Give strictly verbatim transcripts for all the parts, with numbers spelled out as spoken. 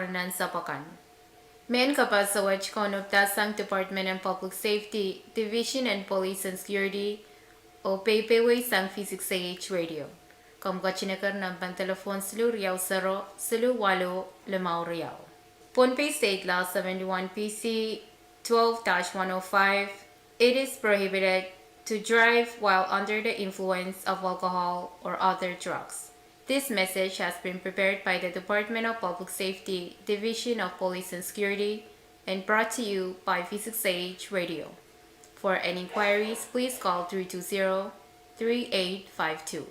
nan sapw akan. Mehn kapaso wet kaunopdahsang Department en Public Safety, Division en Police and Security, oh peipeweisang V six A H Radio. Komw ketin eker nan pahn telephone siluh riau sero, siluh waluh, limau riau. Pohnpei State Law seventy-one P C twelve dash one oh five, it is prohibited to drive while under the influence of alcohol or other drugs. This message has been prepared by the Department of Public Safety, Division of Police and Security, and brought to you by V six A H Radio. For any inquiries, please call three two zero, three eight five two.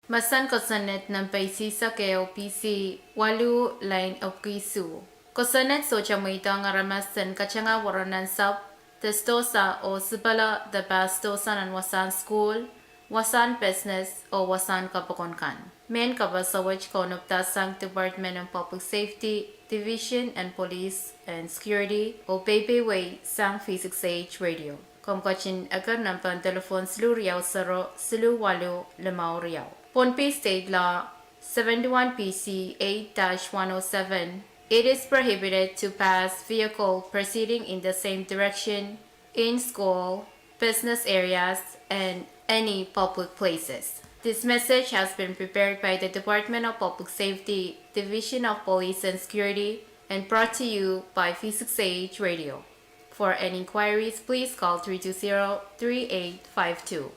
Mahsen kosonned nempe isihsek ehu, P C waluh, lain epwiki isuh. Kosonned sohte mweidohng aramas en katengehworo nansapw de sidohsa oh sipala de pahsidohsa nan wasahn sukuhl, wasahn pesnes oh wasahn kapokon kan. Mehn kapaso wet kaunopdahsang Department of Public Safety, Division en Police and Security, oh peipeieisang V six H Radio. Komw ketin eker nempehn delepwohn siluh riau sero siluh waluh limau riau. Pohnpei State Law seventy-one P C eight dash one oh seven, it is prohibited to pass vehicle proceeding in the same direction in school, business areas, and any public places. This message has been prepared by the Department of Public Safety, Division of Police and Security, and brought to you by V six H Radio. For any inquiries, please call three two zero, three eight five two.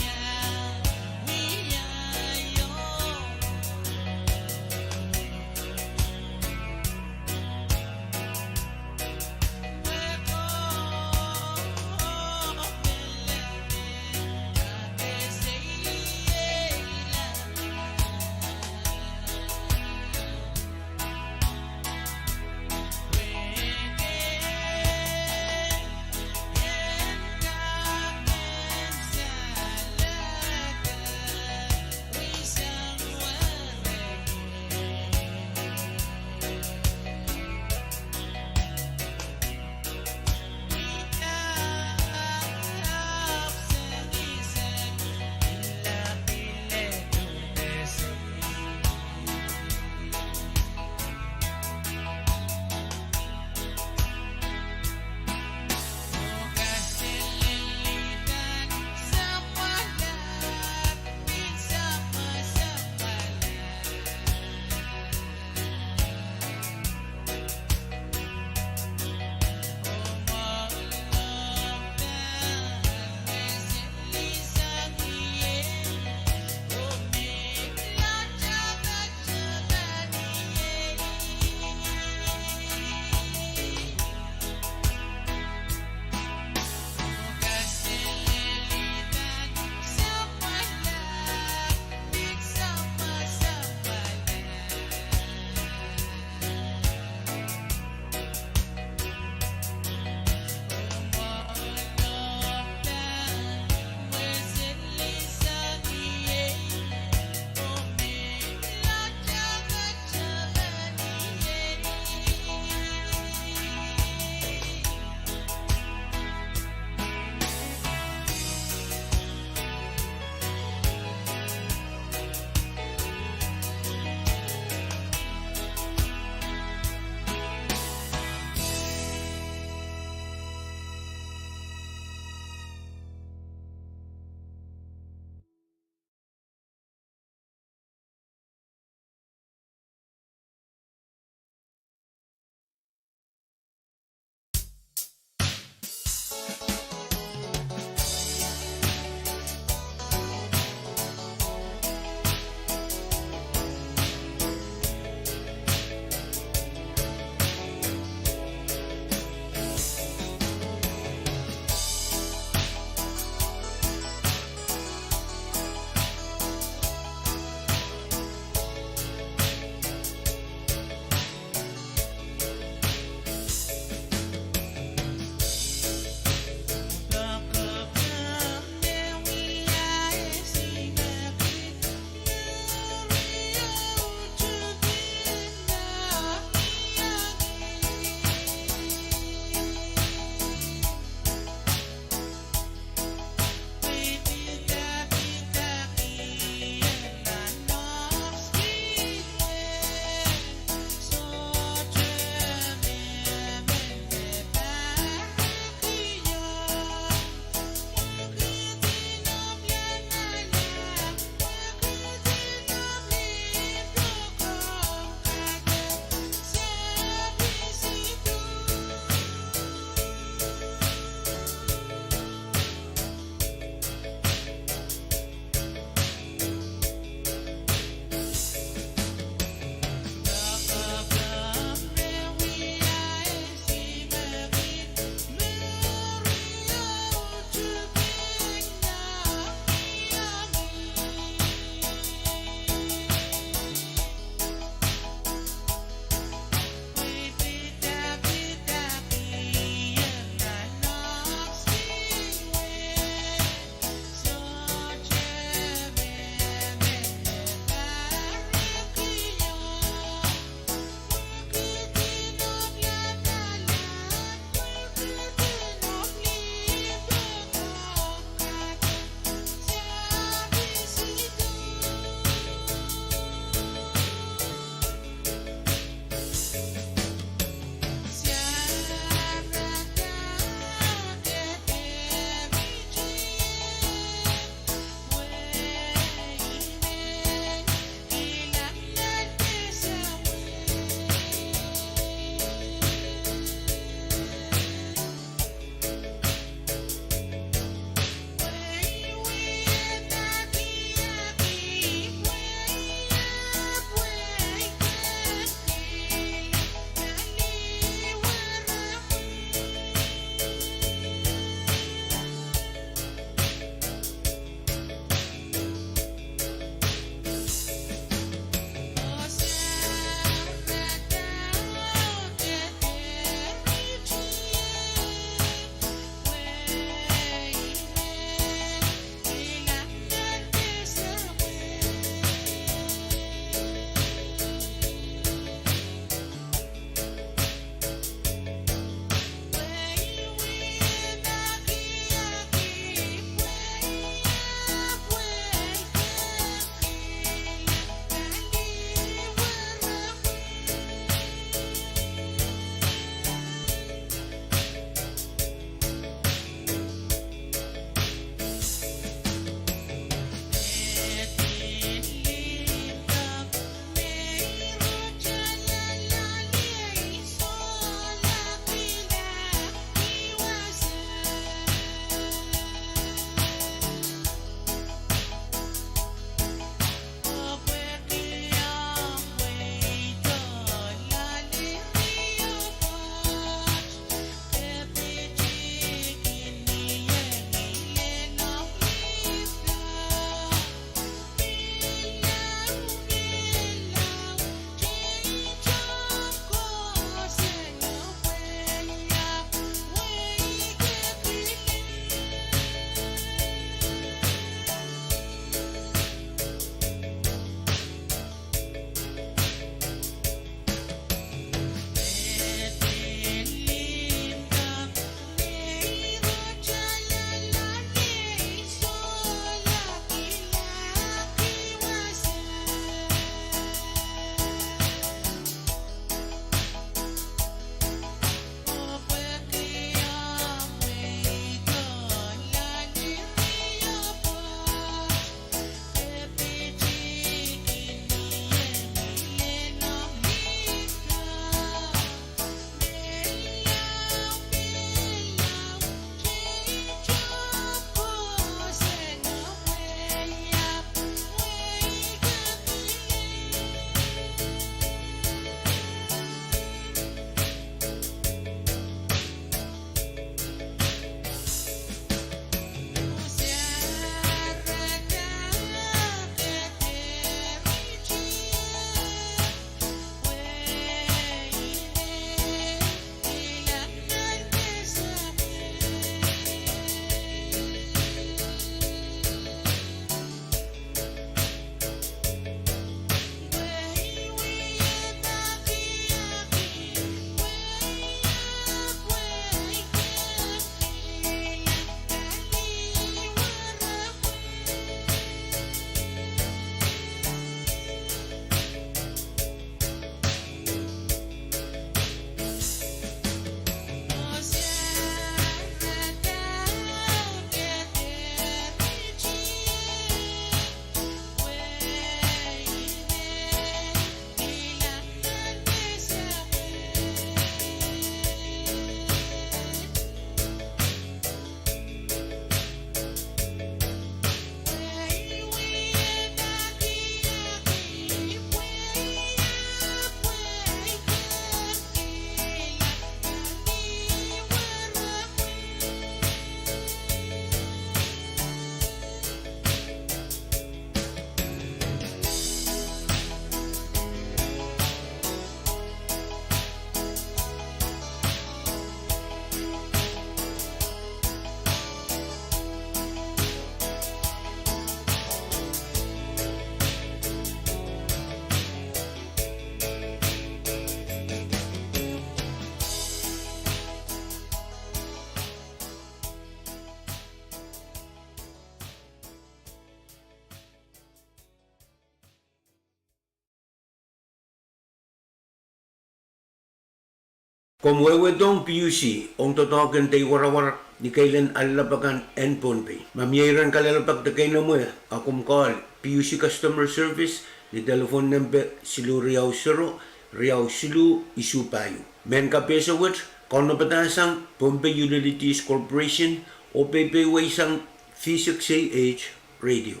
Komw wehwehdohng PUC ong doadoahk en dei warawar ni keilen alehpw akan en Pohnpei. Ma mie iren kalelapak de keinemwe, a komw call PUC Customer Service ni telephone nempe siluh riau sero, riau siluh isuh pahieu. Mehn kapehse wet kaunopada sang Pohnpei Utilities Corporation oh peipehiwei sang V six A H Radio.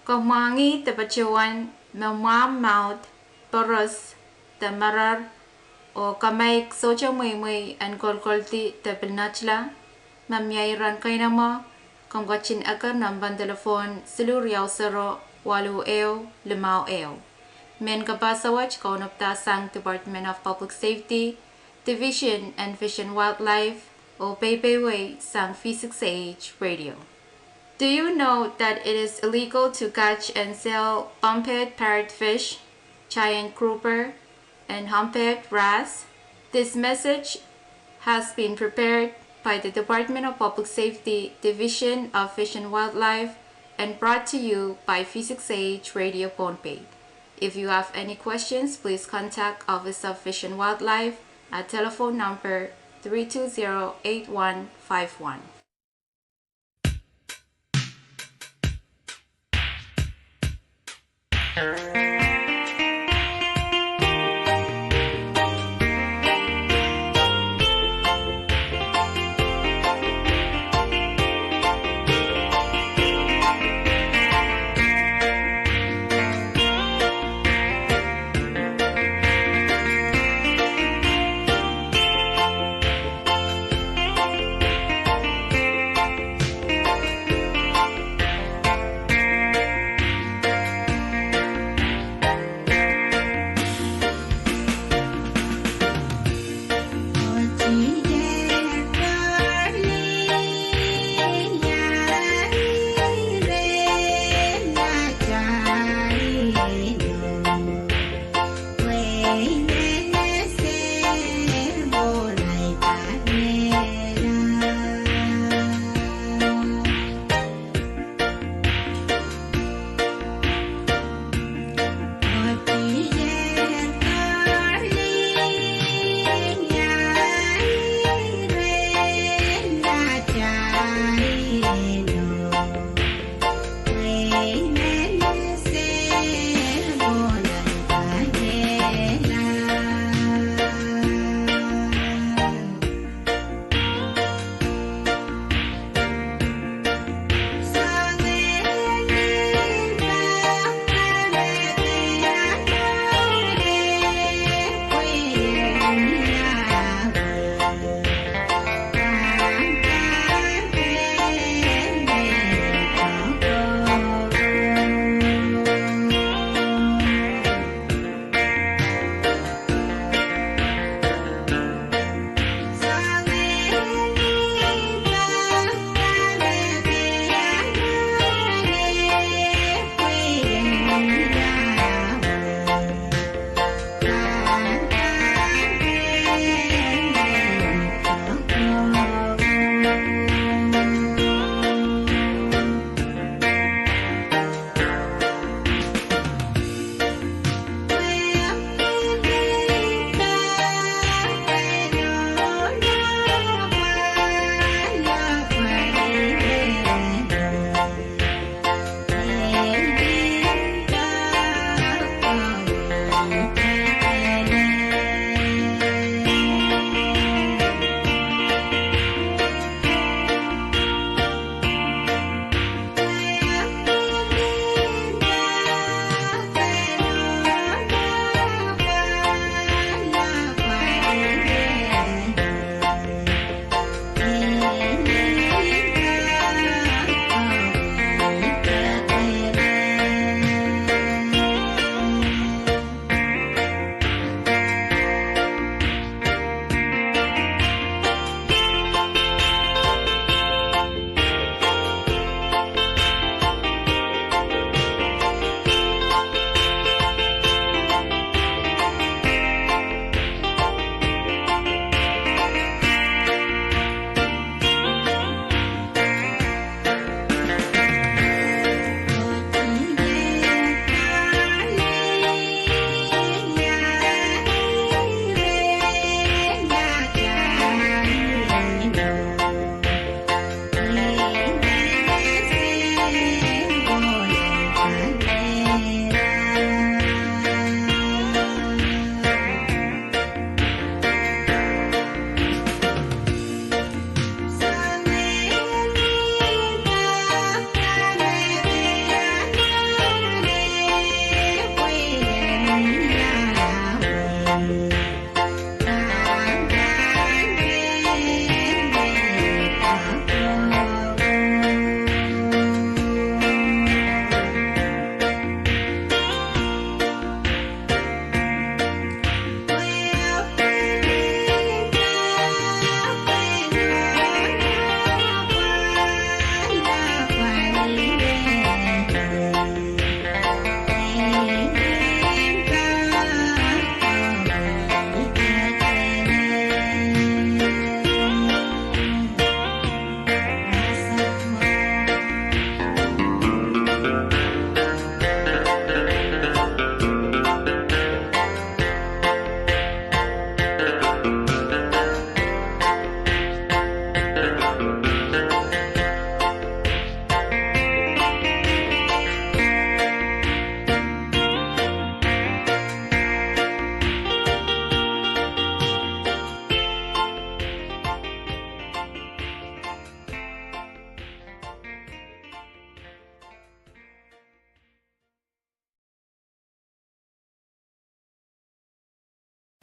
Ke mwahngih de patohwan me mwahmw mwahu, poros, de merer, oh kamaik sohte mweimwei en kolkoldi de pilnatla, ma mie iren keinemwe, komw ketin eker nempen delepwohn siluh riau sero waluh ehu limau ehu. Mehn kapehse wet kaunopdahng sang Department of Public Safety, Division en Fish and Wildlife, oh peipeilong sang V six A H Radio. Do you know that it is illegal to catch and sell pomppet parrotfish, giant grouper, and humpback wrasse? This message has been prepared by the Department of Public Safety, Division of Fish and Wildlife, and brought to you by V six A H Radio Pohnpei. If you have any questions, please contact Office of Fish and Wildlife at telephone number three two zero eight one five one.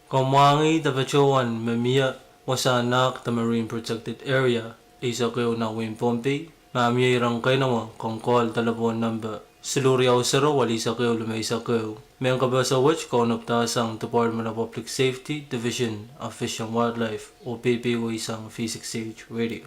Komw mwahngih de patohwan me mie wasahn nahk de Marine Protected Area eisek ehu nan wehin Pohnpei. Ma mie iren keinemwe, komw call delepwohn nempe siluh riau sero, welisek ehu, limeisek ehu. Mehn kapehse wet kaunopdahsang Department of Public Safety, Division of Fish and Wildlife, oh peipeidahsang V six H Radio.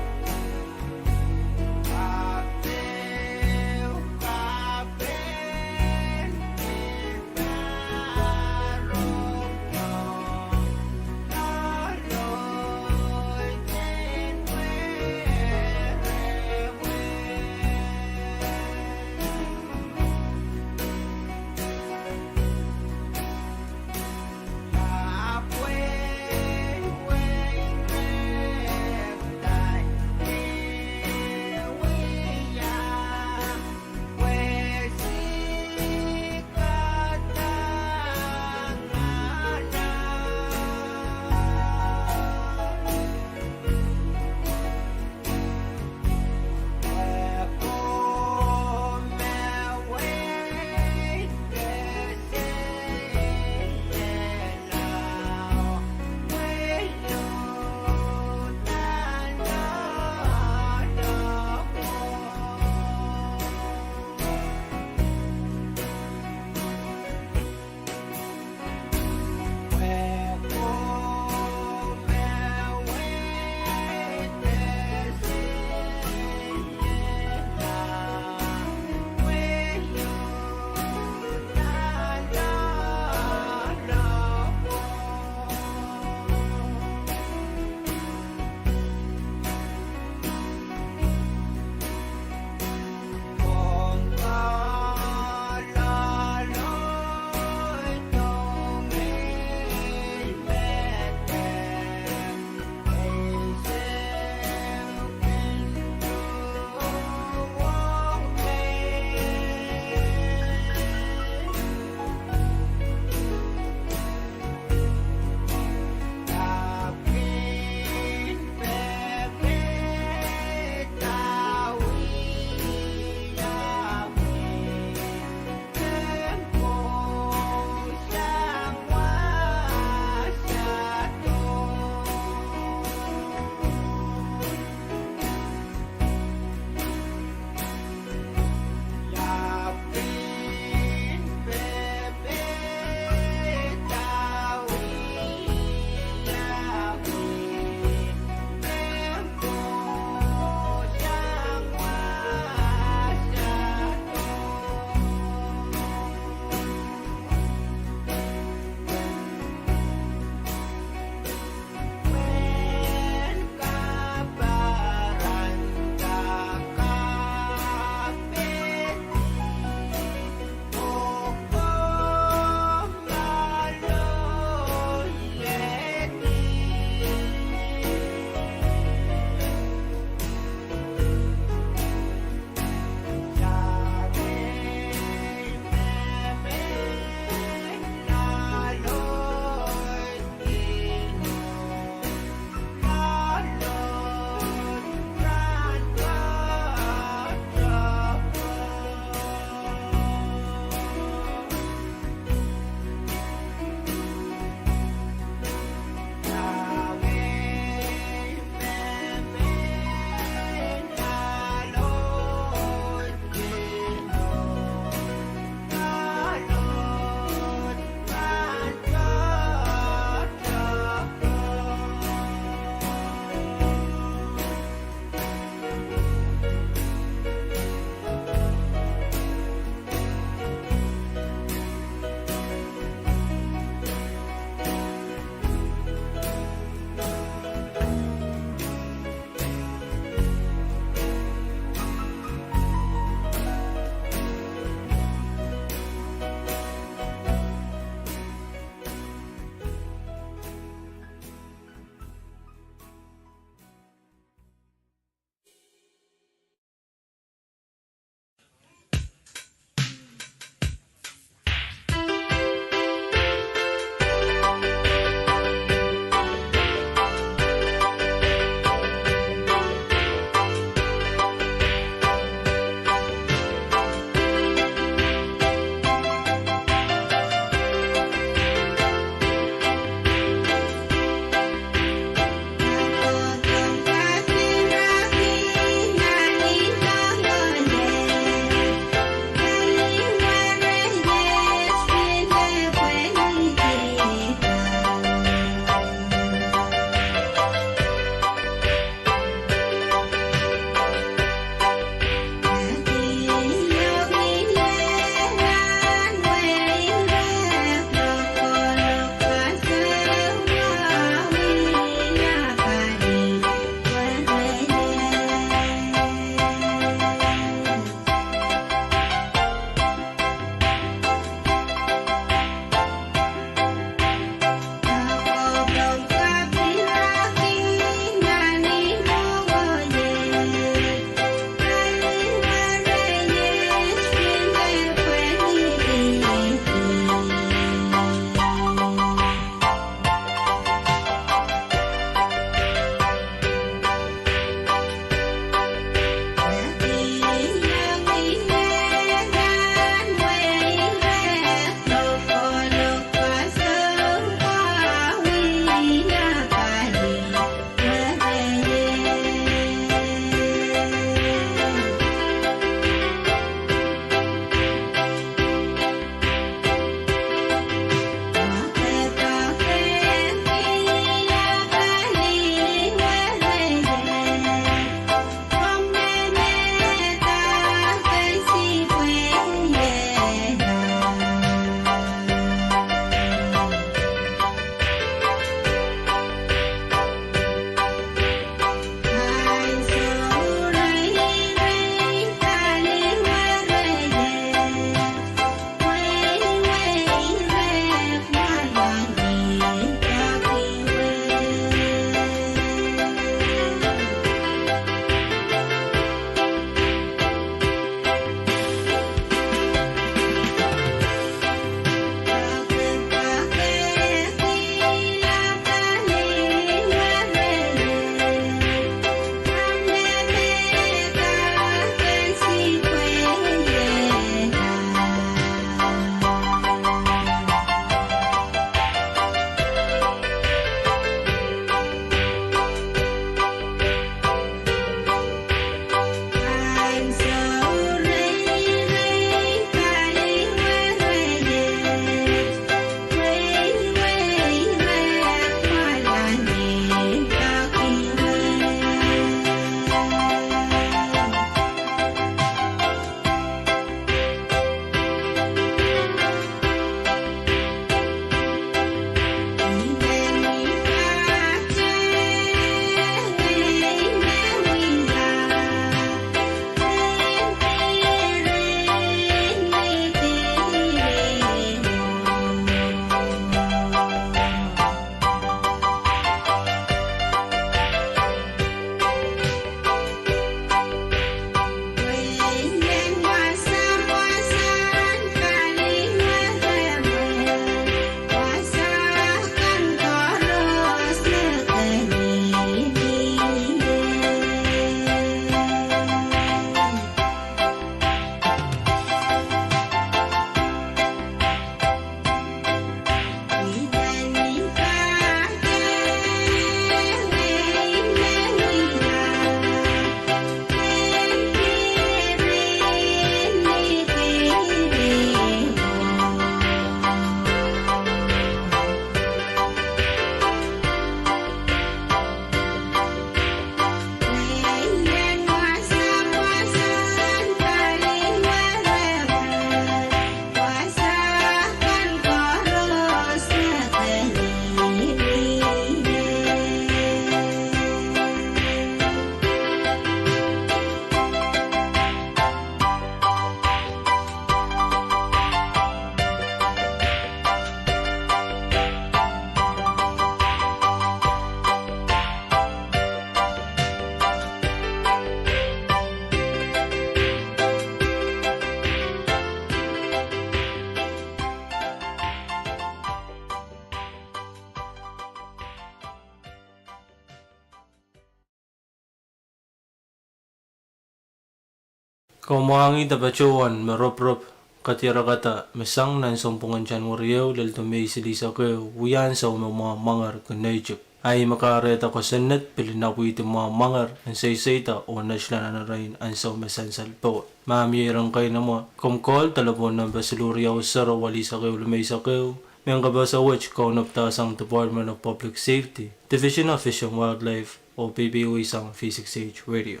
Komw mwahngih patohwan me roporop kadiarakada me sang nan sounpwong en January ehu lel Mei silihsek ehu, wia ansou me mwamwanger kin nehtik. Ahi me kahrehda kosonned pil inapwihdi mwamwanger en seiseida oh netla nan erein ansou me sansal powe. Ma mie iren keinemwe, komw call delepwohn nempe siluh riau sero walihsek ehu limeisek ehu, mehn kapehse wet kaunopdahsang Department of Public Safety, Division of Fish and Wildlife, oh P P O sang V six H Radio.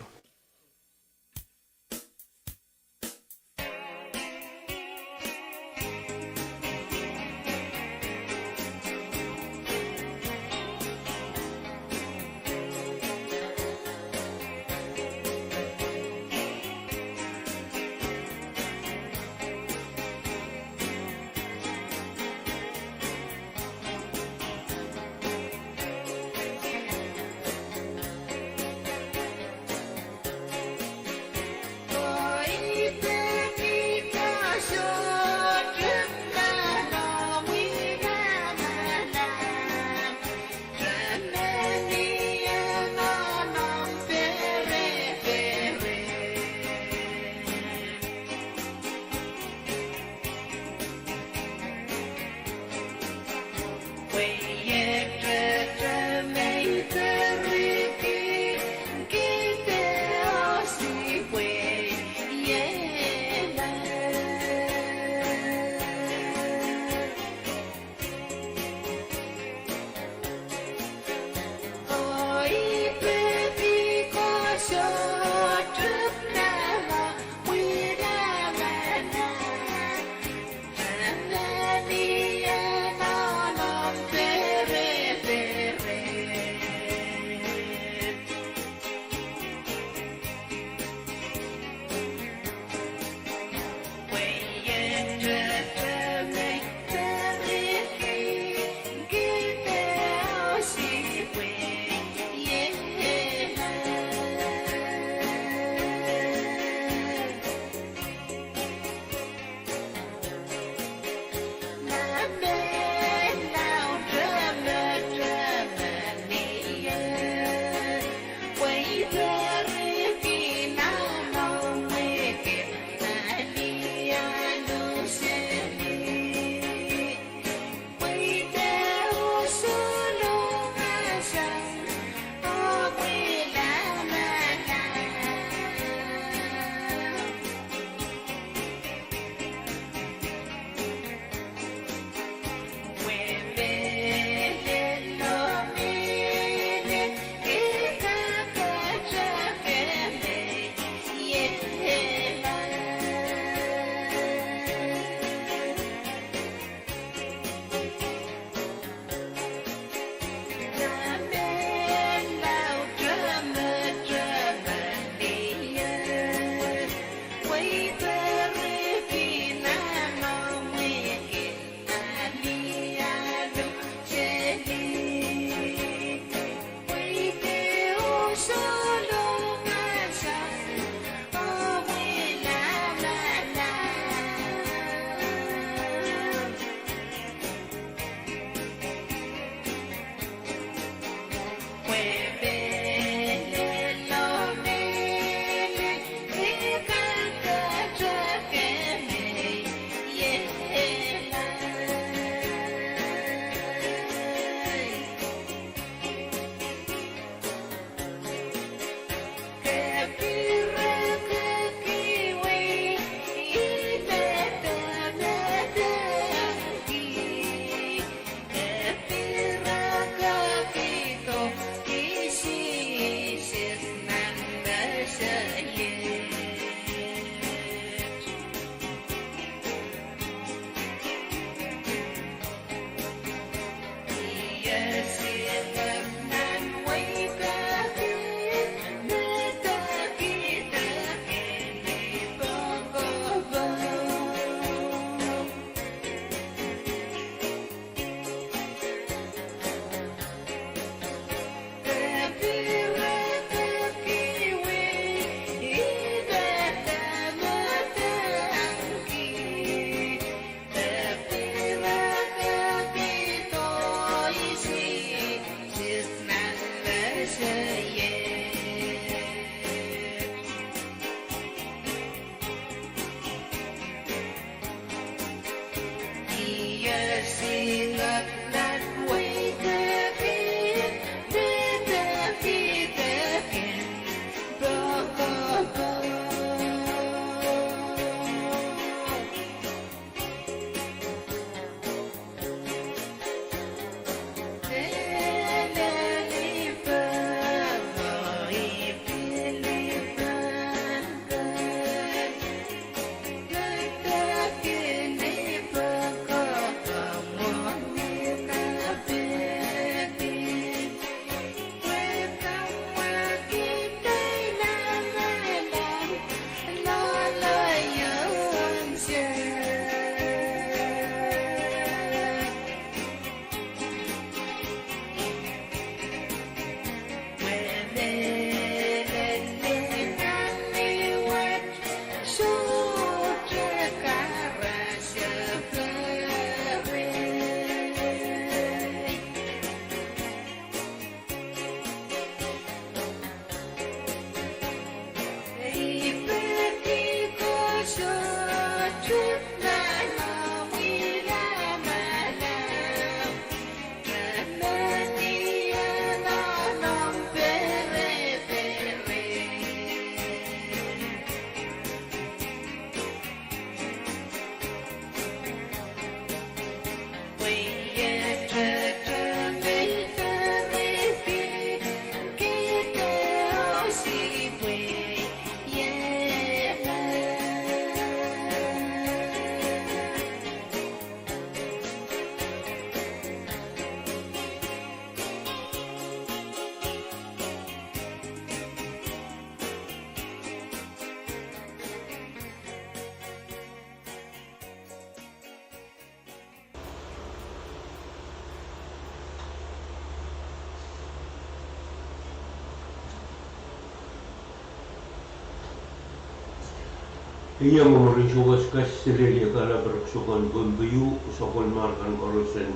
Iang mwurin souwas, kaselehlie kalelapak rehn Sohn Pohnpei, sapwellimar kan koaros en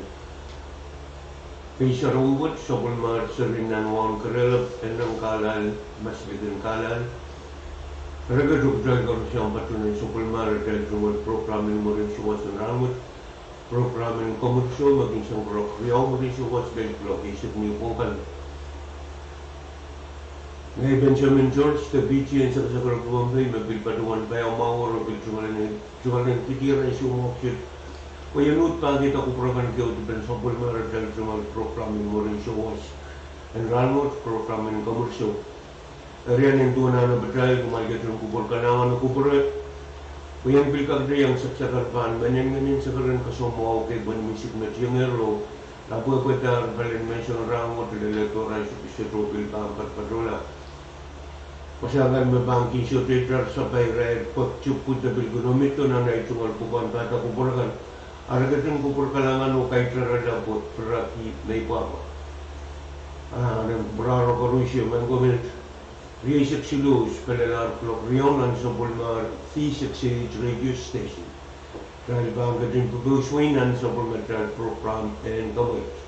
Keisarohwet, sapwellimar seri nan waun Kerelap, Eneng Kalal, Maslikin Kalal. Eri kitail koaros iang patohwan sapwellimar atail tungoal program en mwurin souwas en rahnwet, program en komwid show me kin song kuloak riau mwurin souwas lel kuloak eisek ni pwongkan. Ngehi Benjamin George, Deputy en Sakasakerek Pohnpei, me pil patohwan paiamwahu oh pil tungoal en, tungoal en kihdi arail soumwahu kiset, pwe I en uhd pahkihda kupwur kan keieu dipen sapwellimar atail tungoal program en mwurin souwas en rahnwet, program en komwid show. Eri I en duwen anahne patail, kumwail ketin kupwur kalahngan oh kupwure, pwe I en pil kakete iang saksakar pahn menen ngehn en sakaran kasamwoh kei pwehn misik me tiengehr oh lapwehpwehdahr pahlen menseng rahnwet, leledo arail sohte sohte oh pil pahn patpatohla. Wasa kan me pahn kin sohte itar sapai irair pwehki pwuhda pil kin omwido nan ahi tungoal pwukoahn pahda kupwur kan. Eri ketin kupwur kalahngan oh kaitarala pwe piraki me I pwapwa. Ah, nan kupwurahro koarusie, maing ko, minit rieisek siluh pwehn pelehr kuloak riau nan sapwellimar V six eight radio station. Kitail pahn ketin pwupwoud wehin nan sapwellimatail program en komwid.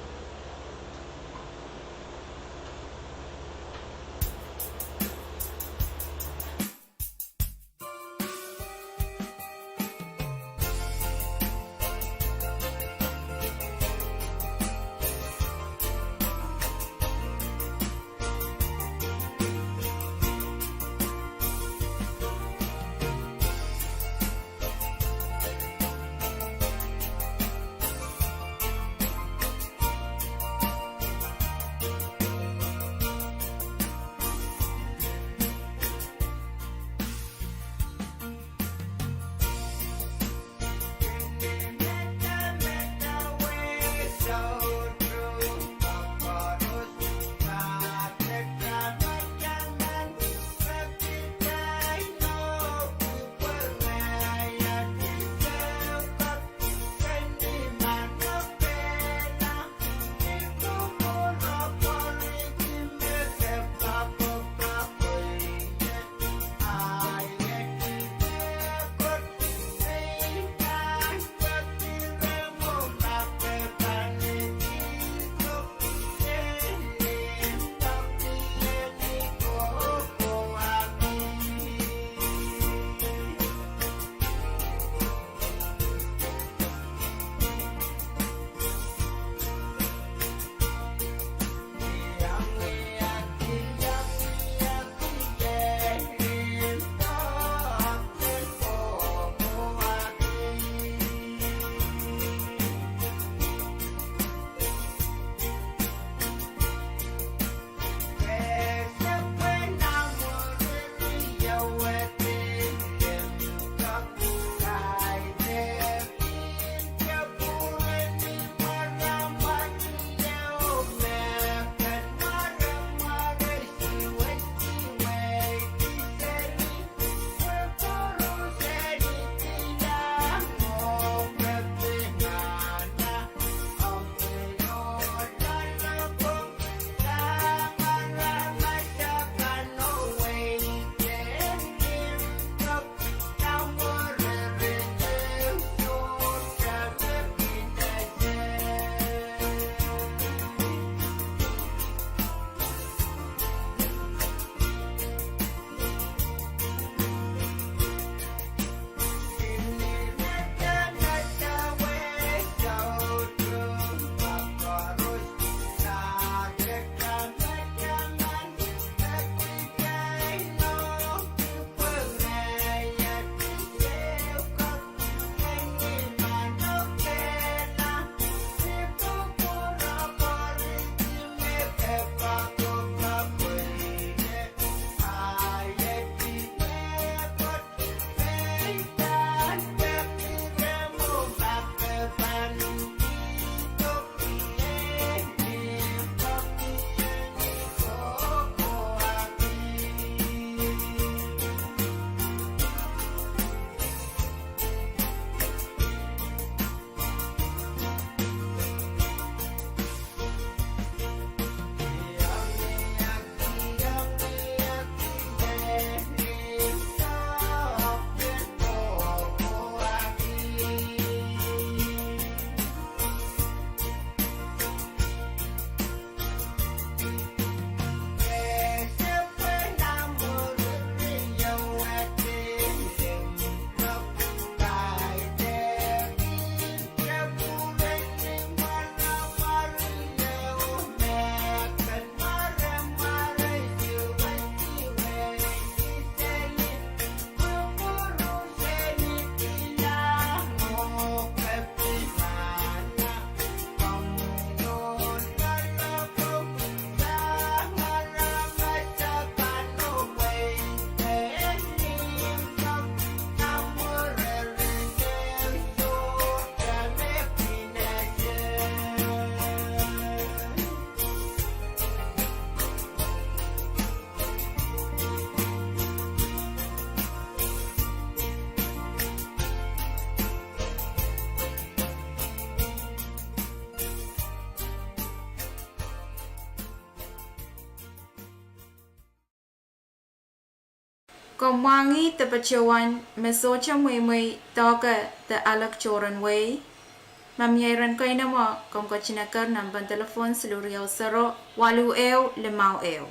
Komw mwahngih de patohwan me sohte mweimwei doahke de alek tohrohr en wehi? Ma mie iren keinemwe, komw ketin eker nempen delepwohn siluh riau sero waluh ehu limau ehu.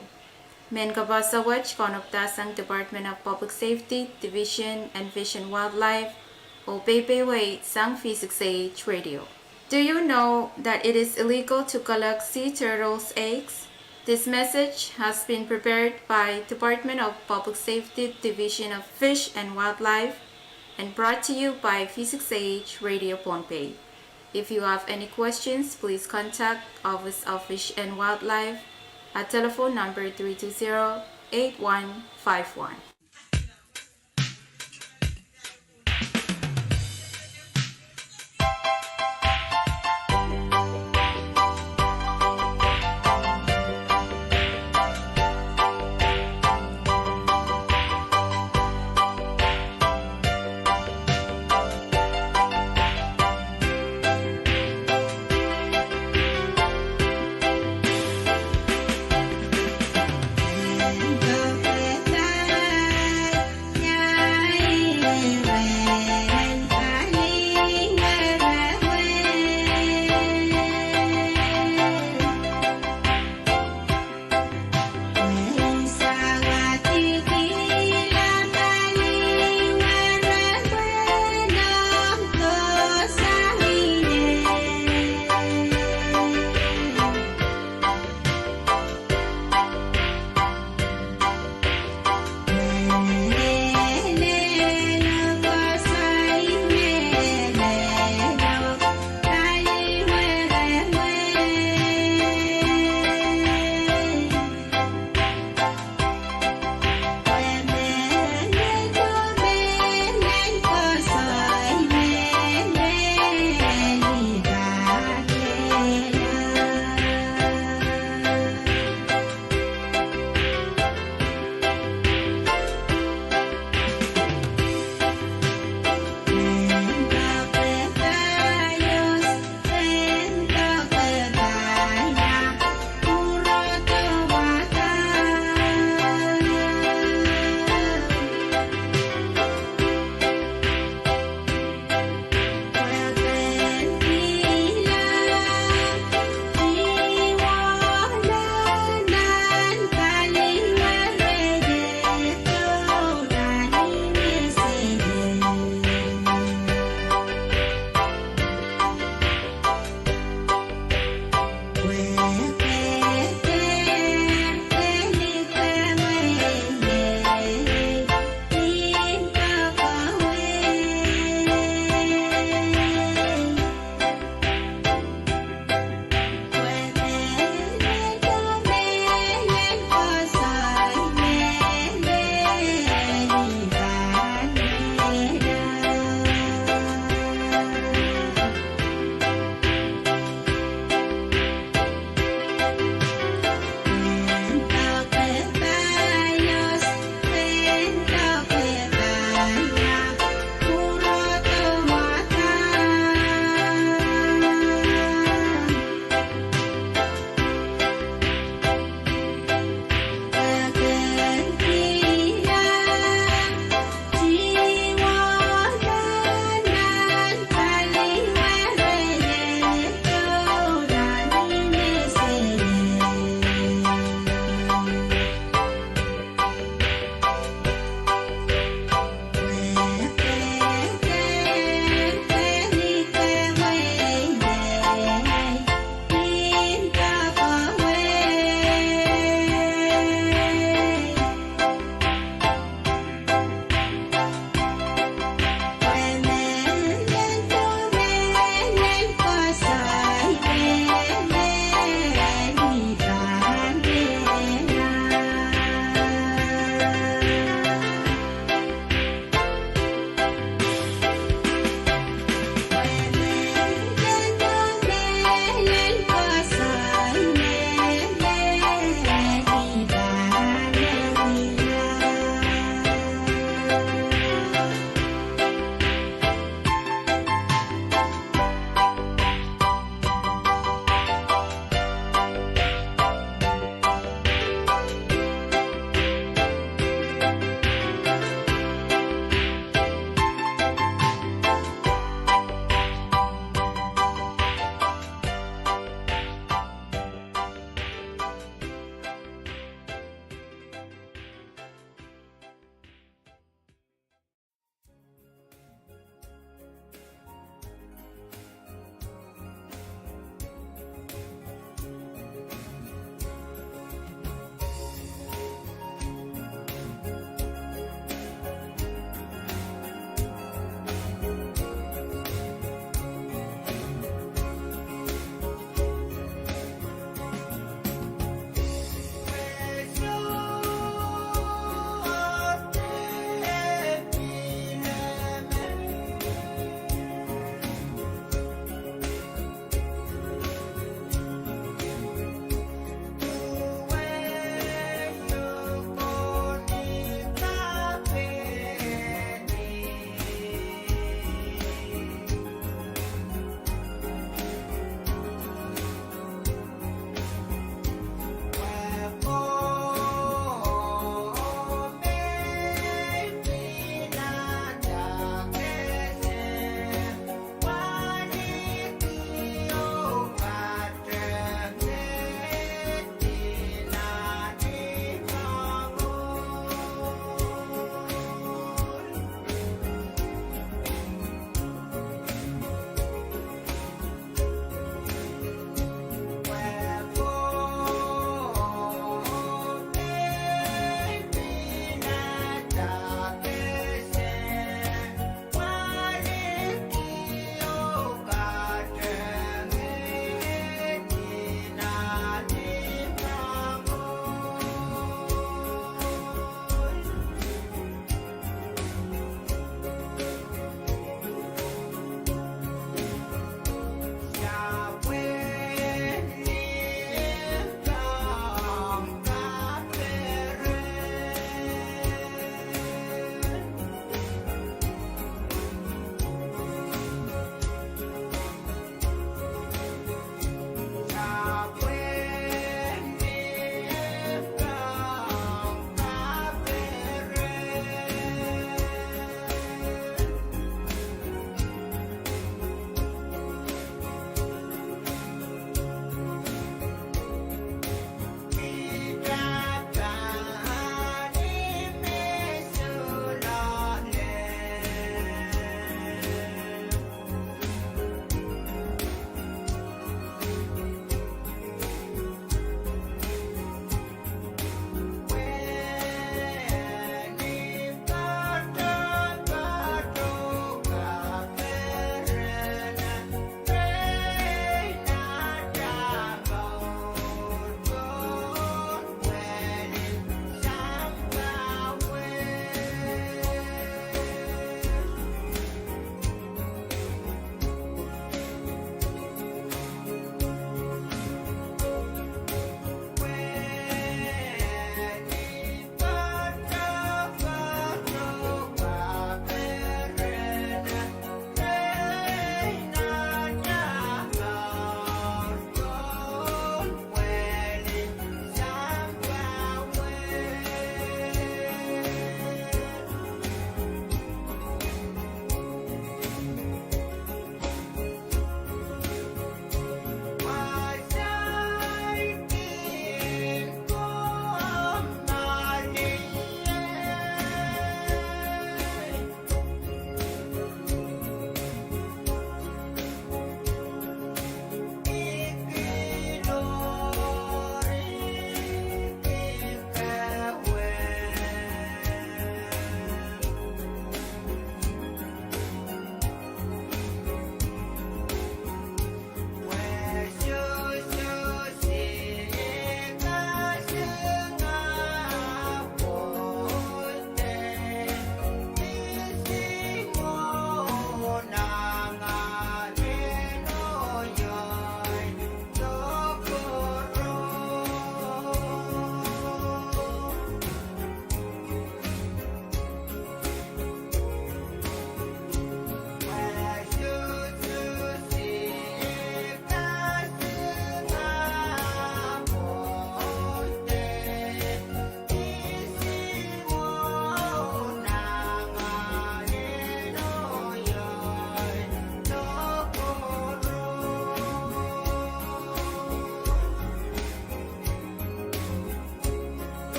Mehn kapehse wet kaunopdahsang Department of Public Safety, Division of Fish and Wildlife, oh peiwei sang V six A H Radio. Do you know that it is illegal to collect sea turtles' eggs? This message has been prepared by Department of Public Safety, Division of Fish and Wildlife, and brought to you by V six A H Radio Pohnpei. If you have any questions, please contact Office of Fish and Wildlife at telephone number three two zero, eight one five one.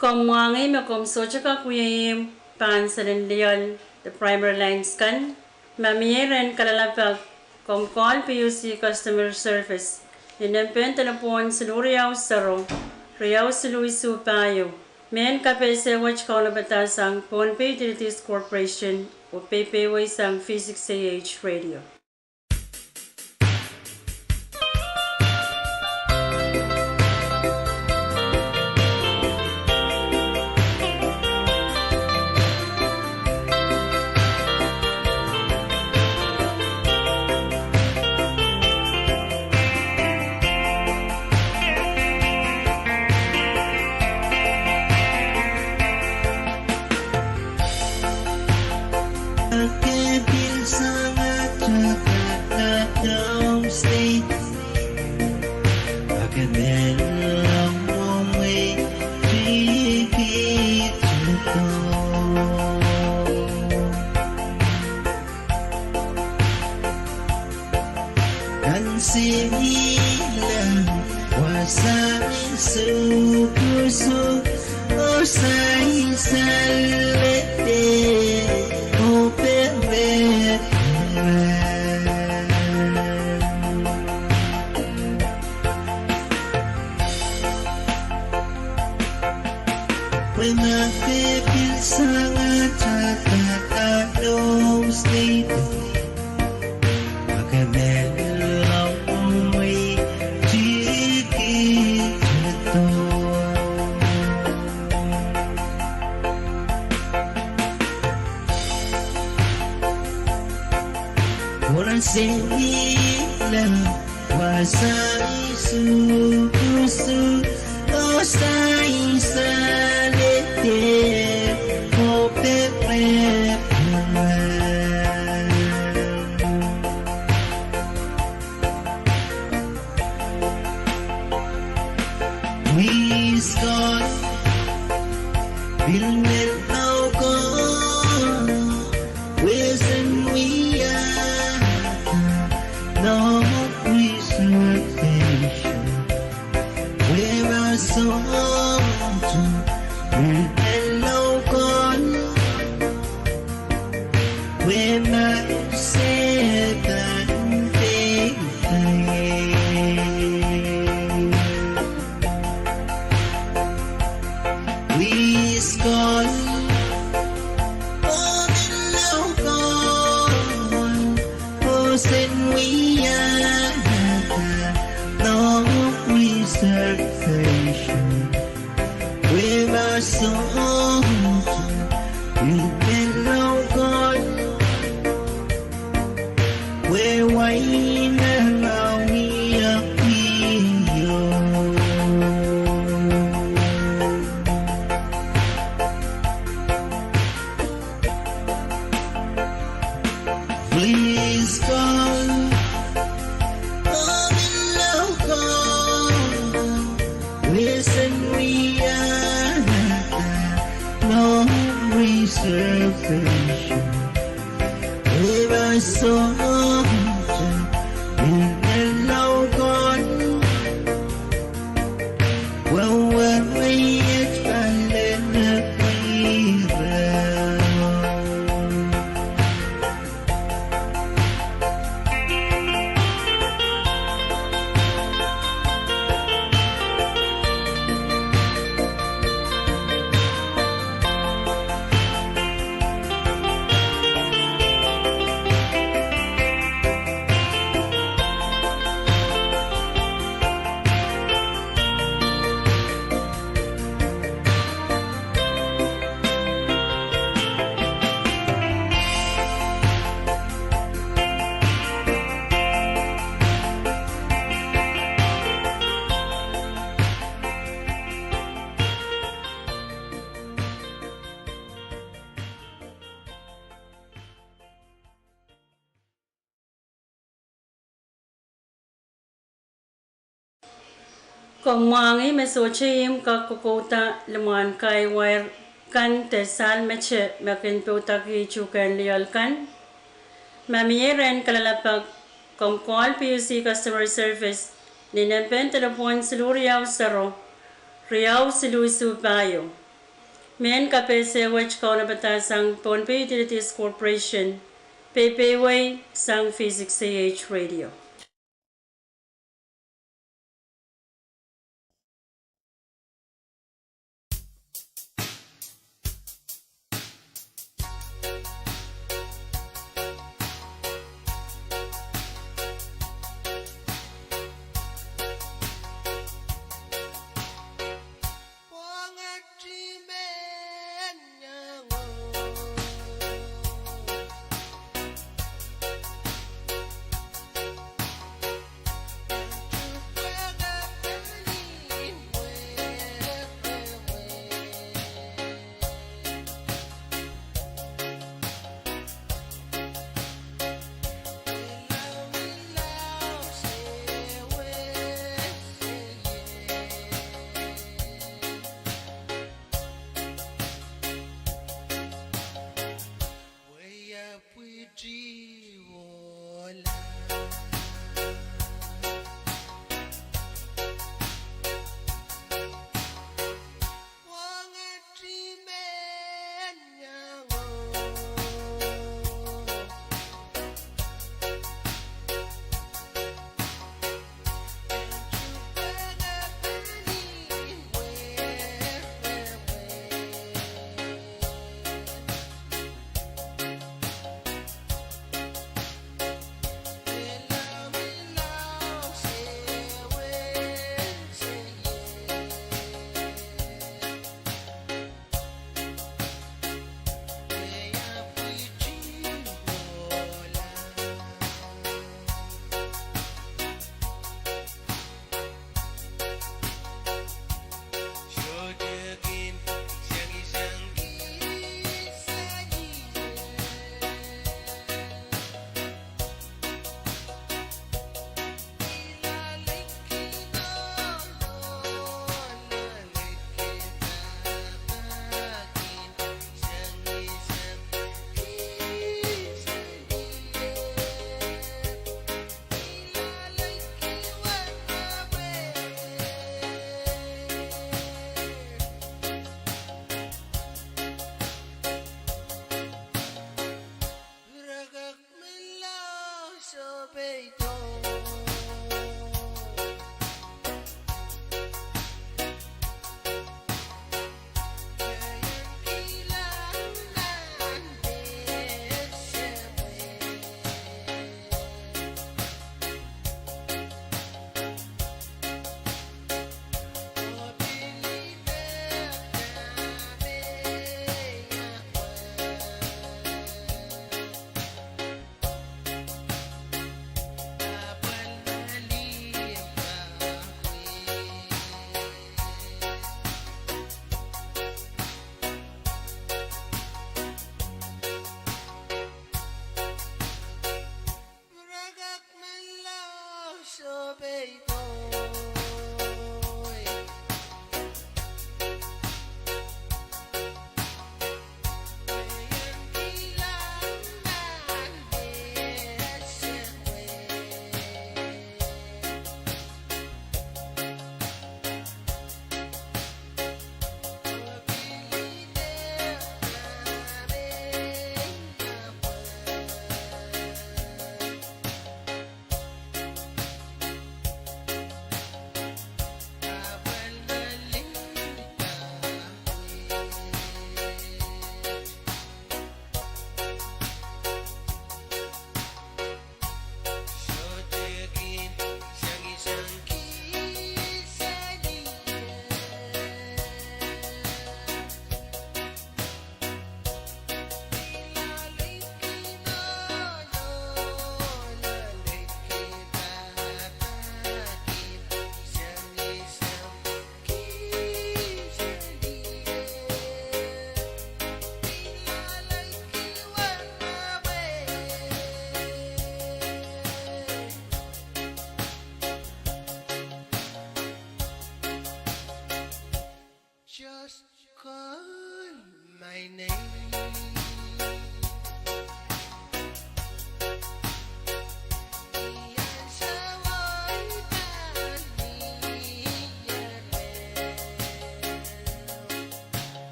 Komw mwahngih me komw sohte kak wia ihmw pahn selen lioal de primary lines kan. Ma mie rehn kalelapak, komw call P U C customer service ni nempehn delepwohn siluh riau sero, riau siluh isuh pahieu. Mehn kapehse wet kaunopada sang Pohnpei Utilities Corporation, oh peipeiwei sang V six A H radio. Kansenila wasa isukusu, oh saisal lete, oh pepere. Pwe ma ke pil sangete dahkot nan Noun State, ma ke men lawmwi tikit edo. Kansenila wasa isukusu, oh saisal lete, oh pepere. Please God, pil men laukon wesen wiahda Nohk reservation. Pwe ma sohte pil men laukon, pwe ma se pahn pein Please God, oh men laukon, oh sen wiahda Nohk reservation. Pwe ma sohte pil men laukon, pwe wai me ma wia kio. Please God, oh men laukon, wesen wiahda Nohk reservation. Pwe ma sohte pil men laukon, pwe weriet pahn lel pwihro. Komw mwahngih me sohte ihmw kak kokouda limwahn kahi wair kan de sahl mete me kin poudakih tuhkehn lioal kan. Ma mie rehn kalelapak, komw call P U C customer service ni nempehn delepwohn siluh riau sero, riau siluh isuh pahieu. Mehn kapehse wet kaunopada sang Pohnpei Utilities Corporation, peipeiwei sang V six A H Radio.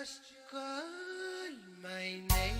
Just call my name.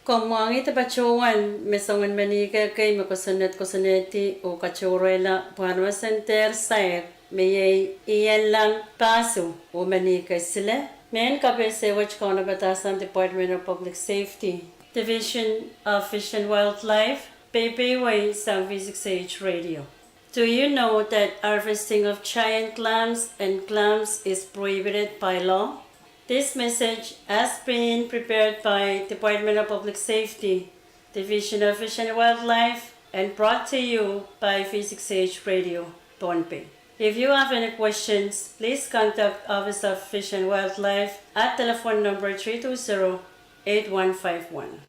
Komw mwahngih de patohwan me soangen meninkehkei me kosonned kosonnedi oh katohrehla pwarmesen dehr sair me iei ienlahng pahso oh meninkehsile. Mehn kapehse wet kaunopada sang Department of Public Safety, Division of Fish and Wildlife, peipeimwei sang V six A H Radio. Do you know that harvesting of giant clams and clams is prohibited by law? This message has been prepared by Department of Public Safety, Division of Fish and Wildlife, and brought to you by V six A H Radio, Pohnpei. If you have any questions, please contact Office of Fish and Wildlife at telephone number three two zero, eight one five one.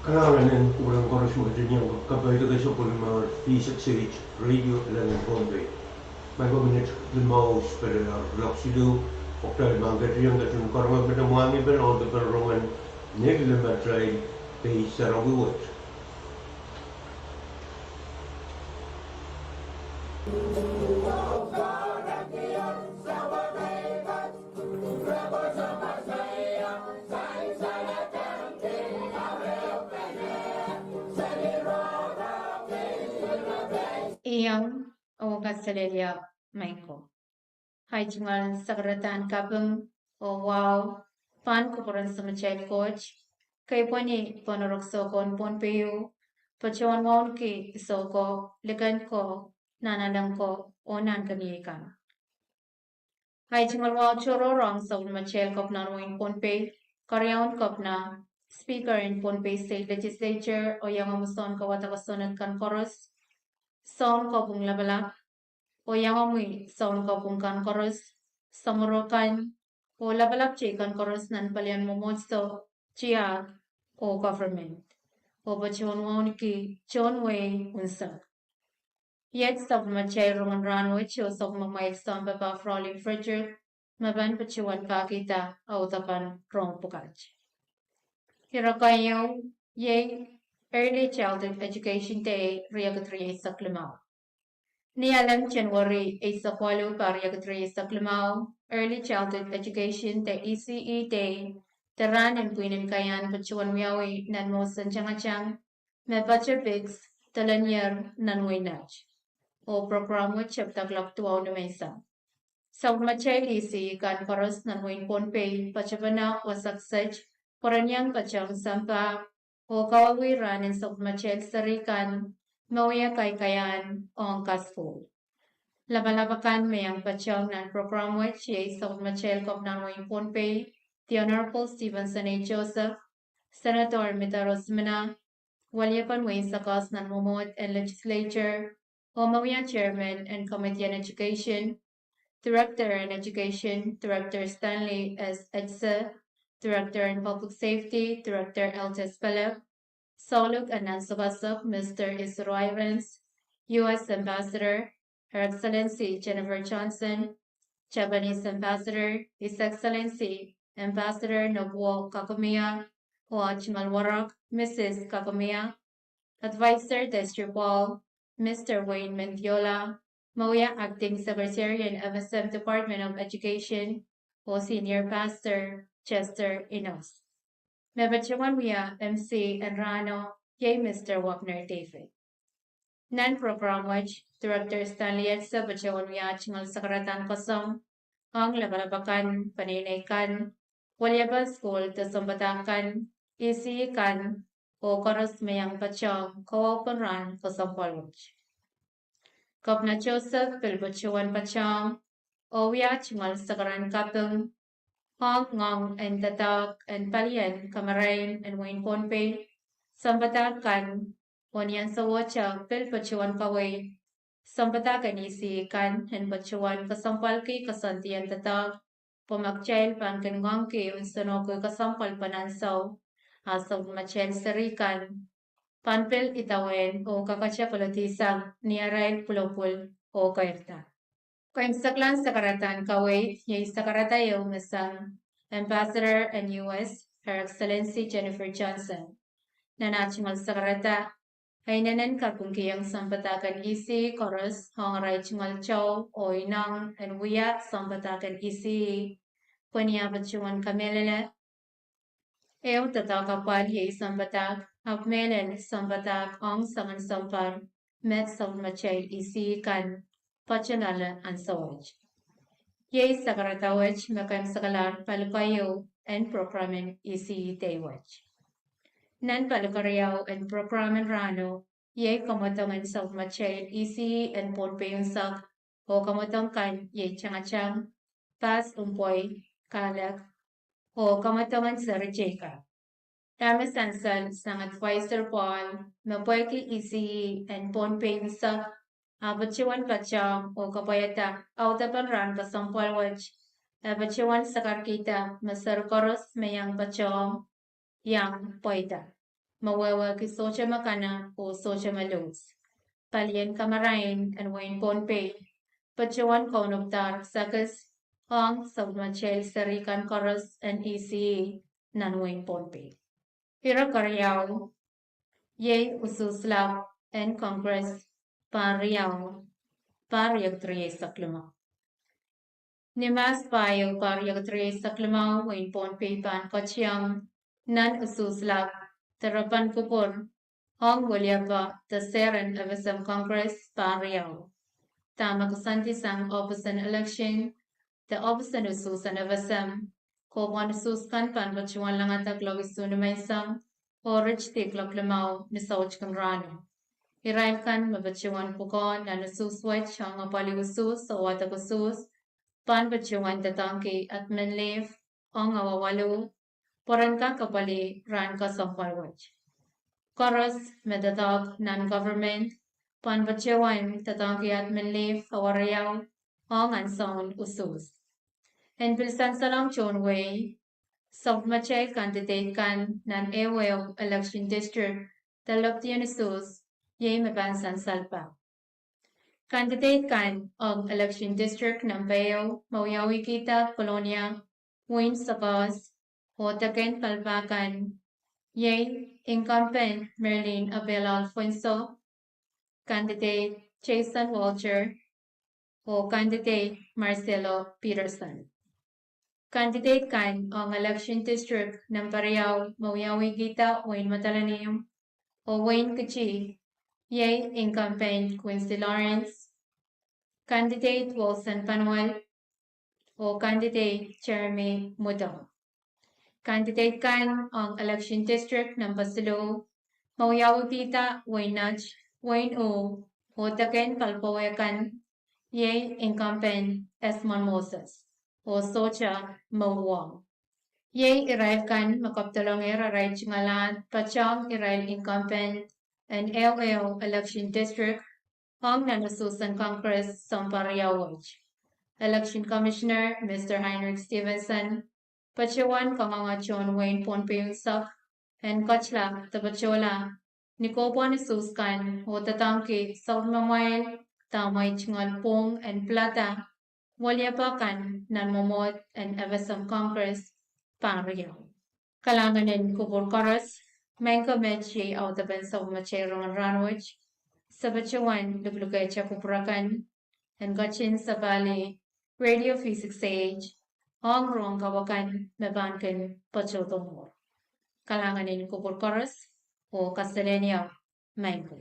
Kalahngan en kupwuren koaros me ketin iang kapaiada sapwellimomwi V six H Radio Alang en Pohnpei. Maing ko, minit limau spelel loak siluh, oktail pahn ketin iang ketin karonge pene mwahngih pene ohng depel rongen nekilematail pei sarawi wet. Iang oh kaselehlie maing ko. Ahi tungoal sakaradahn kaping oh wahu pahn kupwuren Samatail Koht, keipweni pohn orok soukohn Pohnpei, patohwan wauneki soukohp liken ko, nahnalek ko, oh nahnkeniei kan. Ahi tungoal wahu tohrohr ong sapwellimatail Kepina en wehin Pohnpei, Keriaun Kepina, Speaker en Pohnpei State Legislature, oh iangomwi sounkawada kosonned kan koaros, Sounkopwung Lapalap, oh iangomwi sounkopwung kan koaros, samworo kan, oh lapalap teikan koaros nan palien mwomwohdiso, tiahk, oh government, oh patohwan wauneki tohn wehi unsek. Iet sapwellimatail rongen rahnwet oh sapwellimamwail sounpapah Fraulein Frederick, me pahn patohwan pahkihda audepen rohng pwukat. Ire keieu, iei Early Childhood Education Day riekid rieisek limau. Ni Alem, January eisek waluh, pahr riekid rieisek limau, Early Childhood Education de E C E Day, de rahn en pwihn en kaiahn patohwan wiawi nan mwohsen tangatang me poatopiks de lenier nan wehi Nett, oh prokram wet tepda kuloak duwau nimenseng. Sapwellimatail E C E kan koaros nan wehin Pohnpei patopene wasa kiset pwe ren iang patohng sampah oh kawauwih rahn en sapwellimatail seri kan me wia kaikaiahn ong kasukuhl. Lapalap akan me iang patohng nan prokram wet iei sapwellimatail Kepina en wehin Pohnpei, the Honorable Stevenson A. Joseph, Senator Mehta Rosemena, weliepen wehin Sakas nan mwomwohd en Legislature, oh me wia Chairman en Committee en Education, Director en Education, Director Stanley S. Edse, Director en Public Safety, Director Eltes Pelep, Souluk en Nansokosok, Mister Isuro Irons, U S Ambassador, Her Excellency Jennifer Johnson, Japanese Ambassador, His Excellency Ambassador Nobuo Kakumiya, oh ah tungoal warok, Missus Kakumiya, Advisor Destry Paul, Mister Wayne Mendiola, me wia Acting Secretary en F S M Department of Education, oh Senior Pastor Chester Enos. Me patohwan wia M C en rahno iei Mister Wagner David. Nan prokram wet, Director Stanley Edse patohwan wia ah tungoal sakaradahn koasoang ong lapalap akan, peneinei kan, weliepen sukuhl de sounpadahk kan, E C E kan, oh koaros me iang patohng kawaupen rahn kesempwal wet. Kepina Joseph pil patohwan patohng oh wia ah tungoal sakaradahn kaping ong ngoang en doadoahk en palien kamarain en wehin Pohnpei, sounpadahk kan, oh ni ansouohte pil patohwan kaweid sounpadahk en E C E kan en patohwan kesempwalki koasoandi en doadoahk pwe ma kitail pahn kin ngoangki unsenohki kesempwal pahn ansou, a sapwellimatail seri kan pahn pil idawehn oh kakete koledi sang ni arail pwulopwul oh keirda. Keimwseklahn sakaradahn kaweid iei sakarada ieu me sang Ambassador en U S, Her Excellency Jennifer Johnson. Nan ah tungoal sakarada, e inenen kapingkihong sounpadahk en E C E koaros ong arail tungoal tou oh ineng en wia sounpadahk en E C E, pwe ni ah patohwan kamehlele, ehu doadoahk apwal iei sounpadahk, ahpw mehlel sounpadahk ong soangen sounpar me sapwellimatail E C E kan patohwan loale ansou wet. Iei sakarada wet me keimwsekalahr pali keieu en prokram en E C E Day wet. Nan pali keriau en prokram en rahno, iei kamwadong en sapwellimatail E C E en Pohnpei unsek, oh kamwadong kan iei tangatang, pahs, umpwei, kahlek, oh kamwadong en seri teikan. E me sansal sang Advisor Paul me pwehki E C E en Pohnpei unsek, ah patohwan patohng oh kapwaiada audepen rahn kesempwal wet, e patohwan sakarkihda me seri koaros me iang patohng iang pweida. me wehwehki sohte me kana oh sohte me lose. Palien kamarain en wehin Pohnpei patohwan kaunopada kisakis ong sapwellimatail seri kan koaros en E C E nan wehin Pohnpei. Ire keriau iei usuhs lap en Congress pahr riau, pahr riekid rieisek limau. Ni Mahs pahieu pahr riekid rieisek limau, wehin Pohnpei pahn ketiong nan usuhs lap de repen kupwur ong weliepe de sehr en F S M Congress pahr riau. Dahme koasoandi sang ohpis en election de ohpis en usuhs en F S M, kohpwehn usuhs kan pahn patohwan langada kuloak isuh nimenseng oh ritidi kuloak limau ni soutik en rahno. Irail kan me patohwan pwukoa nan usuhs wet ong apwalih usuhs oh wadek usuhs pahn patohwan doadoahngki admin leave ong awa waluh, pwe ren kak apwalih rahn kesempwal wet. Koaros me doadoahk nan government pahn patohwan doadoahngki admin leave awa riau ong ansoun usuhs. En pil sansalong tohn wehi, sapwellimatail candidate kan nan ehuehu election district de lepidien usuhs iei me pahn sansal pah. Candidate kan ong election district nempe ehu me wiawihkihda Kolonia, wehin Soakaos, oh deken palipakan iei incumbent Merlin Abela Alfonso, candidate Jason Walter, oh candidate Marcelo Peterson. Candidate kan ong election district nempe riau me wiawihkihda wehin Madolenihmw oh wehin Kiti iei incumbent Quincy Lawrence, candidate Wilson Panuel, oh candidate Jeremy Mudong. Candidate kan ong election district nempe siluh me wiawihkihda wehin Net, wehin Uh, oh deken palipowe kan iei incumbent Esmond Moses, oh sohte me uhwong. Iei irail kan me kapidolongehr arail tungoal ahd patohng irail incumbent en ehuehu election district ong nan usuhs en Congress sounpar riau wet. Election Commissioner Mister Heinrich Stevenson patohwan kangoange tohn wehin Pohnpei unsek en ketila de patohla ni kohpwehn usuhs kan oh doadoahngki sapwellimamwail dahme tungoal pwung en pilada weliepe kan nan mwomwohd en F S M Congress pahr riau. Kalahngan en kupwur koaros, maing ko, met iei audepen sapwellimatail rongen rahnwet. Se patohwan luklukehte kupwur akan en ketin sapahl radio V six A H ong rohng kaweid kan me pahn kin patohdo mwuhr. Kalahngan en kupwur koaros oh kaselehlie, maing ko.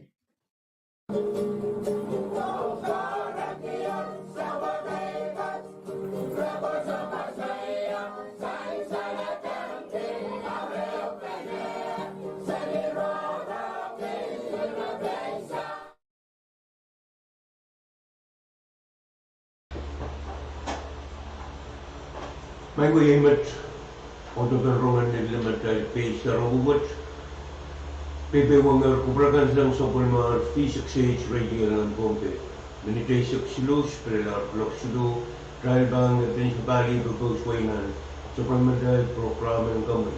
Maing ko, iei met audepen rongen lime atail page sarawi wet. Peipeiongehr kupwur akan sang sapwellimatail V six A H radio nan Pohnpei. Minit eisek siluh, pil laud kuloak siluh, kitail pahn ketin sapahl pwopwoud wehi nan sapwellimatail program en komwi.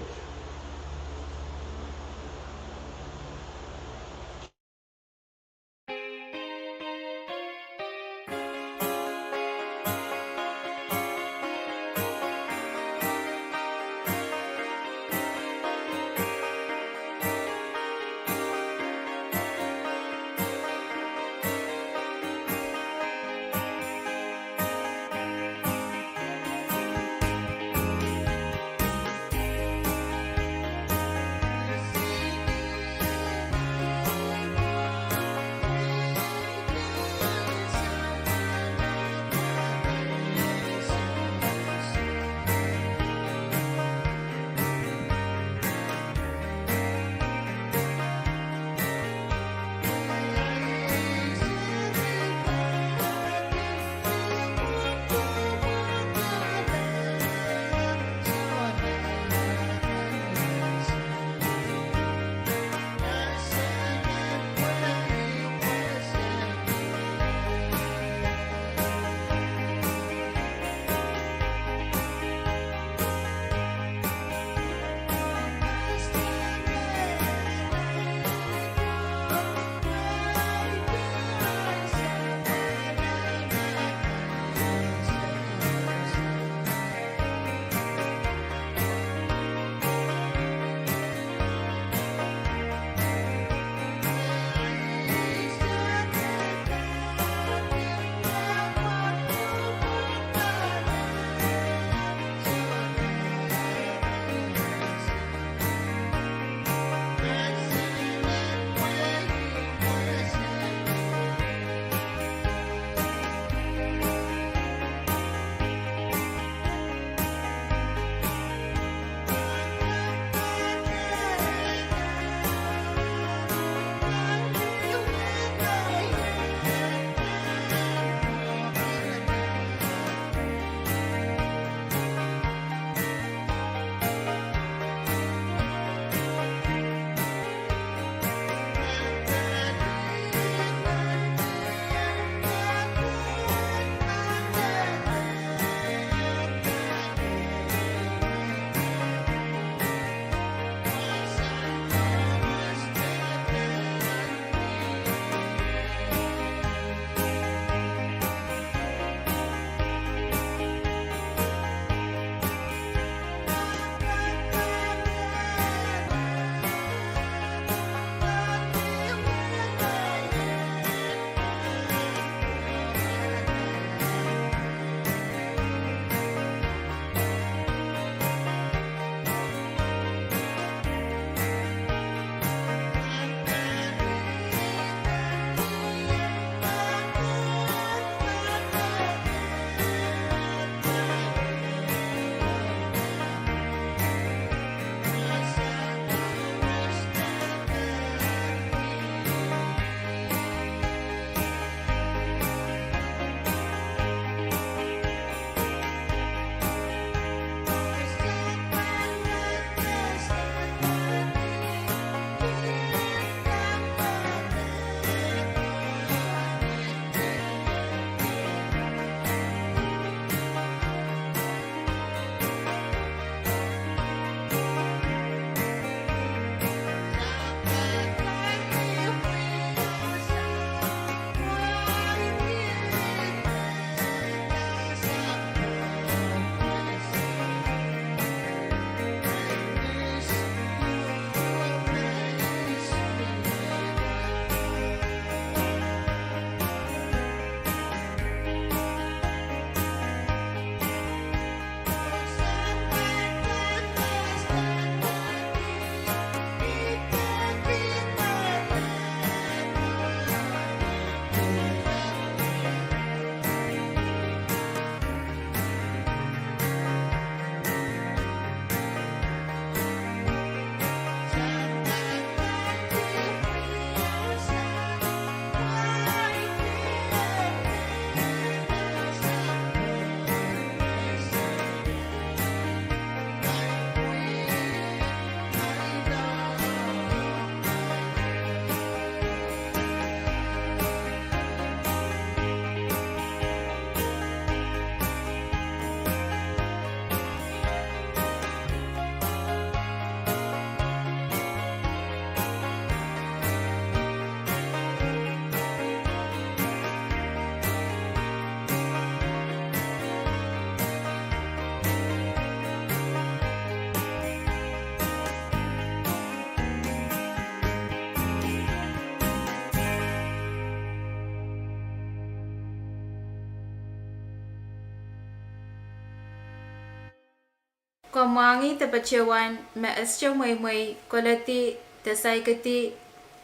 Komw mwahngih de patohwan me Esther Mweimwei koledi de saikedi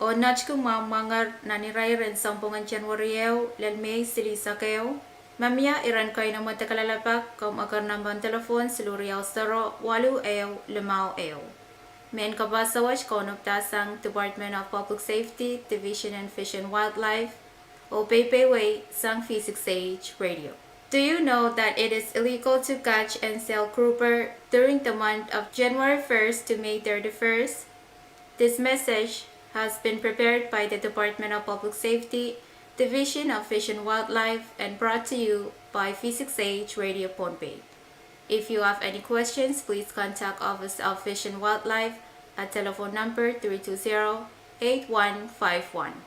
oh netki mwahmw mwanger nan irair en sounpwongen January ehu lel Mei silihsek ehu. Ma mie iren keinemwe de kalelapak, komw eker nempehn delepwohn siluh riau sero waluh ehu limau ehu. Mehn kapaso wet kaunopdahsang Department of Public Safety, Division of Fish and Wildlife, oh peipeieisang V six A H Radio. Do you know that it is illegal to catch and sell grouper during the month of January first to May thirty-first? This message has been prepared by the Department of Public Safety, Division of Fish and Wildlife, and brought to you by V six A H Radio Pohnpei. If you have any questions, please contact Office of Fish and Wildlife at telephone number three two zero eight one five one.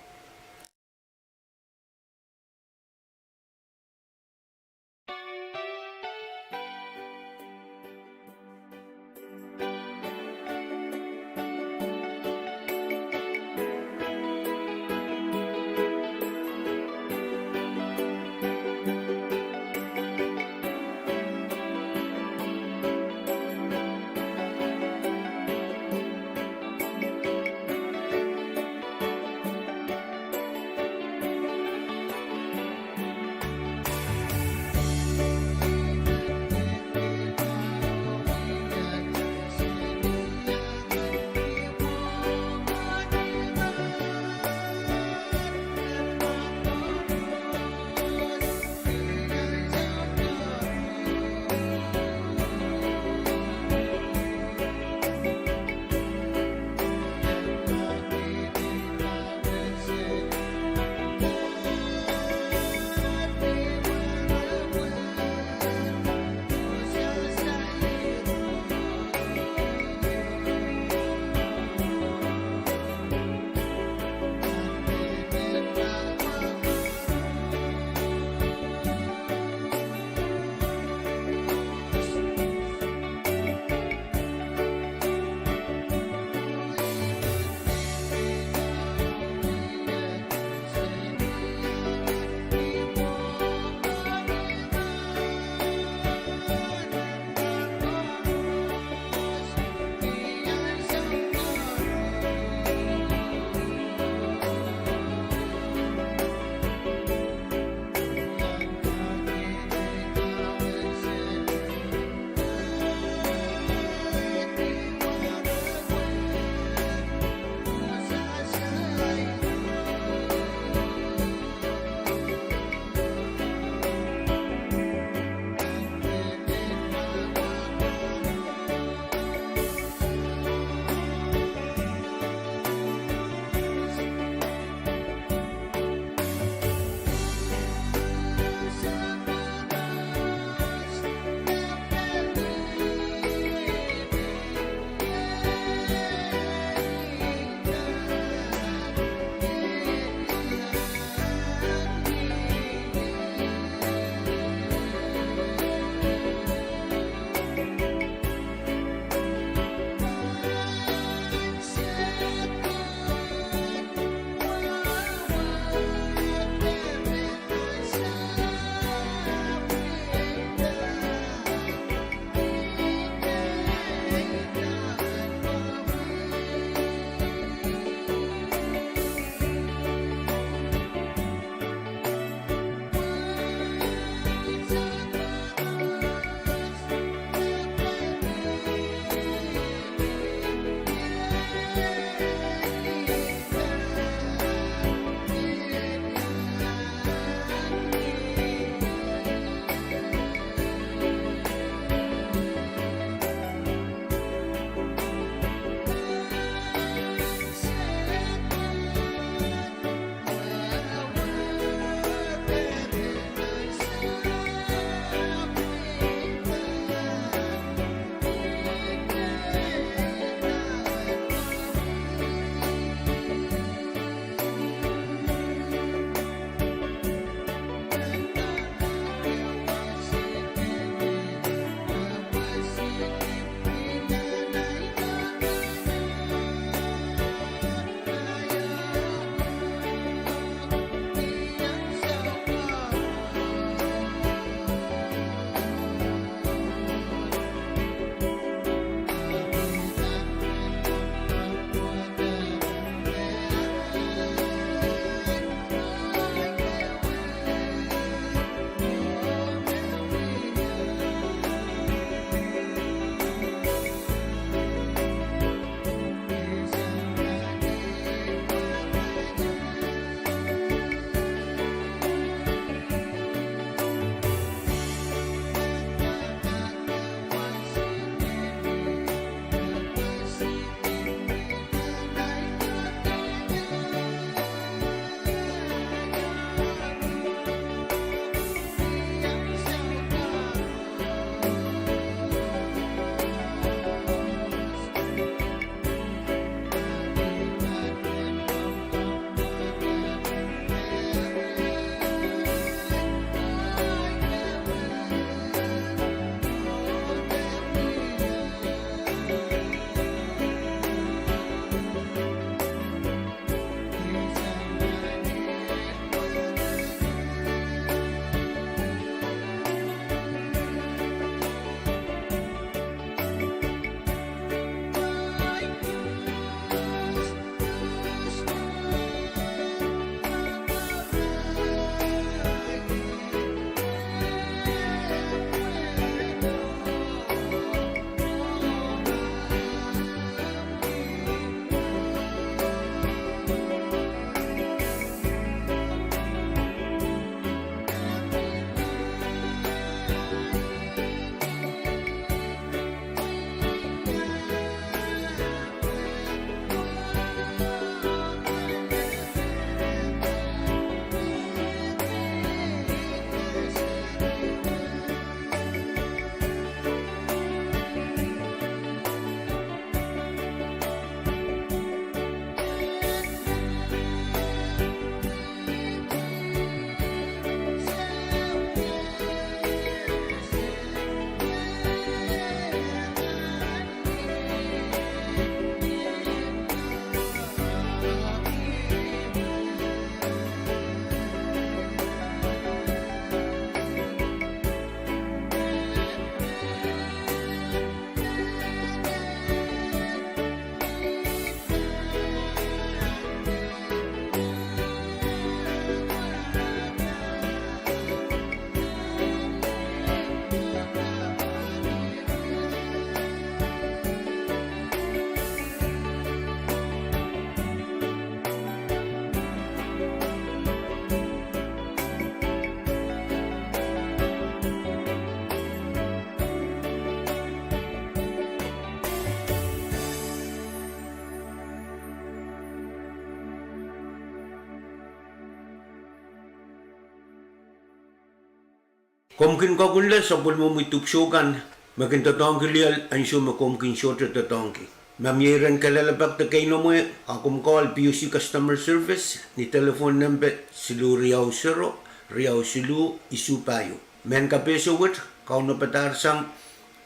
Komw kin koakula sapwellimomwi dipwisou kan me kin doadoahngki lel ansou me komw kin sohte doadoahngki. Ma mie iren kalelapak de keinemwe, a komw call P U C Customer Service ni telephone nempe siluh riau sero, riau siluh isuh pahieu. Mehn kapehse wet, kaunopadahr sang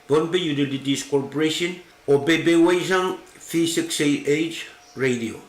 Pohnpei Utilities Corporation, oh peipeieisang V six A H radio.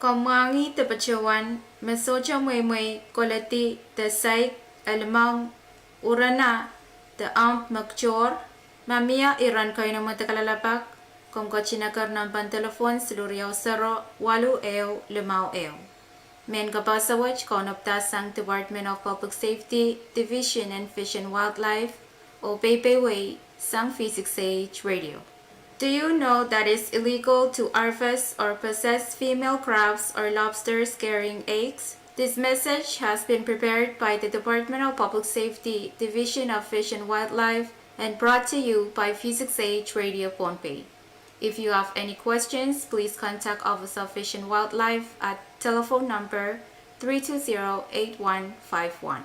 Komw mwahngih de patohwan me sohte mweimwei koledi de saik, elimong, urena, de omw me kitohr. Ma mie iren keinemwe de kalelapak, komw ketin eker nempen delepwohn siluh riau sero waluh ehu limau ehu. Mehn kapehse wet kaunopdahsang Department of Public Safety, Division and Fish and Wildlife, oh peipeieisang V six H Radio. Do you know that it's illegal to harvest or possess female crabs or lobsters carrying eggs? This message has been prepared by the Department of Public Safety, Division of Fish and Wildlife, and brought to you by V six H Radio Pohnpei. If you have any questions, please contact Office of Fish and Wildlife at telephone number three two zero eight one five one.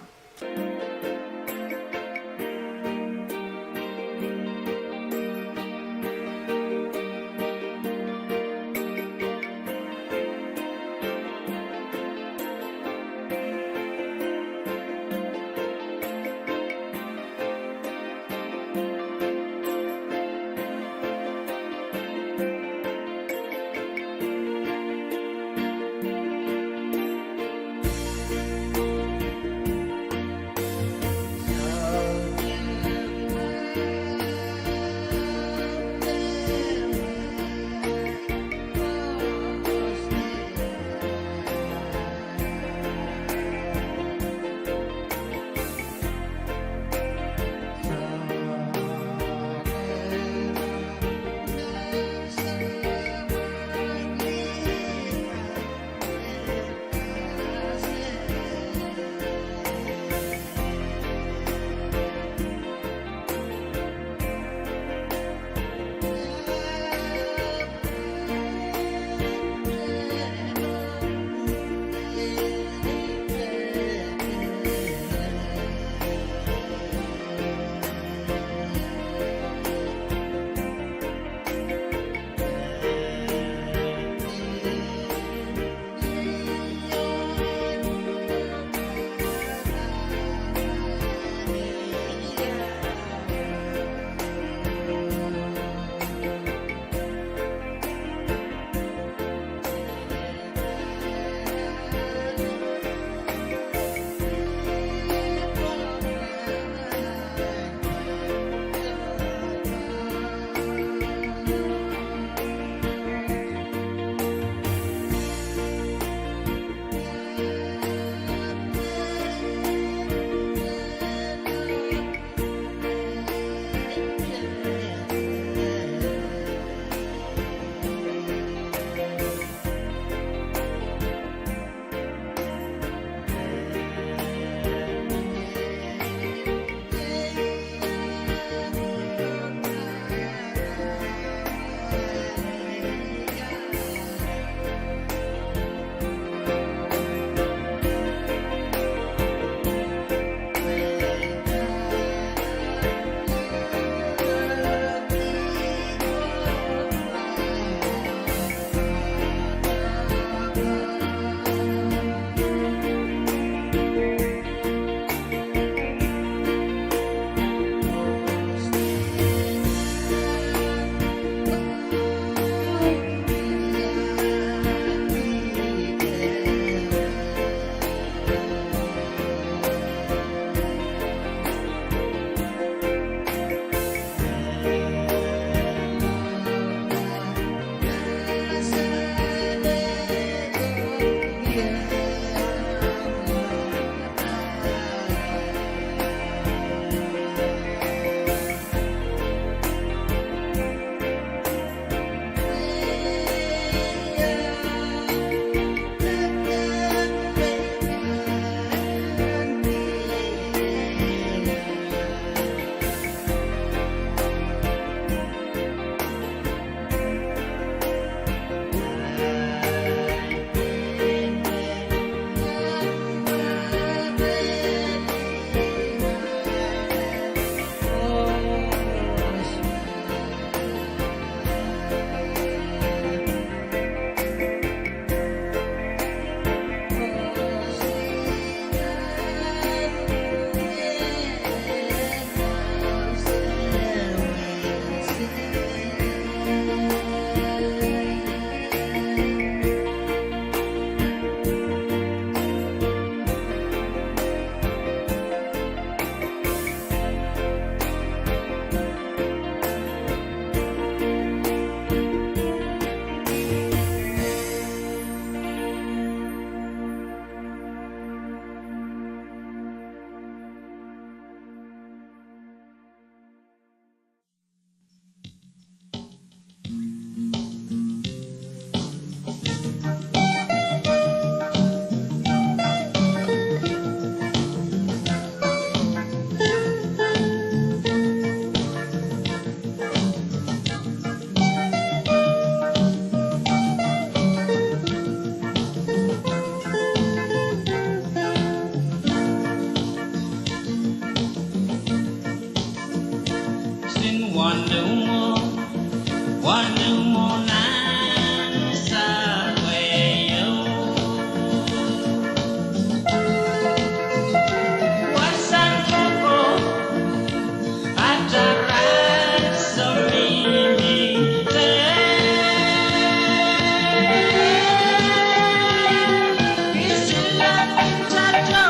Wanuhmwo nan sahpweo. Wasahn koko, atail ras soh mihmi de. Kisilapi tato,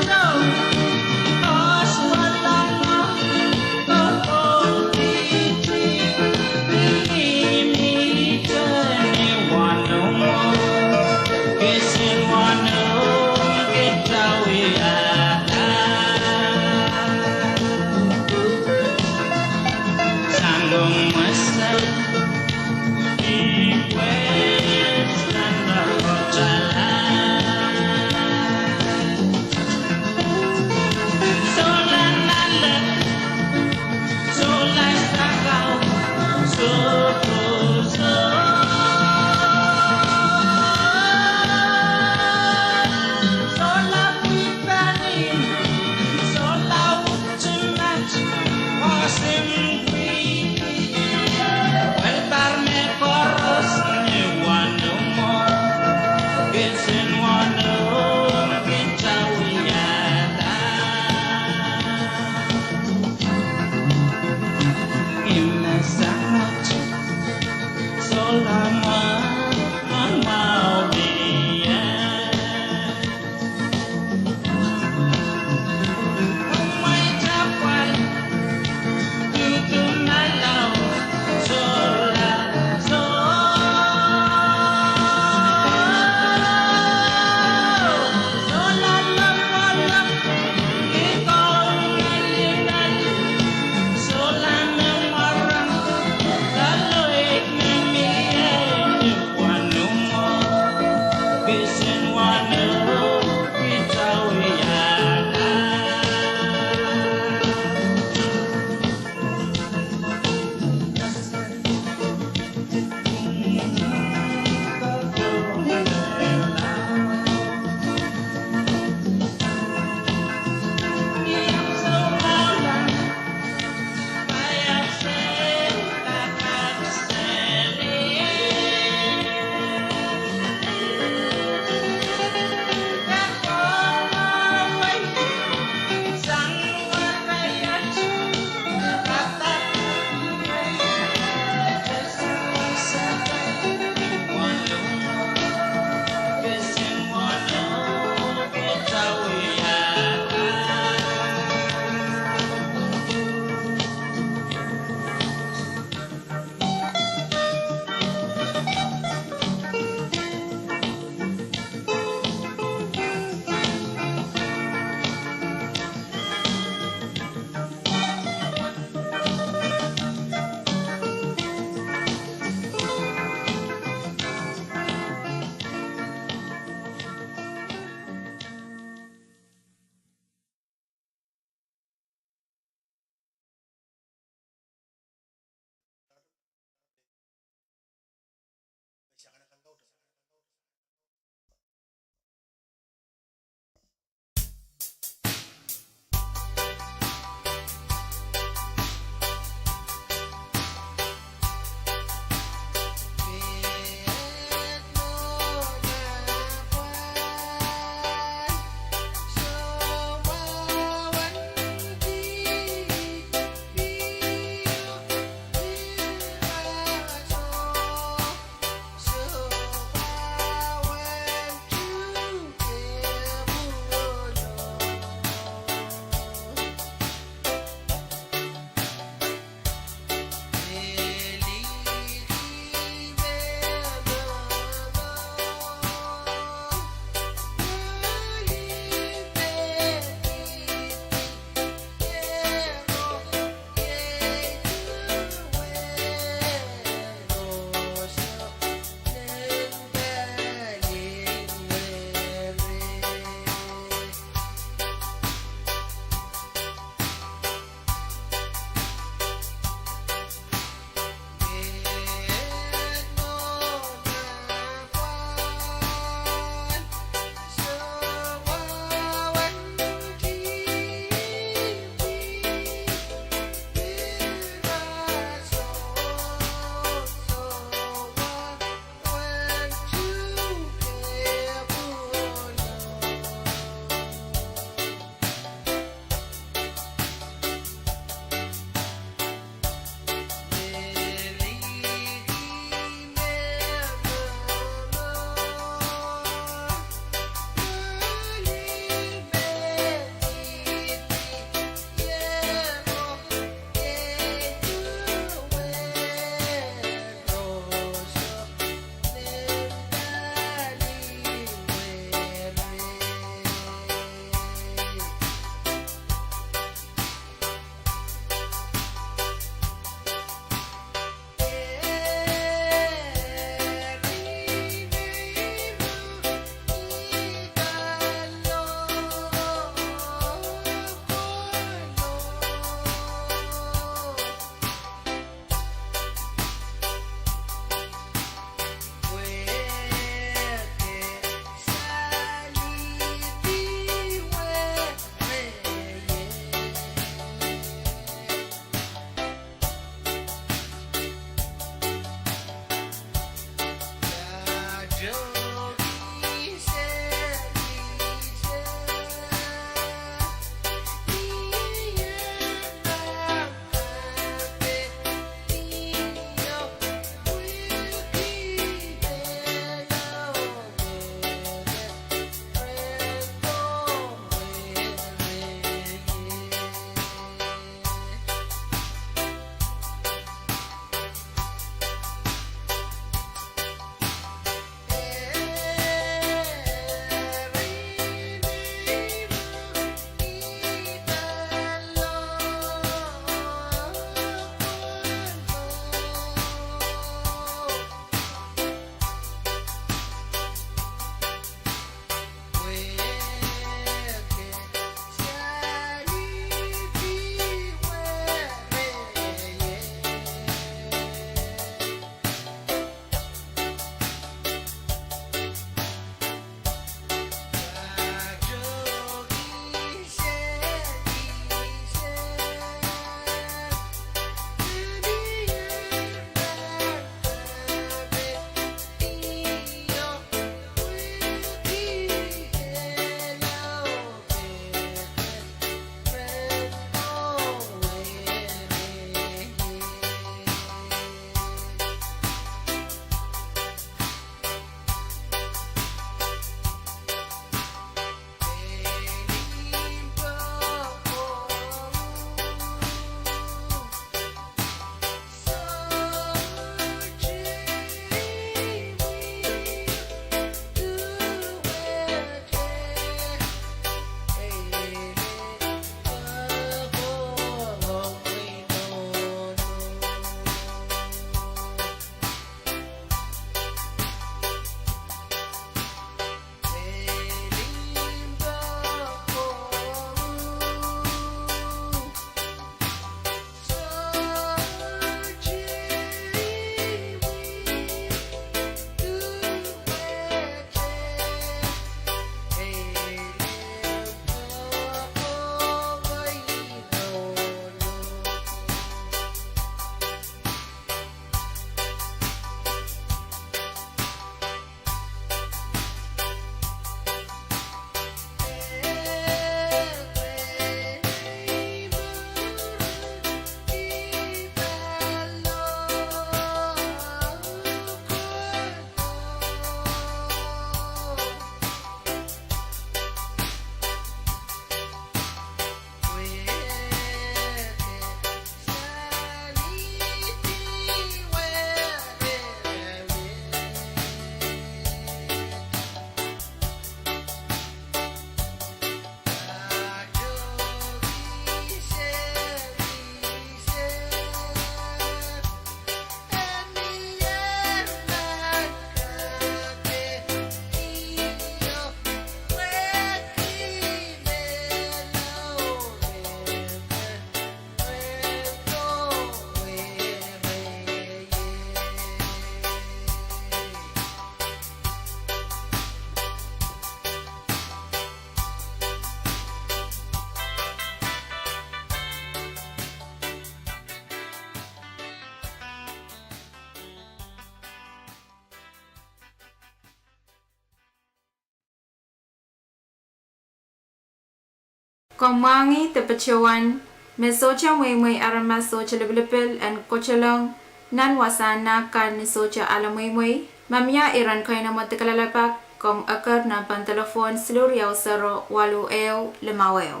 Komw mwahngih de patohwan me sohte mweimwei aramas sohte lipilipil en kotolong nan wasahn nahk kan ni sohte ale mweimwei, ma mie iren keinemwe de kalelapak, komw eker nan pahn delepwohn siluh riau sero waluh ehu limau ehu.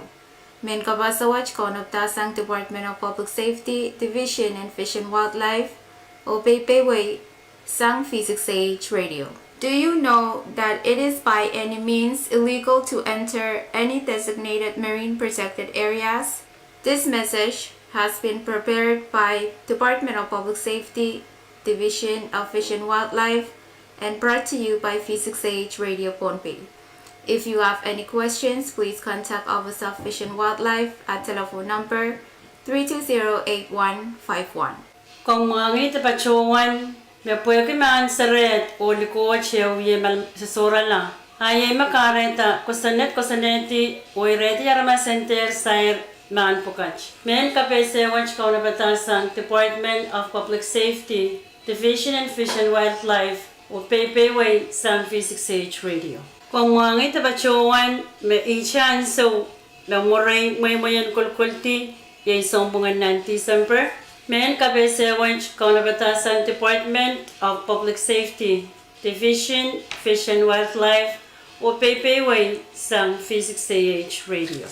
Mehn kapaso wet kaunopada sang Department of Public Safety, Division of Fish and Wildlife, oh peipehiwei sang V six A H Radio. Do you know that it is by any means illegal to enter any designated marine protected areas? This message has been prepared by Department of Public Safety, Division of Fish and Wildlife, and brought to you by V six A H Radio Pohnpei. If you have any questions, please contact Office of Fish and Wildlife at telephone number three two zero eight one five one. Komw mwahngih de patohwan me pwehki mahn serehd oh likoht ehu iei me sosohrala, a iei me kahrehda kosonned kosonnedi oh irehdi aramas en dehr sair mahn pwukat. Mehn kapehse wet kaunopada sang Department of Public Safety, Division of Fish and Wildlife, oh peipehiwei sang V six A H Radio. Komw mwahngih de patohwan me ihte ansou me mwurei mweimwei en kolokoldi iei sounpwong en nan Tisempe. Mehn kapehse wet kaunopada sang Department of Public Safety, Division Fish and Wildlife, oh peipehiwei sang V six A H Radio.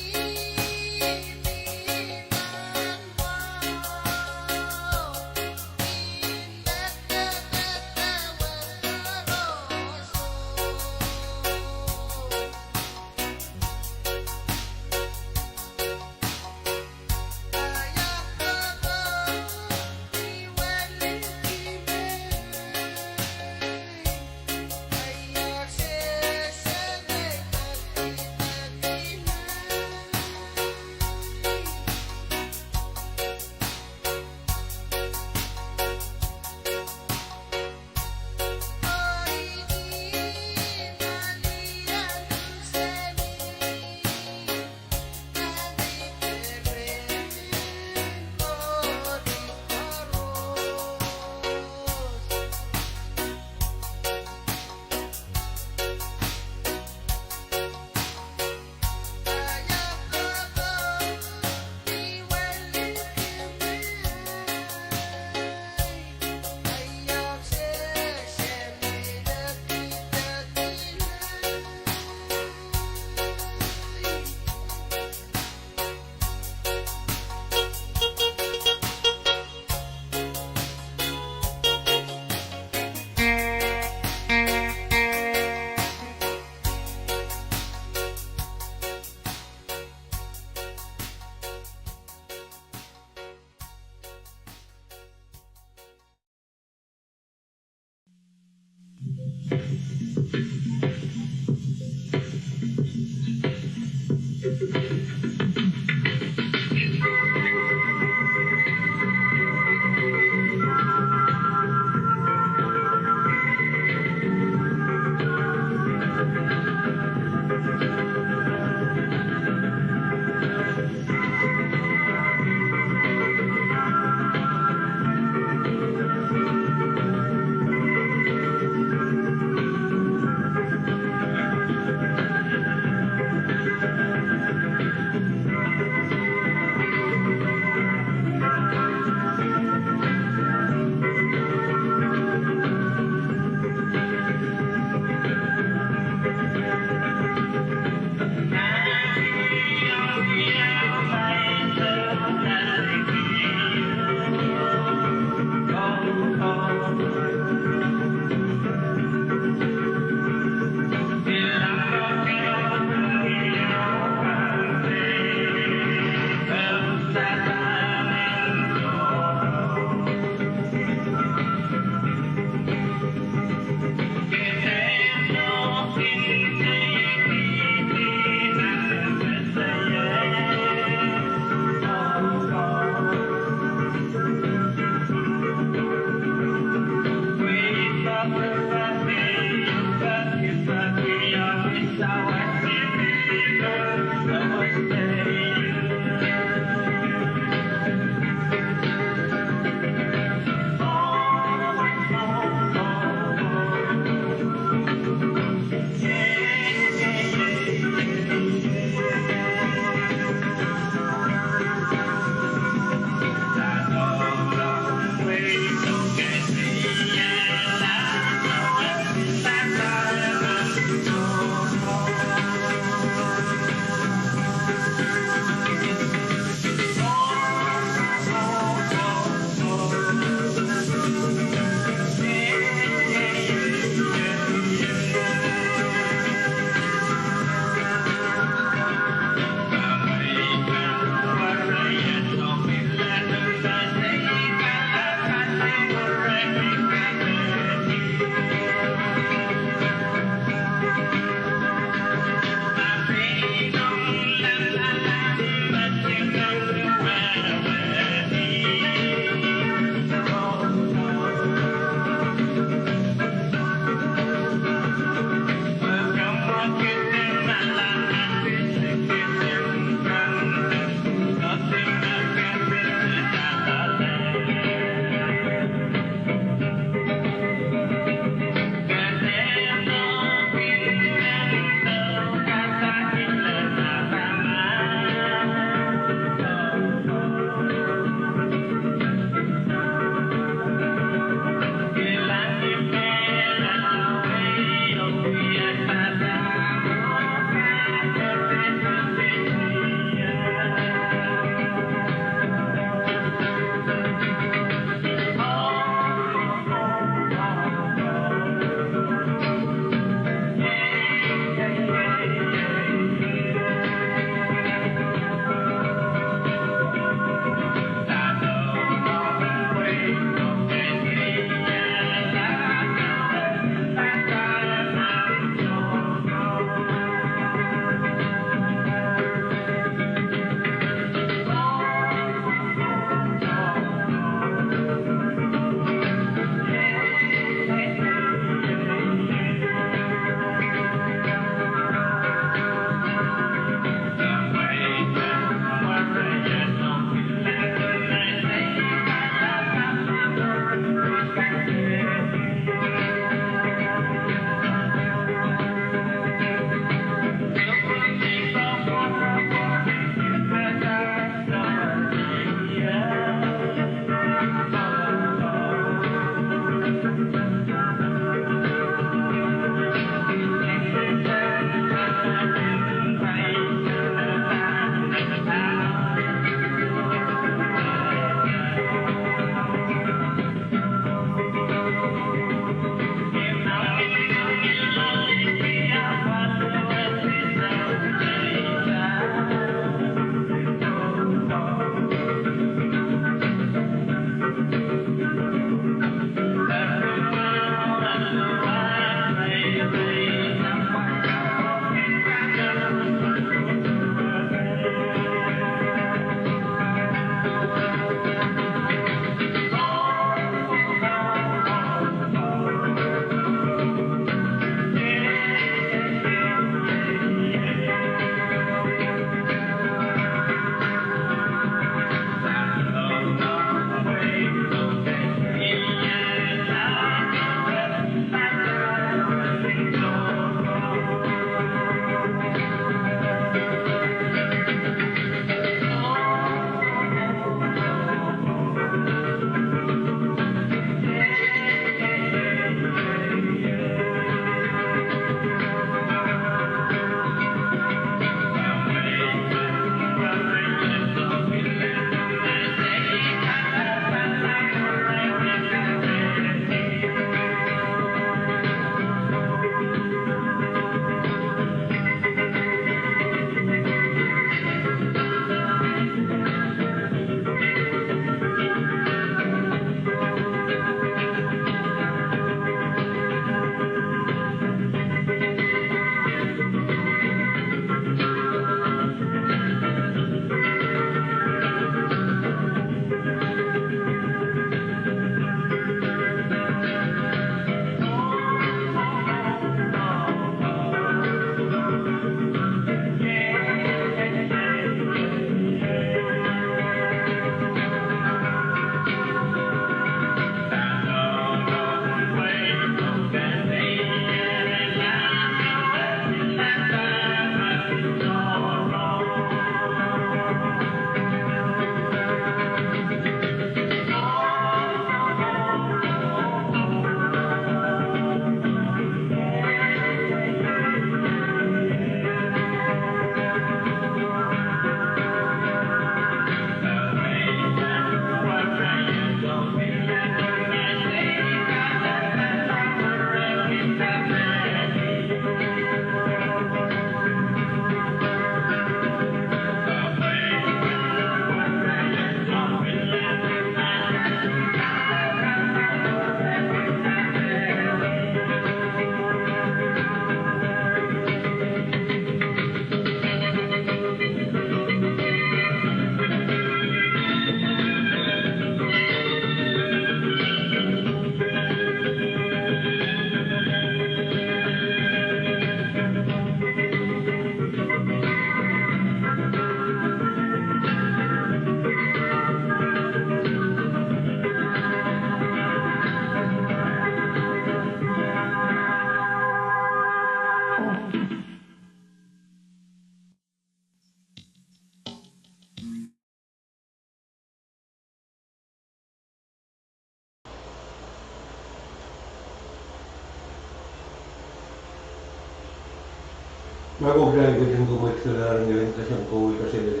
Pwe kohda I ketin kumwail solahr ngilen kesempwal kaselel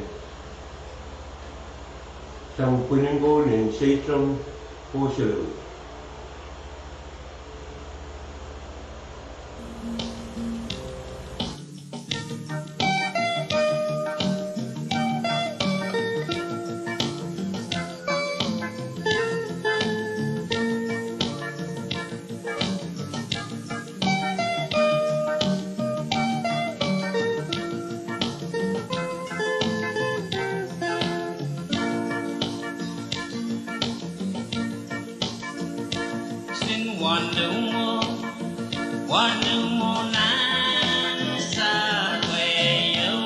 sang pwinin koul en Seiloak oh Seiloak. Sin wanu mwo, wanu mwo nan sahpweo.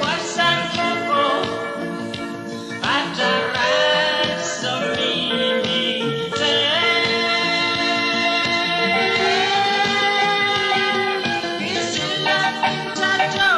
Wasahn koko, atail soh mihmi te. Isila pintato,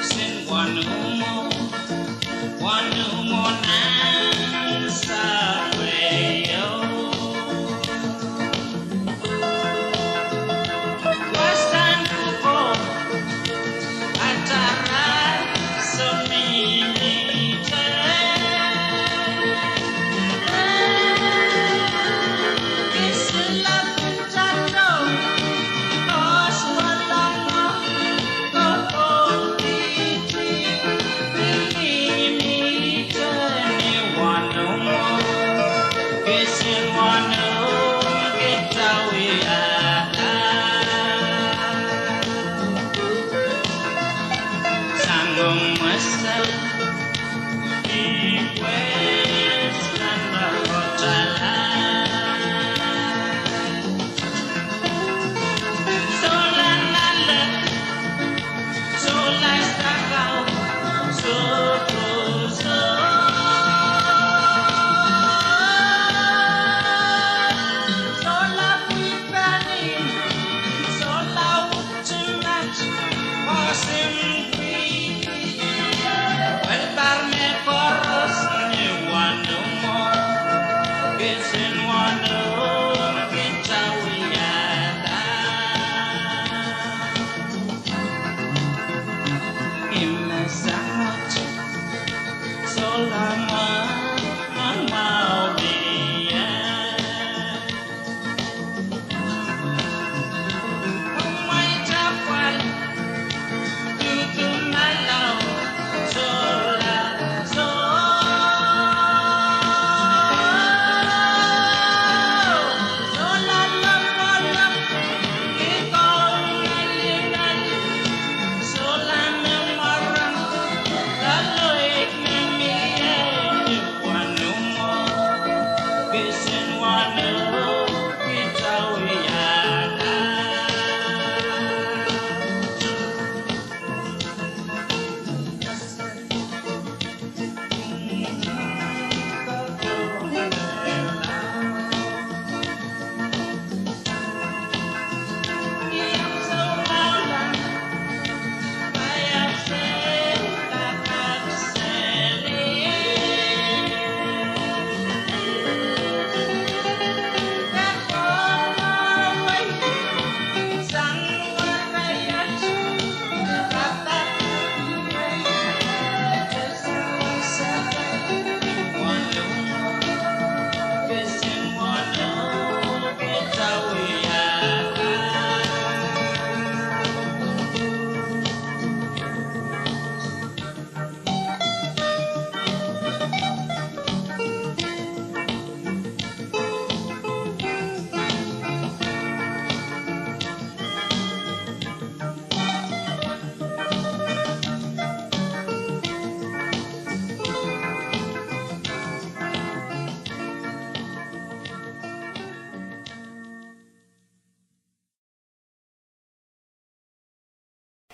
Sin wanu mwo, wanu mwo nan sahpweo. Wasahn koko, atail soh mihmi te.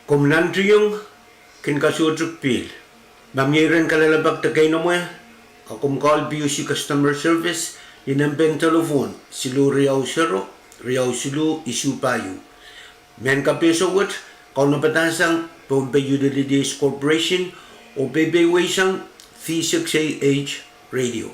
Komw nantiong, kin kasohte pihl. Ma mie iren kalelapak de keinemwe, a komw call P U C Customer Service ni nempehn telephone siluh riau sero, riau siluh isuh pahieu. Mehn kapehse wet, kaunopada sang Pohnpei Utilities Corporation oh peipeweisang V six A H Radio.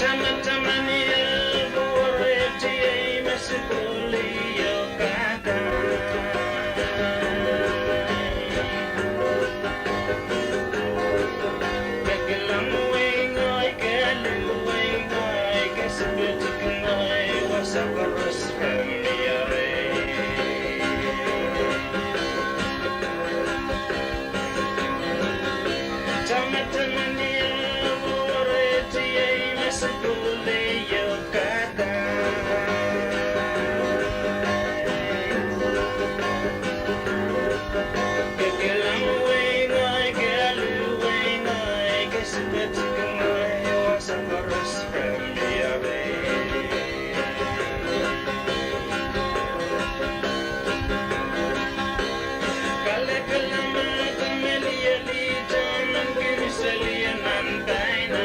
Tamataman ie, pwe werehdi ei me sukuhl ieu kahda. Ke kilang wehi ngehi, ke alu wehi ngehi, ke sukuhl ieu ngehi, wasa koaros pahn mie reh. Tamataman ie, pwe werehdi ei me sukuhl ieu kahda. Ke kilang wehi ngehi, ke alu wehi ngehi, ke sukuhl ieu ngehi, wasa koaros pahn mie reh. Kalelapak me liel, I tohn nan kin seli nan paina.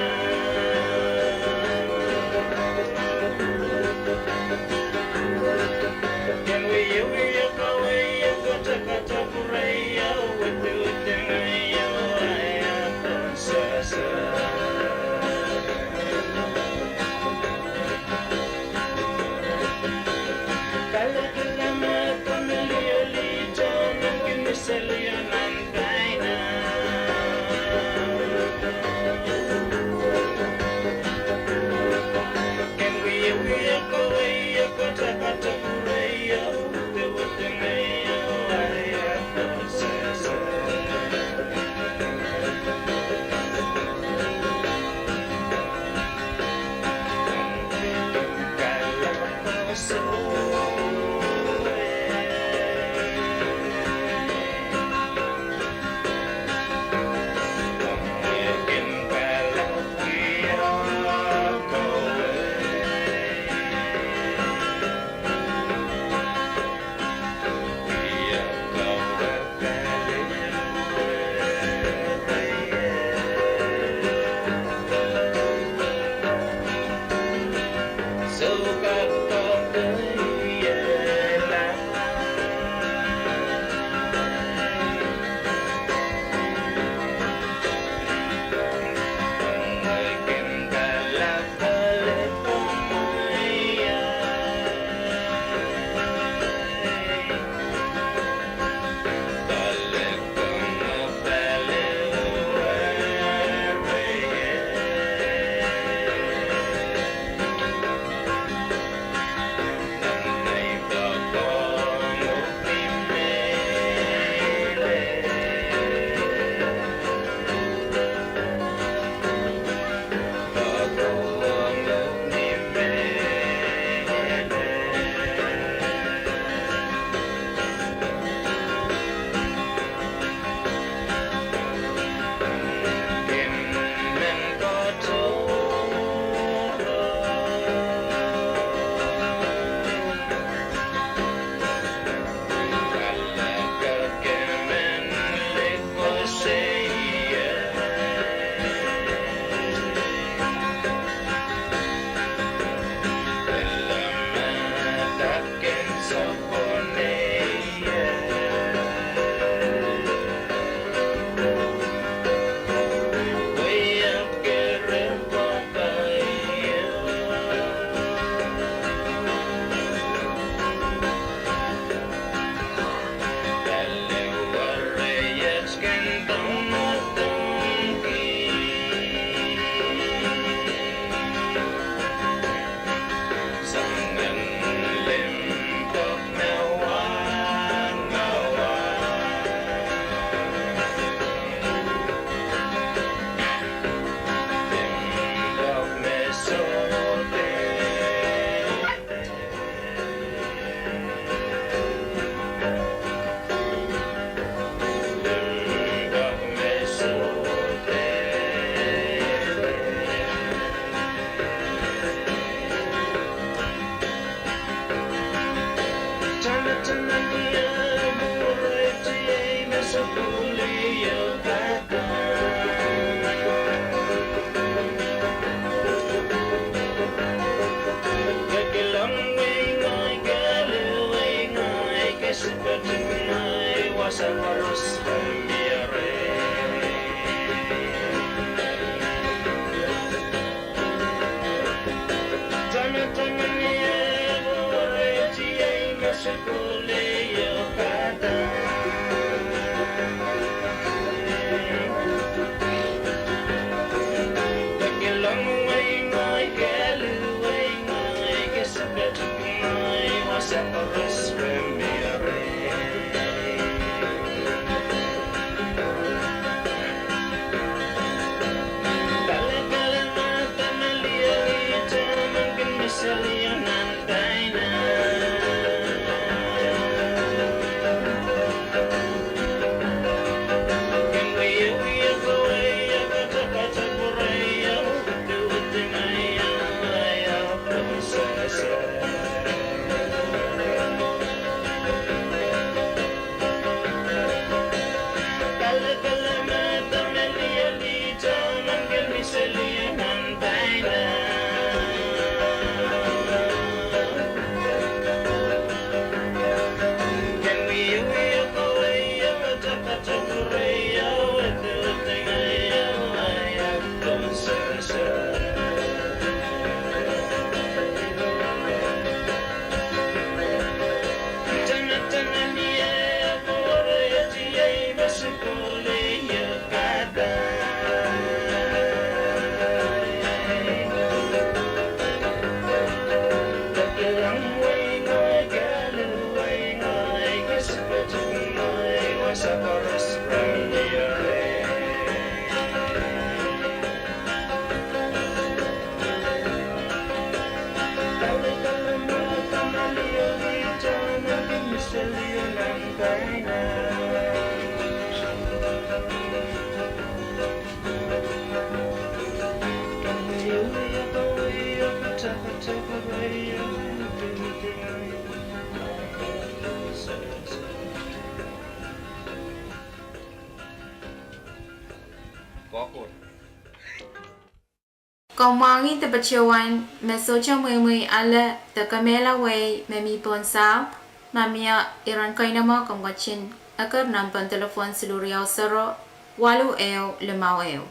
Kamwahngih de patohwan me sohte mweimwei ale de kemehla wehi me mi pohn sahpw, ma mie iren keinemwe komw ketin eker nempen delepwohn siluh riau sero, waluh ehu limau ehu.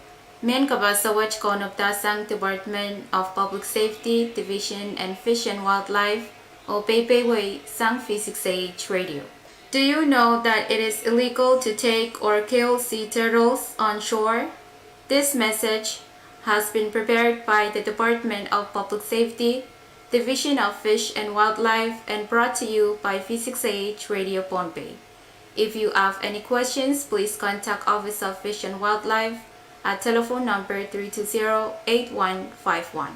Mehn kapehse wet kaunopdahsang Department of Public Safety, Division and Fish and Wildlife, oh peipeiwei sang V six A H Radio. Do you know that it is illegal to take or kill sea turtles on shore? This message has been prepared by the Department of Public Safety, Division of Fish and Wildlife, and brought to you by V six A H Radio Pohnpei. If you have any questions, please contact Office of Fish and Wildlife at telephone number three two zero eight one five one.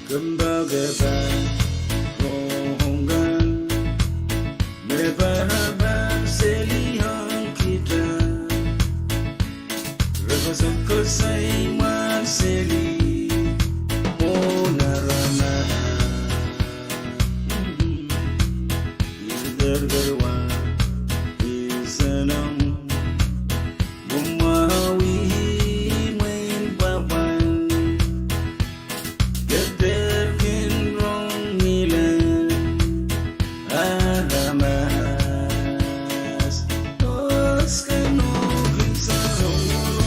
Kempoakepahr ong kan me pahpa seli ong kita. Re koasokoasoi mwahl seli mwohn aramas. Ikerkerwa, isenong, mwomwahwih mwein pwapwand. Keder kin rong ngilen aramas. Oskeno kin saraworo.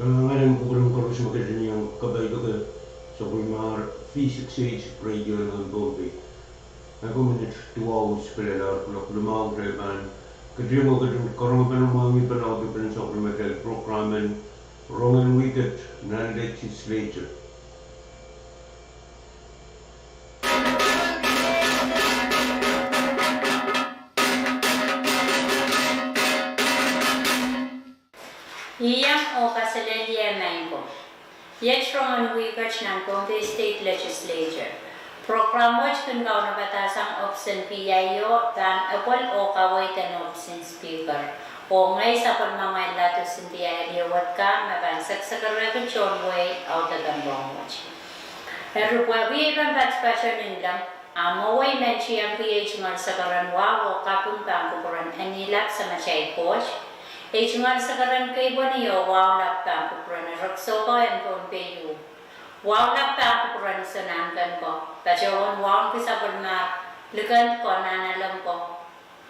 Kalahngan en kupwuren koaros me ketin iang kapaiada sapwellimomwi V six H Radio en Pohnpei. Eri minit duwau sipelel ar kuloak limau, re pahn ketin, ketin karonge pahn mwahngih pahn audepen sapwellime program en rongen wihk et nan legislature. Iang oh kaselehlie maing ko. Iet rongen wihk et nan Pohnpei State Legislature. Program wet kin kaunopada sang ohpis en PIO, pahn epwel oh kaweid en ohpis en Speaker. Oh ngehi sapwellimamwail Ladu Cynthia Eliowet Carr me pahn sekesekerehki tohn wehi audepen rong wet. Eri pwehki ei pahn patopato nin leng, a mwowei men tiengki ei tungoal sekeren wahu oh kaping pahn kupwuren Eni Lap Samatail Koht, ei tungoal sekeren keiweni oh wahu lap pahn kupwuren Erekiso ko en Pohnpei U, wahu lap pahn kupwuren Sonahnken ko, patohwan wauneki sapwellimar Likend ko, Nahnalek ko,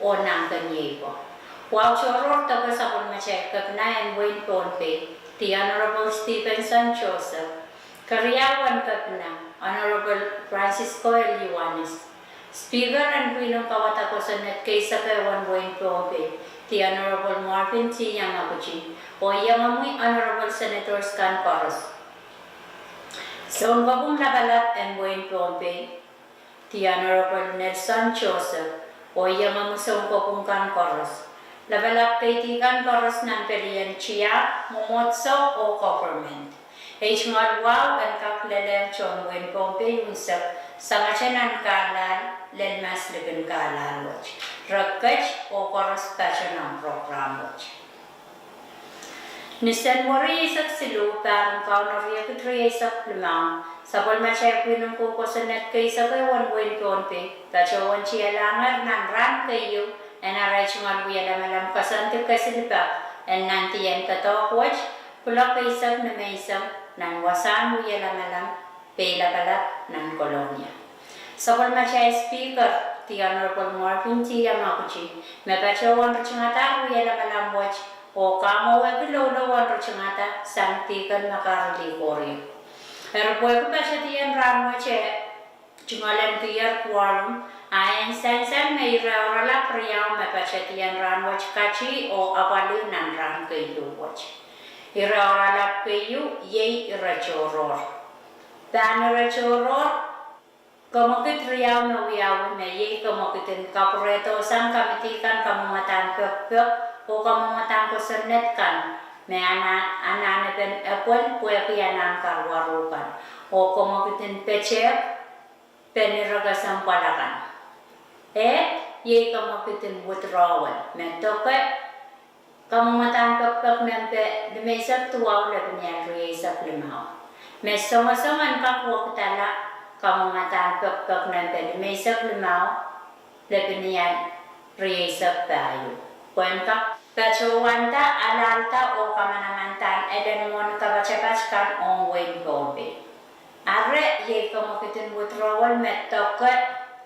oh Nahnkeniei ko. Wahu tohrohr doke sapwellimatail Kepina en wehin Pohnpei, The Honorable Stephenson Joseph, keriau en Kepina, Honorable Francisco L. Ioanis, Speaker en pwihn en kawada kosonned keisekehwen wehin Pohnpei, The Honorable Marvin T. Yamaguchi, oh iengomwi Honorable Senators kan koaros. Sounkopwung Lapalap en wehin Pohnpei, The Honorable Nelson Joseph, oh iengomwi sounkopwung kan koaros. Lapalap keidi kan koaros nan pelien tiahk, mwomwohdiso oh government. Ei tungoal wahu en kak lelehng tohn wehin Pohnpei unsek, sangete nan kahlahl, lel maslikin kahlahl wet. Re ket oh koaros patohwan program wet. Ni Senweri eisek siluh, pahr en Kaun riekid rieisek limau, sapwellimatail pwihn en kou kosonned keisekehwen wehin Pohnpei patohwan tialahngehr nan rahn keieu en arail tungoal wia lamalam koasoandi kesilipek en nandien doadoahk wet, kuloak eisek nimenseng, nan wasahn wia lamalam Peilapalap nan Kolonia. Sapwellimatail Speaker, The Honorable Marvin T. Yamaguchi, me patohwan ritingadahr wia lamalam wet oh kamwowehki loulou en ritingada sang dihken me kahrehda koaros. Eri pwehki patedien rahn wet e tungoal en diar quorum, a e sansal me ire oaralap riau me patedien rahn wet kati oh apwalih nan rahn keieu wet. Ire oaralap keieu iei ire tohrohr. Pahn ire tohrohr, kemwekid riau me wiawi me iei kemwekid en kapwurehdo sang kamidi kan kamwomwadahn pekipek oh kamwomwadahn kosonned kan me anahnepen epwel pwehki anahn karuwaru kan, oh kemwekid en petehk pen ire kesempwal akan. E, iei kemwekid en withdrawal me doke kamwomwadahn pekipek nempe limeisek duwau lepin ial rieisek limau. Me songosong en kak wekidala kamwomwadahn pekipek nempe limeisek limau lepin ial rieisek pahieu, pwehn kak patohwanda alahlda oh kamanamandan elen mwohni kapatapat kan ong wehin Pohnpei. Eri iei kemwekid en withdrawal me doke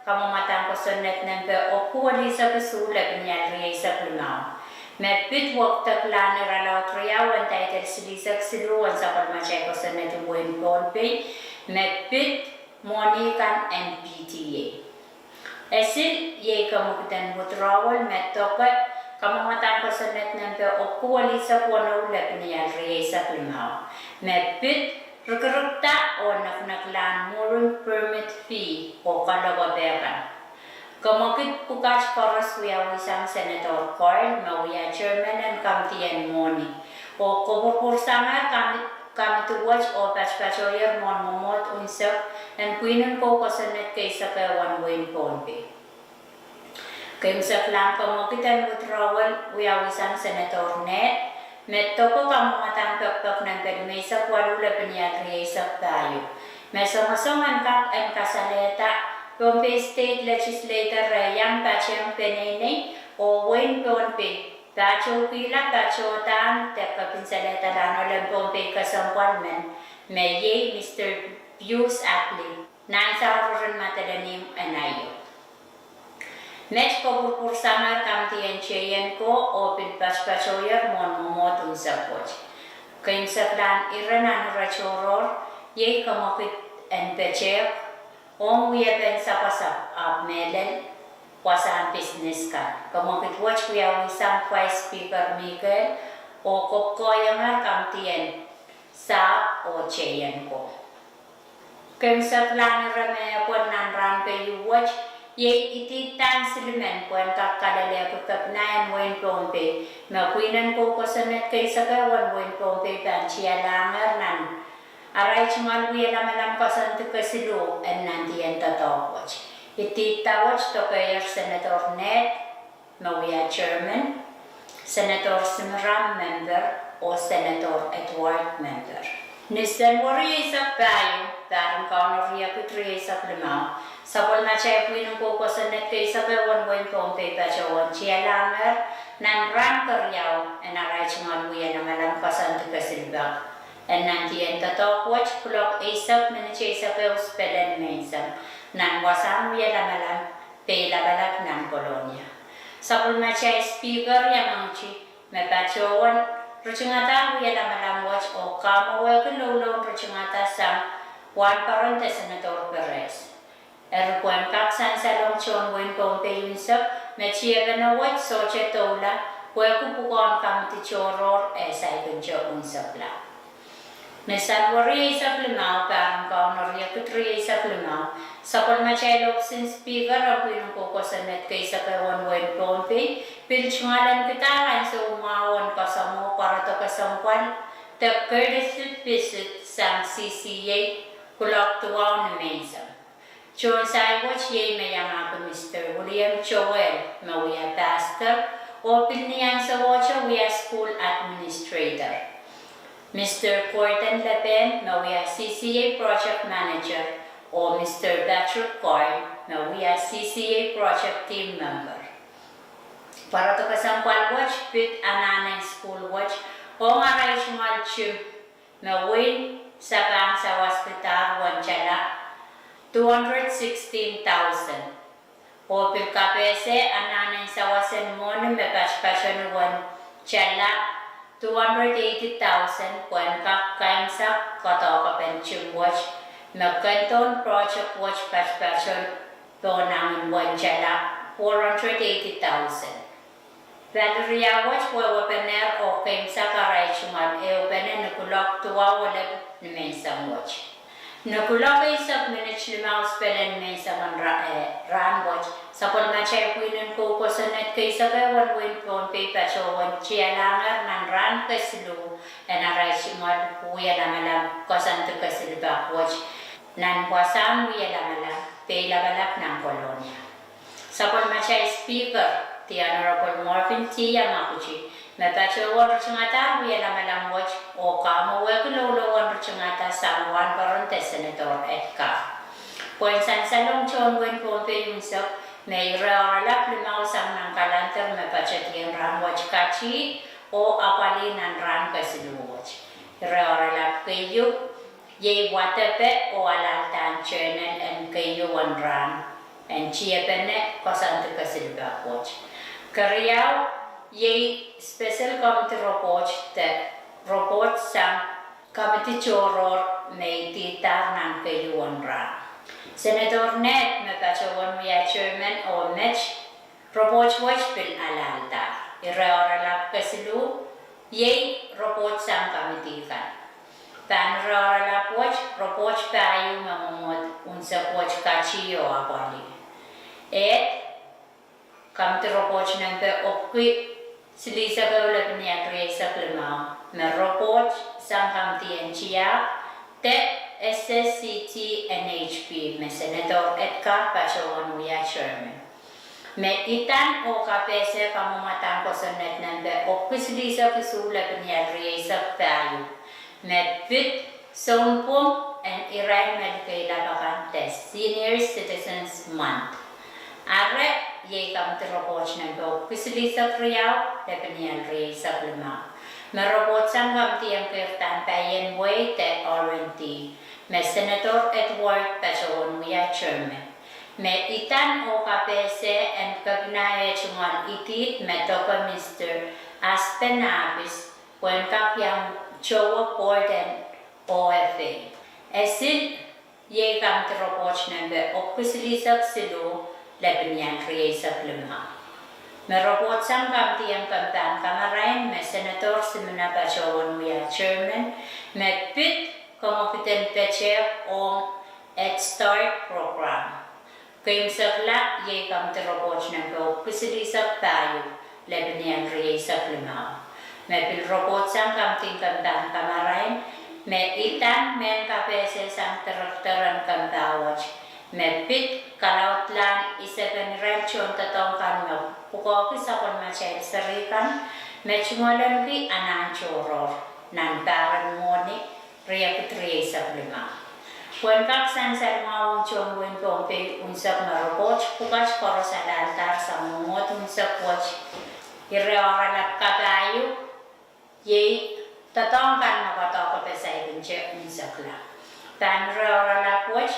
kamwomwadahn kosonned nempe epwuo lihsek isuh lepin ial rieisek limau. Me pid wekideklahn irelaud riau en title silihsek siluh en sapwellimatail kosonned en wehin Pohnpei, me pid mwohni kan en PDA. Esil, iei kemwekid en withdrawal me doke kamwomwadahn kosonned nempe epwuo lihsek weneu lepin ial rieisek limau. Me pid rikirikda oh nekineklahn mooring permit fee oh kalokapehl kan. Kemwekid pwukat koaros wiawi sang Senator Coyle me wia chairman en kamidi en mwohni, oh kopwurpwursangehr kamidi wet oh patpatohier mwohn mwomwohd unsek en pwihn en kou kosonned keisekehwen wehin Pohnpei. Keimwseklahn kemwekid en withdrawal wiawi sang Senator Ned, me doke kamwomwadahn pekipek nempe limeisek waluh lepin ial rieisek pahieu. Me songosong en kak en kasalehda Pohnpei State Legislature re iang patehng peneinei oh wehin Pohnpei patohkihla patohdahn de kepinselehda Lahn Ohl en Pohnpei kesempwal men, me iei Mr Pius Ackley, nan saureren Madolenihmw en aio. Met kopwurpwursangehr kamidi en J N ko oh pil patpatohier mwohn mwomwohd unsek wet. Keimwseklahn ire nan ire tohrohr iei kemwekid en petehk ong wiepen sapwasapw ahpw mehlel wasahn business kan. Kemwekid wet wiawi sang Vice Speaker Miguel oh kopwkohiengehr kamidi en sahpw oh J N ko. Keimwseklahn ire me epwel nan rahn keieu wet iei idihdahn silimen pwehn kak kalelehki Kepina en wehin Pohnpei me pwihn en kou kosonned keisekehwen wehin Pohnpei pahn tialahngehr nan Arail tungoal wie lamalam koasoandi kesiluh en nantihong doadoahk wet. Idihda wet dokedoke Senator Ned, me wia chairman, Senator Simram member, oh Senator Edward member. Ni Senweri eisek pahieu, pahr en Kauno riekid rieisek limau, sapwellimatail pwihn en kou kosonned keisek ehu en wehin Pohnpei patohwan tialahngehr nan rahn keriau en arail tungoal wie lamalam koasoandi kesilpek en nantihong doadoahk wet kuloak eisek minit eisek ehu sipelen menseng nan wasahn wie lamalam Peilapalap nan Kolonia. Sapwellimatail Speaker iangahki me patohwan ritingada wie lamalam wet oh kamwehwehki louloun ritingada sang wahnpoaron de Senator Perez. Eri pwehn kak sansalong tohn wehin Pohnpei unsek, me tiepene wet sohte doula pwehki pwukoahn kamidi tohrohr eh saikinte unsekla. Ni Senweri eisek limau, pahr en Kauno riekid rieisek limau, sapwellimatail ohpis en Speaker en pwihn en kou kosonned keisek ehu en wehin Pohnpei pil tungoal en kidahng ansou mwahu en kasamwo pwarodo kesempwal de courtesy visit sang C C A kuloak duwau ni menseng. Tohn sai wet iei me iangahki Mister William Joel, me wia pastor oh pil ni ahnsowohte wia school administrator, Mister Gordon Lepehn, me wia C C A project manager, oh Mister Patrick Coyne, me wia C C A project team member. Pwarodo kesempwal wet pid anahn en sukuhl wet ong arail tungoal tim, me wein sapahn sawaskihdahr wen tala two hundred sixteen thousand, oh pil kapehse anahn en sawas en mwohni me patpato ni wen tala two hundred eighty thousand pwehn kak kaimwisekala koadoahkepen tim wet, me kehndon project wet patpato pohnangin wen tala four hundred eighty thousand. Pali riau wet wehwehpenehr oh kaimwisekala arail tungoal ehupene ni kuloak duwau elep ni menseng wet. Ni kuloak eisek minit limau sipelen menseng en ra-, eh, rahn wet, sapwellimatail pwihn en kou kosonned keisek ehu en wehin Pohnpei patohwan tialahngehr nan rahn kesiluh en arail tungoal wie lamalam koasoandi kesilpek wet nan wasahn wie lamalam Peilapalap nan Kolonia. Sapwellimatail Speaker, the Honorable Morvin T. Yamaguchi, me patohwan ritingada wie lamalam wet oh kamwehwehki loulouen ritingada sang wahnpoaron de Senator Edgar. Pwehn sansalong tohn wehin Pohnpei unsek, me ire oaralap limau sang nan kalender me patehdiong rahn wet katiht oh apwalih nan rahn kesiluh wet. Ire oaralap keieu iei wadepe oh alahldahr journal en keieu en rahn en tiepene koasoandi kesilpek wet. Keriau iei special committee report de report sang kamidi tohrohr me idihdahr nan keieu en rahn. Senator Ned me patohwan wia chairman oh met, report wet pil alahldahr. Ire oaralap kesiluh iei report sang kamidi kan. Pahn ire oaralap wet, report pahieu me mwomwohd unsek wet katiht oh apwalih. Ehd, kamidi report nempe epwiki silihsek ehu lepin ial rieisek limau, me report sang kamidi en tiahk de S S C T N H P me Senator Edgar patohwan wia chairman. Me idan oh kapehse kamwomwadahn kosonned nempe epwiki silihsek isuh lepin ial rieisek pahieu, me pid sounpwong en irail me likeilap akan de Senior Citizens Month. Ire iei kamidi report nempe epwiki silihsek riau lepin ial rieisek limau, me report sang kamidi en keirdahn paien wehi de R and D, me Senator Edward patohwan wia chairman. Me idan oh kapehse en kepina eh tungoal idihd me doke Mister Aspen Ahpis, pwehn kak iang towe board en O F A. Esil iei kamidi report nempe epwiki silihsek siluh lepin ial rieisek limau, me report sang kamidi en kempahn kamarain me Senator Simina patohwan wia chairman, me pid kamwekid en petehk ong Head Start program. Keimwisekla iei kamidi report nempe epwiki silihsek pahieu lepin ial rieisek limau, me pil report sang kamidi en kempahn kamarain me idahn mehn kapehse sang director en kempa wet, me pid kalaudlahn isepen irail tohndoadoahk kan me pwukoahki sapwellimatail seri kan me tungoalenki anahn tohrohr nan pahr en mwohni riekid rieisek limau. Pwehn kak sansal mwahu ong tohn wehin Pohnpei unsek me report pwukat koaros alahldahr sang mwomwohd unsek wet, ire oaralap kapahieu, iei doadoahk kan me koadoahke pesaikinte unsekla. Pahn ire oaralap wet,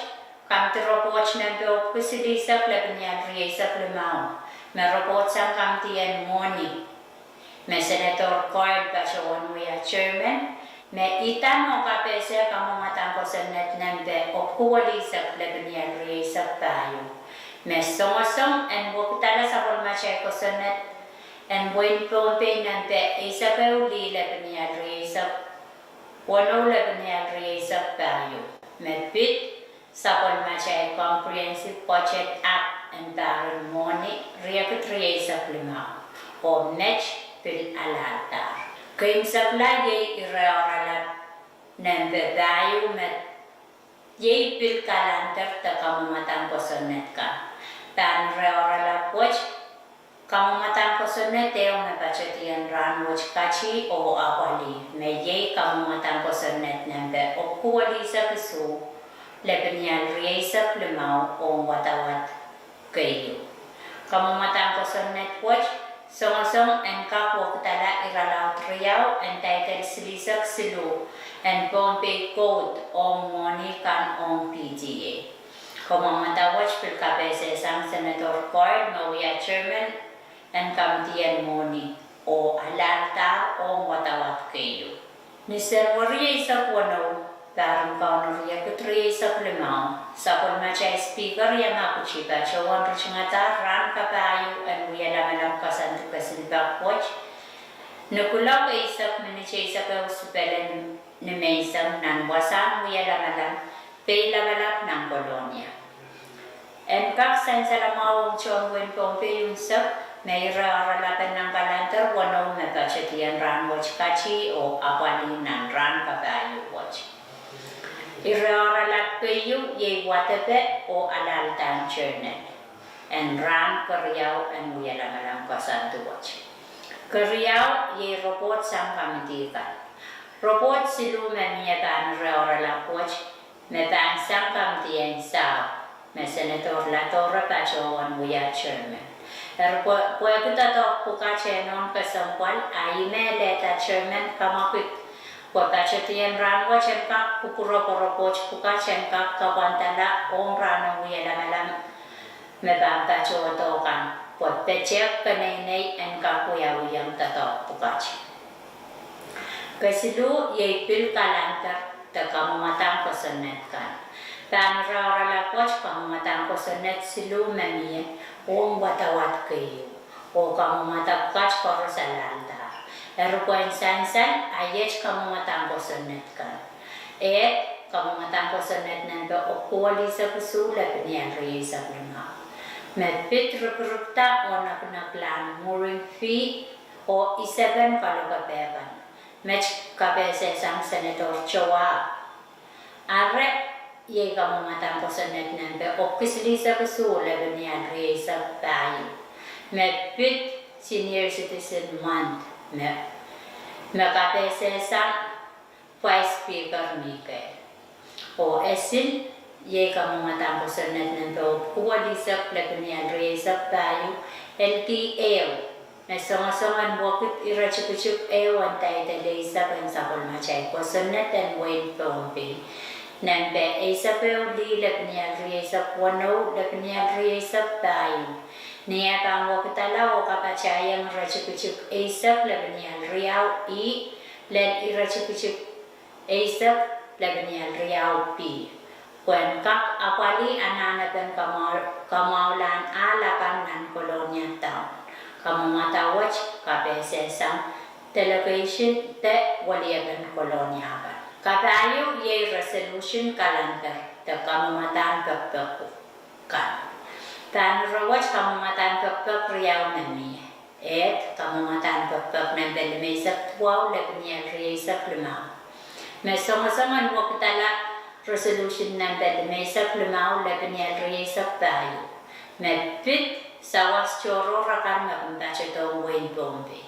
kamidi report nempe epwiki silihsek lepin ial rieisek limau, me report sang kamidi en mwohni, me Senator Coyle patohwan wia chairman, me idahn oh kapehse kamwamadahn kosonned nempe epwiki welihsek lepin ial rieisek pahieu, me songosong en wekidala sapwellimatail kosonned en wehin Pohnpei nempe eisek ehu lih lepin ial rieisek weneu lepin ial rieisek pahieu, me pid sapwellimatail Comprehensive Budget Act en pahr en mwohni riekid rieisek limau, oh met pil alahldahr. Keimwsekla iei ire oaralap nempe pahieu me iei pil kalander de kamwamadahn kosonned kan. Pahn ire oaralap wet, kamwamadahn kosonned ehu me pahtedien rahn wet kati oh apwalih, me iei kamwamadahn kosonned nempe epwiki welihsek isuh lepin ial rieisek limau ong wadawad keieu. Kamwamadahn kosonned wet songosong en kak wekidala irelaud riau en title silihsek siluh en Pohnpei Code ong mwohni kan ong P T A. Kamwamwada wet pil kapehse sang Senator Coyle me wia chairman en kamidi en mwohni, oh alahldahr ong wadawad keieu. Ni Senweri eisek weneu, pahr en Kauno riekid rieisek limau, sapwellimatail Speaker Yamaguchi patohwan ritingada rahn kapahieu en wia lamalam koasoandi kesilda wet ni kuloak eisek minit eisek ehu sipele nimenseng nan wasahn wia lamalam, pei lapalap nan Kolonia. En kak sansal mwahu ong tohn wehin Pohnpei unsek me ire oaralap en nan kalander weneu me pahtedien rahn wet kati oh apwalih nan rahn kapahieu wet. Ire oaralap keieu iei wadepe oh alahldahn journal en rahn keriau en wia lamalam koasoandi wet. Keriau iei report sang kamidi kan. Report siluh me mie pahn ire oaralap wet me pahn sang kamidi en sahpw, me Senator Ladora patohwan wia chairman. Eri pwe, pwehki doadoahk pwukat en nohn kesempwal, a I mehlelda chairman kamwakid pwe pahtedien rahn wet en kak kupwurepwurepwoht pwukat en kak kapwandala ong rahn en wia lamalam me pahn patohdo kan, pwe petehk keneinei en kak wiawihong doadoahk pwukat. Kesiluh iei pil kalander de kamwamadahn kosonned kan. Pahn ire oaralap wet kamwamadahn kosonned siluh me mie ong wadawad keieu, oh kamwamwada pwukat koaros alahldahr. Eri pwehn sansal, a iet kamwamadahn kosonned kan. Ehd, kamwamadahn kosonned nempe epwiki welihsek isuh lepin ial rieisek limau, me pid rikirikda oh nekineklahn mooring fee oh isepen kalokepe kan, met kapehse sang Senator Joab. Ire iei kamwamadahn kosonned nempe epwiki silihsek isuh lepin ial rieisek pahieu, me pid Senior Citizen Month, me, me kapehse sang Vice Speaker Mike. Oh esil, iei kamwamadahn kosonned nempe epwiki welihsek lepin ial rieisek pahieu, L D A, me songosong en wekid iretikitik ehu en title eisek en sapwellimatail kosonned en wehin Pohnpei, nempe eisek ehu lih lepin ial rieisek weneu lepin ial rieisek pahieu. Ni eh pahn wekidala oh kapatahieng iretikitik eisek lepin ial riau E lel iretikitik eisek lepin ial riau B, pwehn kak apwalih anahnepen kamwahu, kamwahulahn ahl akan nan Kolonia Town. Kamwamwada wet kapehse sang delegation de weliepen Kolonia kan. Kapahieu iei resolution kalander de kamwamadahn pekpek kan. Pahn ire wet kamwamadahn pekpek riau me mie. Ehd, kamwamadahn pekpek nempe limeisek duwau lepin ial rieisek limau, Me songosong en wekidala resolution nempe limeisek limau, lepin ial rieisek pahieu, me pid sawas tohrohr akan me kin patohdohng wehin Pohnpei.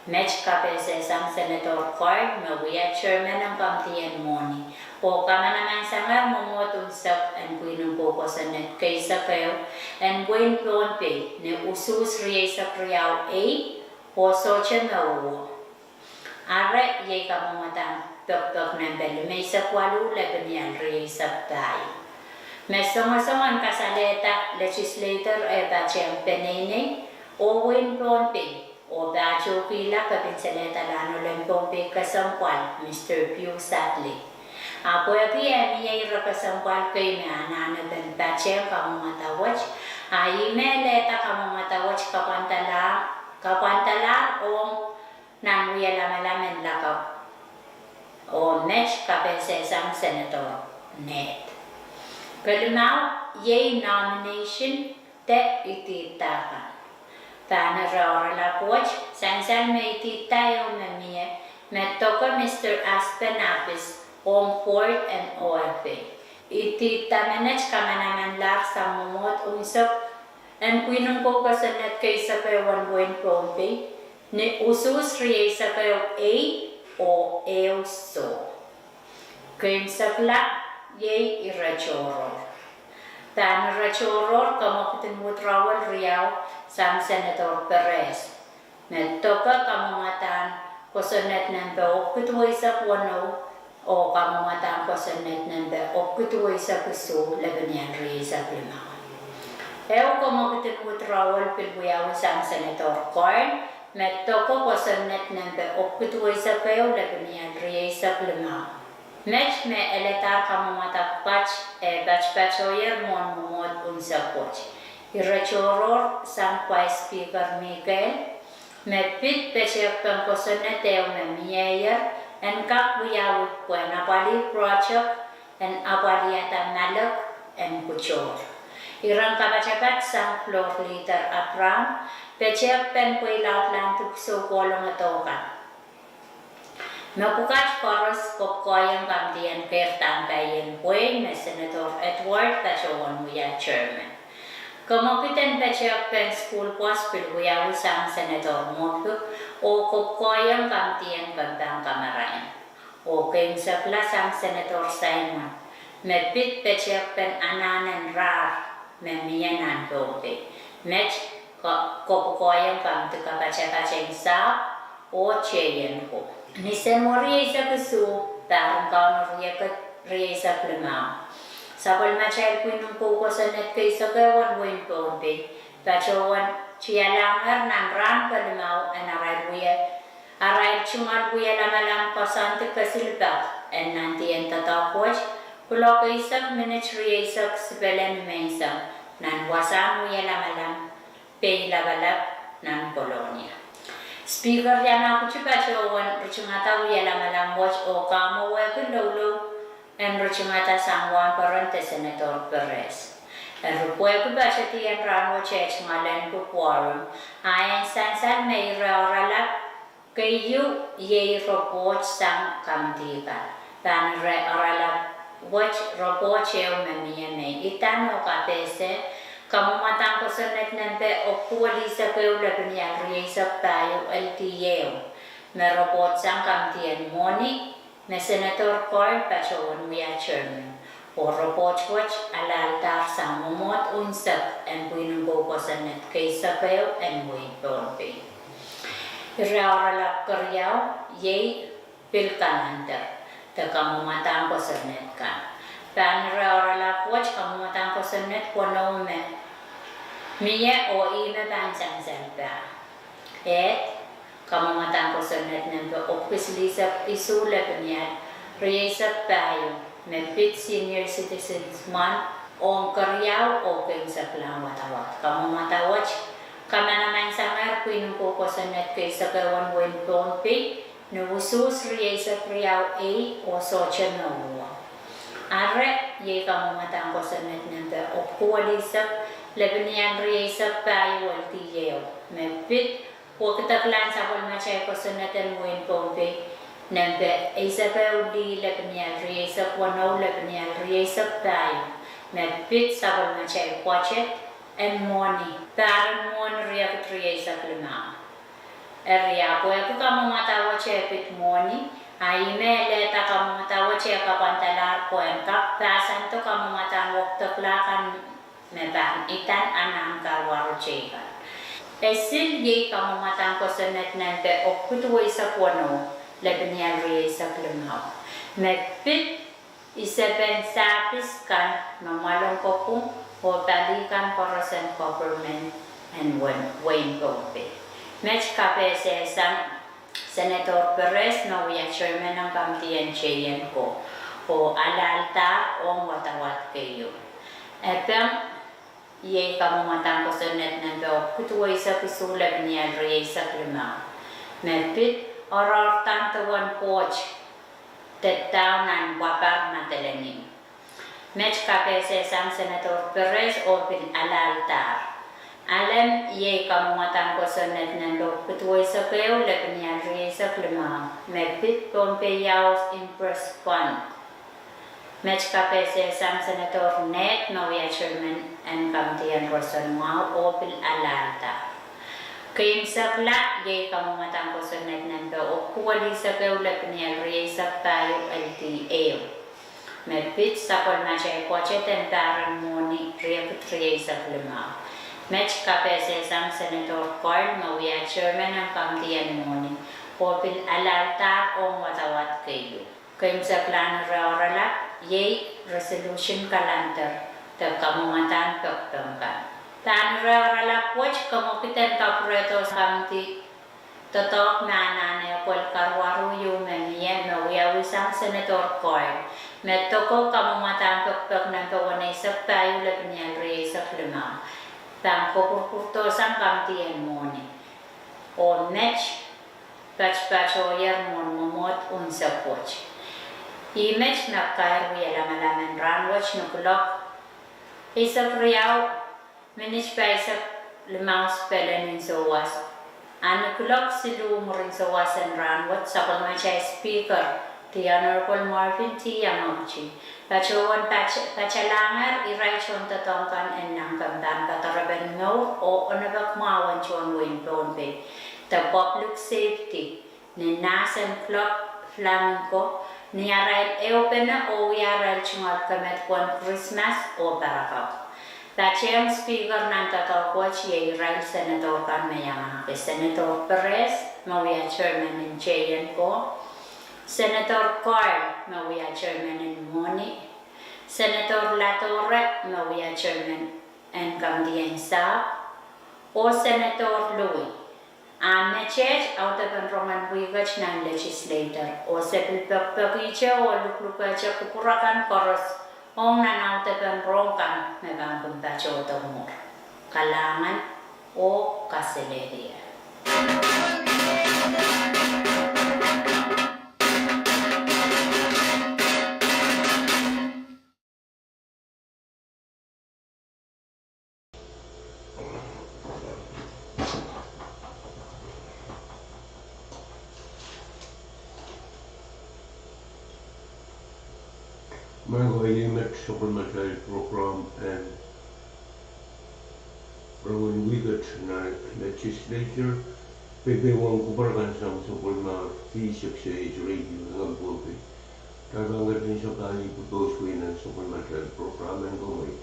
Met kapehse sang Senator Carl me wia chairman en komidi en mwohni, oh kamanamansangehr mwomwohd unsek en pwihn en kou kosonned keisek ehu en wehin Pohnpei ni usuhs rieisek riau ei oh sohte me uhwo. Are iei kamwomwadahn pekipek nempe limeisek waluh, lepin ial rieisek pahieu, me songosong en kasalehda legislator eh patehng peneinei oh wehin Pohnpei, oh pahtoukihla kepin salehdalahn ohl en Pohnpei kesempwal, Mister Pius Atli. Ahpw pwehki eh mie ire kesempwal kei me anahnepen patehng kamwomwada wet, a ih me lelehda kamwomwada wet kapwandalahr, kapwandalahr ong nan wie lamalam en lakapw, oh met kapehse sang Senator Ned. Kelimau, iei nomination de idihdahkan. Pahn ire oaralap wet, sansal me idihda ehu me mie, me doke Mister Aspen Apis ong board en O F A. Idihda menet kamanamanlahr sang mwomwohd unsek en pwihn en kou kosonned keisek ehu en wehin Pohnpei ni usuhs rieisek ehu ei oh ehu soh. Keimwsekla, iei ire tohrohr. Pahn ire tohrohr kamwekid en withdrawal riau sang Senator Perez, me doke kamwomwadahn kosonned nempe epwiki duweisek weneu oh kamwomwadahn kosonned nempe epwiki duweisek isuh, lepin ial rieisek limau. Ehu kamwekid en withdrawal pil wiawi sang Senator Carl, me doke kosonned nempe epwiki duweisek ehu, lepin ial rieisek limau. Met me eladahr kamwomwadahn pwukat eh patopatohier mwohn mwomwohd unsek wet. Ire tohrohr sang Vice Speaker Mikel, me pid petehkpen kosonned ehu me mieier en kak wiawi pwehn apwalih project en apwalihada malek en kutohr. Iren kapatapat sang Floor Leader Abraham, petehkpen pweilaudlahn dipwisou kohlongodo kan, me pwukat koaros kopwukoahieng komidi en keirdahn paien pwein me Senator Edward patohwan wia chairman. Kamwekid en petehkpen sukuhl pwoas pil wiawi sang Senator Moffitt oh kopwukoahieng komidi en kempahn kamarain. Oh keimwsekla sang Senator Simon, me pid petehkpen anahn en rahr me mie nan Pohnpei. Met ko-, kopwukoahieng komidi kapatapat en sahpw oh tehienko. Ni Senweri eisek isuh, pahr en Kauno riekid rieisek limau, sapwellimatail pwihn en kou kosonned keisek ehu en wehin Pohnpei patohwan tialahngehr nan rahn kelimau en arail wie, arail tungoal wie lamalam koasoandi kesil pak en nandien doadoahk wet, kuloak eisek minit rieisek sipele nimenseng, nan wasahn wie lamalam Peilapalap nan Kolonia. Speaker Yamaguchi patohwan ritingada wie lamalam wet oh kamwowehki loulou en ritingada sang wahnpoaron de Senator Perez. Eri pwehki patedi en rahnwet eh tungoalenki quorum, a en sansal me ire oaralap keieu iei report sang komidi kan. Pahn ire oaralap wet report ehu me mie me idahn oh kapehse kamwomwadahn kosonned nempe epwiki duwelisek ehu, lepin ial rieisek pahieu, L D A, me report sang komidi en mwohni me Senator Carl patohwan wia chairman. Oh report wet alahldahsang mwomwohd unsek en pwihn en kou kosonned keisek ehu en wehin Pohnpei. Ire oaralap keriau iei pil kamander de kamwomwadahn kosonned kan. Pahn ire oaralap wet kamwomwadahn kosonned weneu me mie oh ih me pahn sansal pah. Ehd, kamwomwadahn kosonned nempe epwiki silihsek isuh, lepin ial rieisek pahieu, me pid Senior Citizens Month ong keriau oh keimwseklahn wadawad. Kamwomwada wet kamanamansangeh pwihn en kou kosonned keisek ehu en wehin Pohnpei ni usuhs rieisek riau ei oh sohte me uhwo. Are iei kamwomwadahn kosonned nempe epwiki duwelisek, lepin ial rieisek pahieu, L D A, me pid wekideklahn sapwellimatail kosonned en wehin Pohnpei nempe eisek ehu lih lepin ial rieisek weneu lepin ial rieisek pahieu, me pid sapwellimatail pwoatet en mwohni, pahr en mwohni riekid rieisek limau. Eri ahpw pwehki kamwomwada wet e pid mwohni, a ih me elehda kamwomwada wet e kapwandalahr pwehn kak pahsando kamwomwadan wekidekla kan me pahn idan anahn karuwaru teikan. E sil iei kamwomwadan kosonned nempe epwiki duweisek weneu lepin ial rieisek limau, me pid isepen sahpis kan me mwahl en kopwung oh pali kan koaros en government en wein Pohnpei. Met kapehse sang Senator Perez me wia chairman en kamidi en J N ko, oh alahldahr ong wadawad keieu. E pahn iei kamwomwadan kosonned nempe epwiki duweisek isuh lepin ial rieisek limau, me pid oaroahr dewen pwoht de daun nan Wapar Madolenihmw. Met kapehse sang Senator Perez oh pil alahldahr. Alem iei kamwomwadan kosonned nempe epwiki duweisek ehu lepin ial rieisek limau, me pid Pohnpei House Imprest Fund. Met kapehse sang Senator Ned me wia chairman en kamidi en roson mwahu oh pil alahldahr. Keimwsekla iei kamwomwadan kosonned nempe epwiki duwelisek ehu lepin ial rieisek pahieu L D ehu, me pid sapwellimatail pwoatet en pahr en mwohni riekid rieisek limau. Met kapehse sang Senator Koil me wia chairman en kamidi en mwohni oh pil alahldahr ong wadawad keieu. Keimwsekla ni riohralap iei resolution calendar de kamwomwadan pekipek kan. Pahn riohralap wet komw kihda kapwurehdo kamidi doadoahk me anahne pwel karuwaru ieu me mie me wiawi sang Senator Koil, me doko kamwomwadan pekipek nempe weneisek pahieu lepin ial rieisek limau, pahn kopwurupwurdohsang kamidi en mwohni. Oh met patpatohier mwohn mwomwohd unsek wet. Ih met me kair wie lamalam en rahnwet ni kuloak eisek riau minit pahisek limau sipel en nsouwas, a ni kuloak siluh mwurin souwas en rahnwet sapwellimatail Speaker, the Honorable Marvin T. Yamaguchi, patohwan pat- patalahngehr irail tohndoadoahk kan en nan kempen kadoarepen mour oh onopek mwahu en tohn wehin Pohnpei, de Public Safety, ni nahs en kuloak flamingo, ni arail ehupene oh wia arail tungoal kemet pwehn Krismas oh parakapw. Patehng Speaker nan doadoahk wet iei irail Senator kan me iangahki: Senator Perez me wia chairman en J N ko, Senator Koil me wia chairman en mwohni, Senator Ladore me wia chairman en kamidi en sahpw, oh Senator Louis. A meteht audepen rongen wihket nan legislature, oh se pil pekipekihte oh luklukehte kupwur akan koaros ong nan audepen rohng kan me pahn kin patohdo mwuhr. Kalahngan oh kaselehlie. Maing ko, iei met sapwellimatail program en rongen wihket nan legislature, peipein kupwur kan sang sapwellimatail V six eight radio nan Pohnpei. Kitail pahn ketin sakahi pwupwoud wet nan sapwellimatail program en komoit.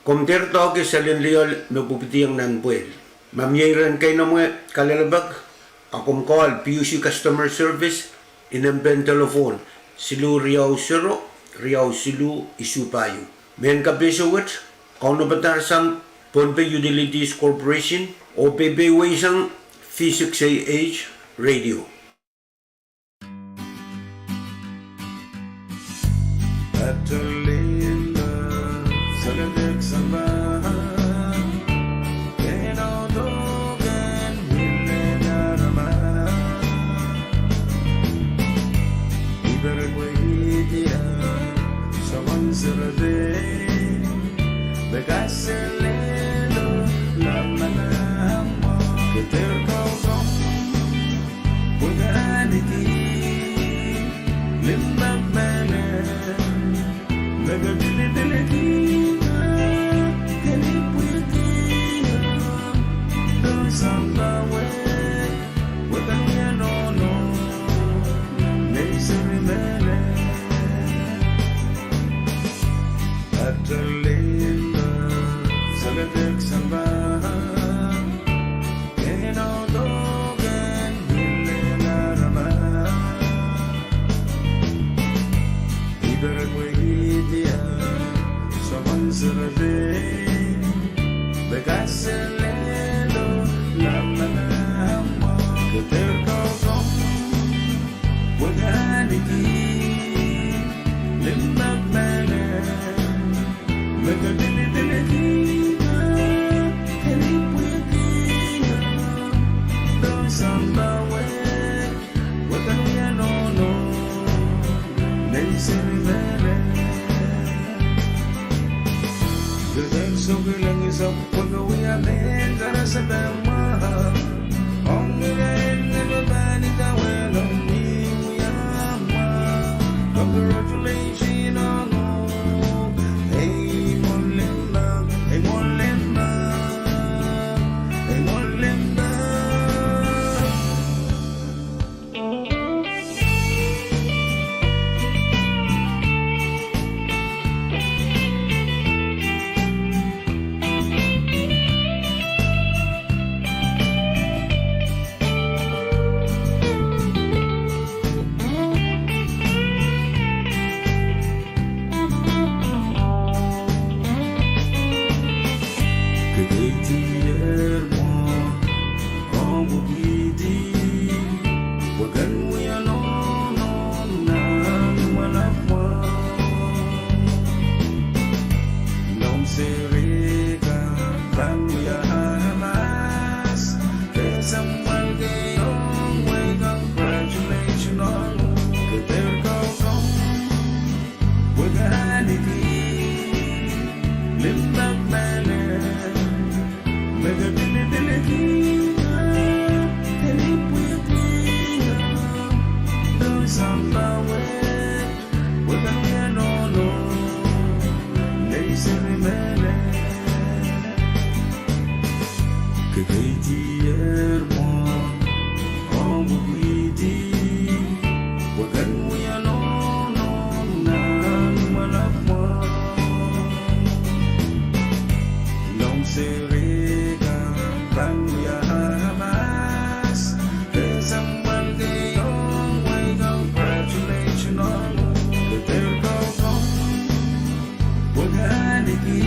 Komw dehr doahke selin lioal me pwupwidiong nan pwehl. Ma mie iren keinemwe kalelapak, a komw call P U C Customer Service, inempehn telephone siluh riau sero, riau siluh isuh pahieu. Mehn kapehse wet, kaunopadahr sang Pohnpei Utilities Corporation, oh peipeisang V six A H radio. Selepe, selepe sang pahn, kehno doken ilel aramas. I pere pwehki diar soangen selepe, me kaselelo lamalam mwo. Ke dehr kaukaun, pwe ke ahniki limpoak mehlel. Me ke dilidilikihda, ke nipwikihda, dohng sampah wet, pwe ke wia nohno, nei seri mehlel. Ke dehr sohte lengise pwe ke wia mehn karasepe mwo. Ong irail me pahn idawehn ong ni wia mwo. Congratulations ong uhk. Ei mwo limpoak, ei mwo limpoak, ei mwo limpoak. Ke keidier mwo, ong pwukihdi, pwe ken wia nohno nan mwalap mwo. Noumw seri kan pahn wia aramas. Kesempwal keieu, wei congratulations ong uhk. Ke dehr kaukaun, pwe ke ahniki limpoak mehlel. Me ke dilidilikihda, ke nipwikihda, dohng sampah wet, pwe ke wia nohno, nei seri mehlel. Ke keidier mwo, ong pwukihdi, pwe ken wia nohno nan mwalap mwo. Noumw seri kan pahn wia aramas. Kesempwal keieu, wei congratulations ong uhk. Ke dehr kaukaun, pwe ke ahniki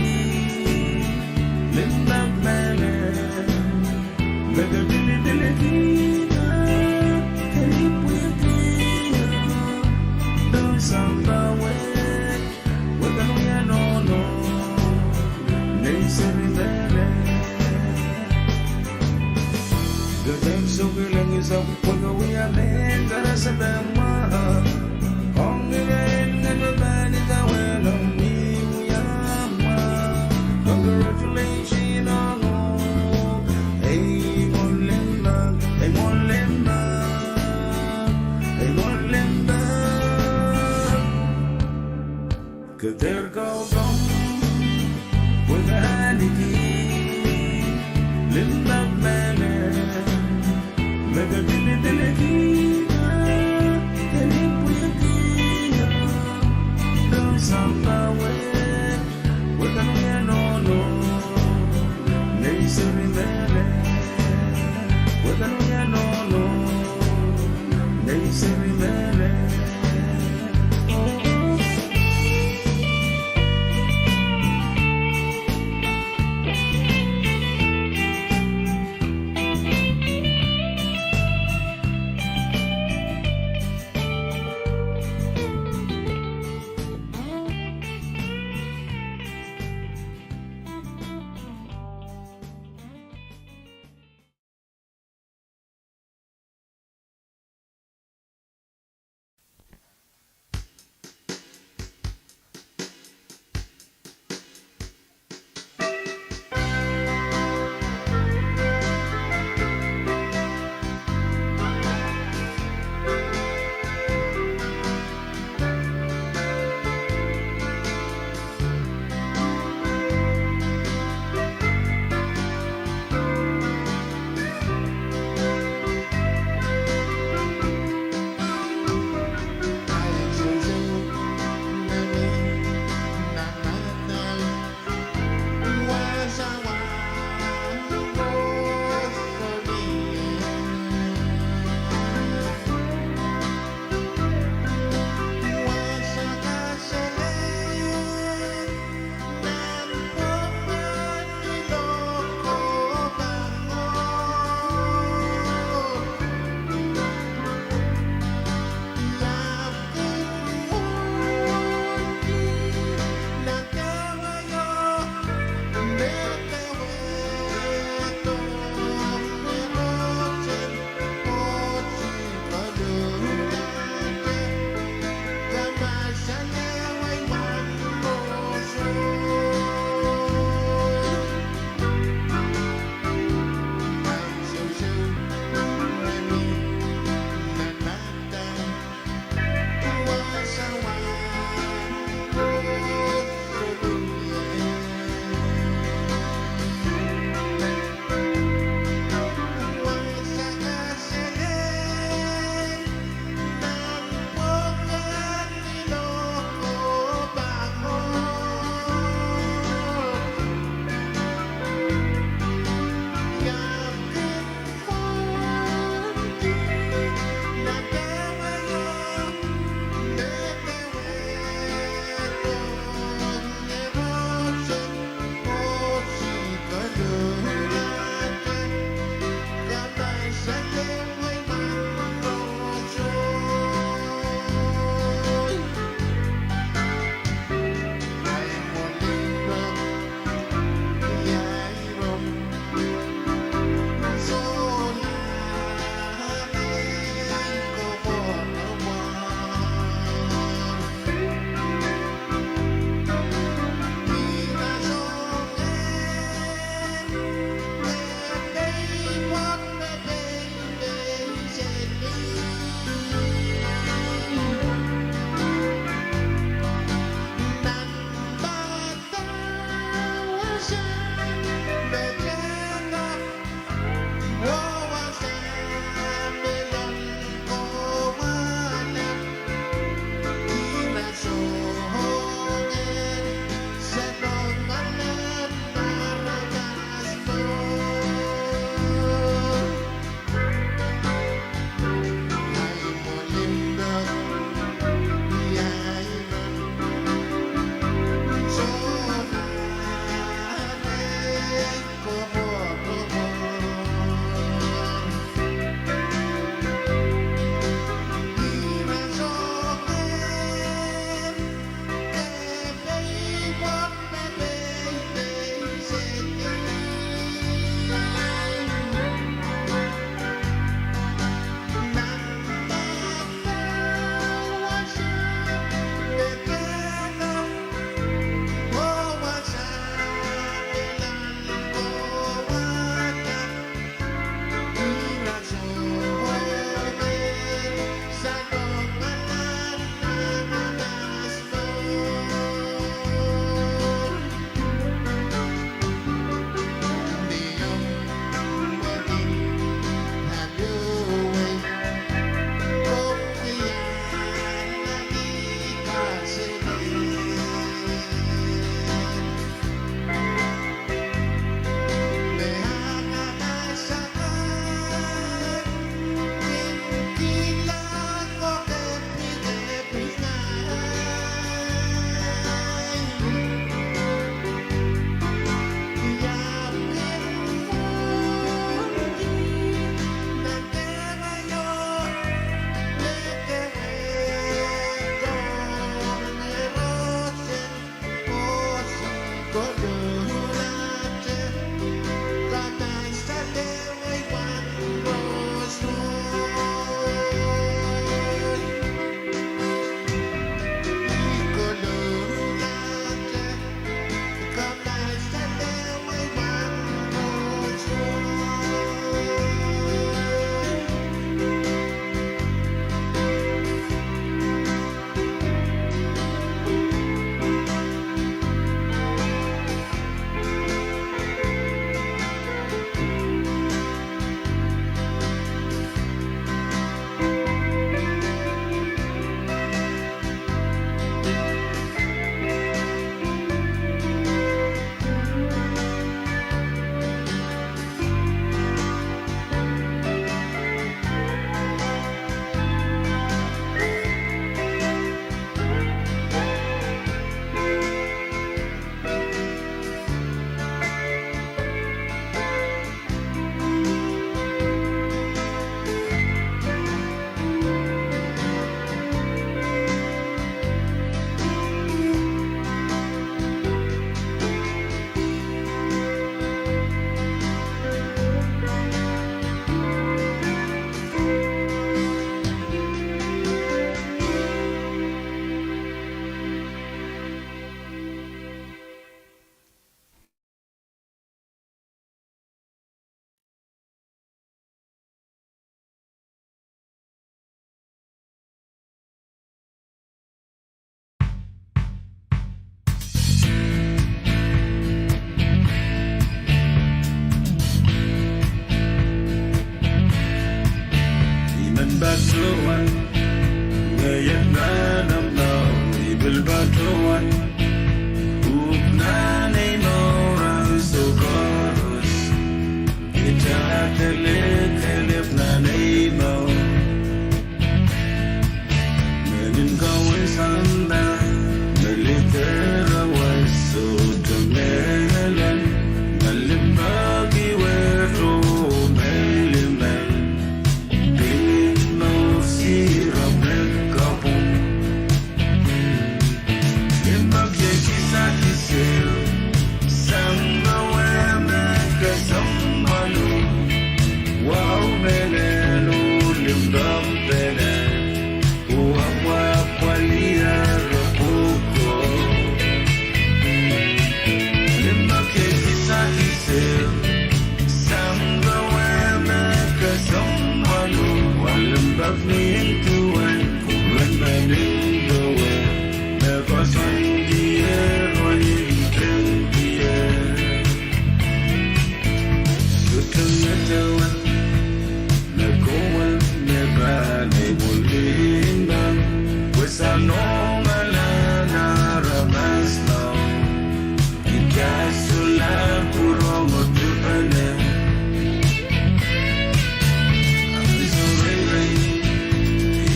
I men patohwan, ngehi et nan omw lao, I pil patohwan. Uhk nan ei mour ansou koaros, I tala kelehpw nan ei mour. Menin kaun sampah, me lider wai sohte mehlel, me limpoak ih wet oh me limen, pil mour siro me kapwung. Limpoak iei kisakis ehu, sang pwe me kesempwal oh, wahu mehlel oh limpoak pene, oh apwapwaliere pwuko. Limpoak iei kisakis ehu, sang pwe me kesempwal oh, walimpoak nin duwen, kumwen me nin duwen, me koasoandi oh ih kin pie. Sohte me dewe, me kowe, me pahn ei mwurin pahn, pwe sang oh me lel aramas mwahu. I kak solahr pwurong oh dipene. Ahnsou reirei,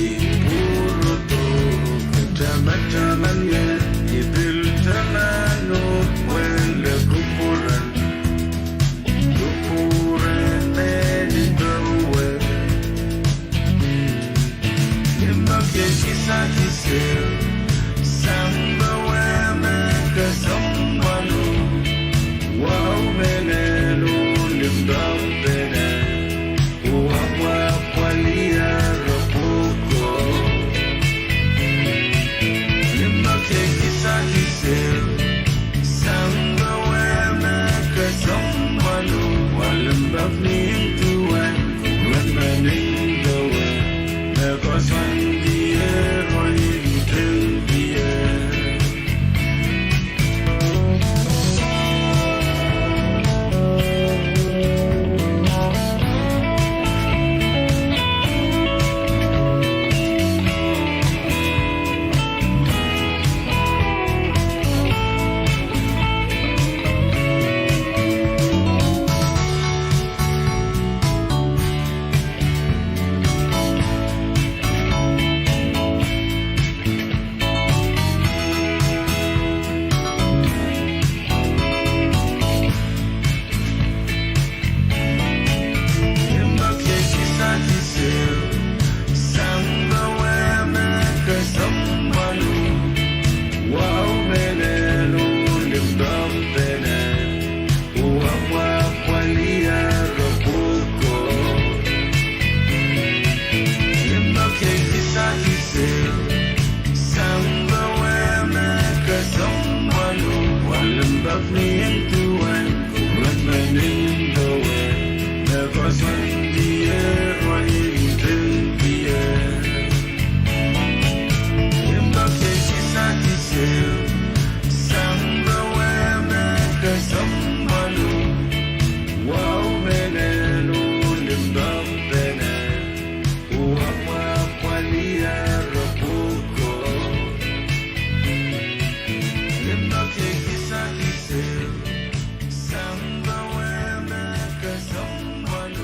I pwurodo, ke tamataman ie, I pil taman oh pwehn le kupwuren, kupwuren menin powe. Limpoak iei kisakis ehu, sang pwe me kesempwal oh, wahu mehlel oh limpoak pene, oh apwapwaliere pwuko. Limpoak iei kisakis ehu, sang pwe me kesempwal oh, walimpoak nin duwen, kumwen me nin duwen, me koasoandi oh ih kin pie. Nin duwen kupwuren menindo wet me koasoandier oh nin pil dier, limpoak iei kisakis ehu sang powe me kesempwal. Wahu mehlel oh limpoak pene, oh apwahpwalier oh pwuko. Limpoak iei kisakis ehu sang powe me kesempwal.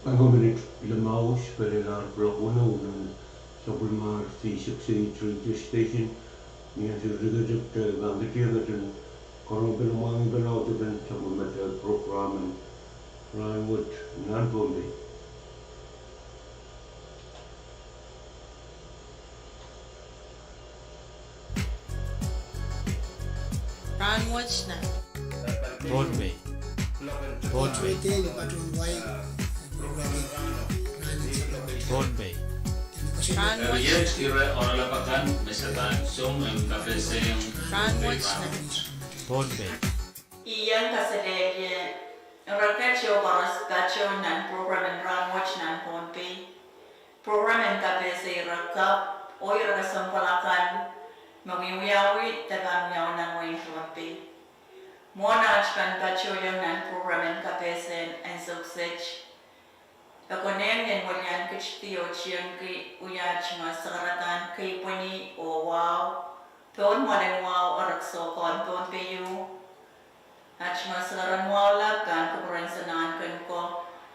Pahn minit limau, pil lel kuloak weneu nan sapwellimomwi V six eight radio station, ni ansou tikitik te pahn ketiket en karonge pil mwahngi pil audepen sapwellimatail program en Rahnwet nan Pohnpei. Rahnwet nan Pohnpei. Pohnpei. Pohnpei. Rahnwet. Eri iet ire oaralap akan me se pahn song en kapehse Rahnwet nan Pohnpei. I en kaselehlie reket oh koaros patoh nan program en Rahnwet nan Pohnpei. Program en kapehse ire kapw oh ire kesempwal akan me wiewiawi de pahn wiawi nan wehin Pohnpei. Mwohn aht pahn patohiong nan program en kapehse en ansou kiset, e konehng en welian ketidi oh tiengki wia aht tungoal sakaradahn keipweni oh wahu pohn mwoalen wahu erekiso kan Pohnpei ieu. Aht tungoal sakaradahn wahu lap pahn kupwuren Sanahnken ko,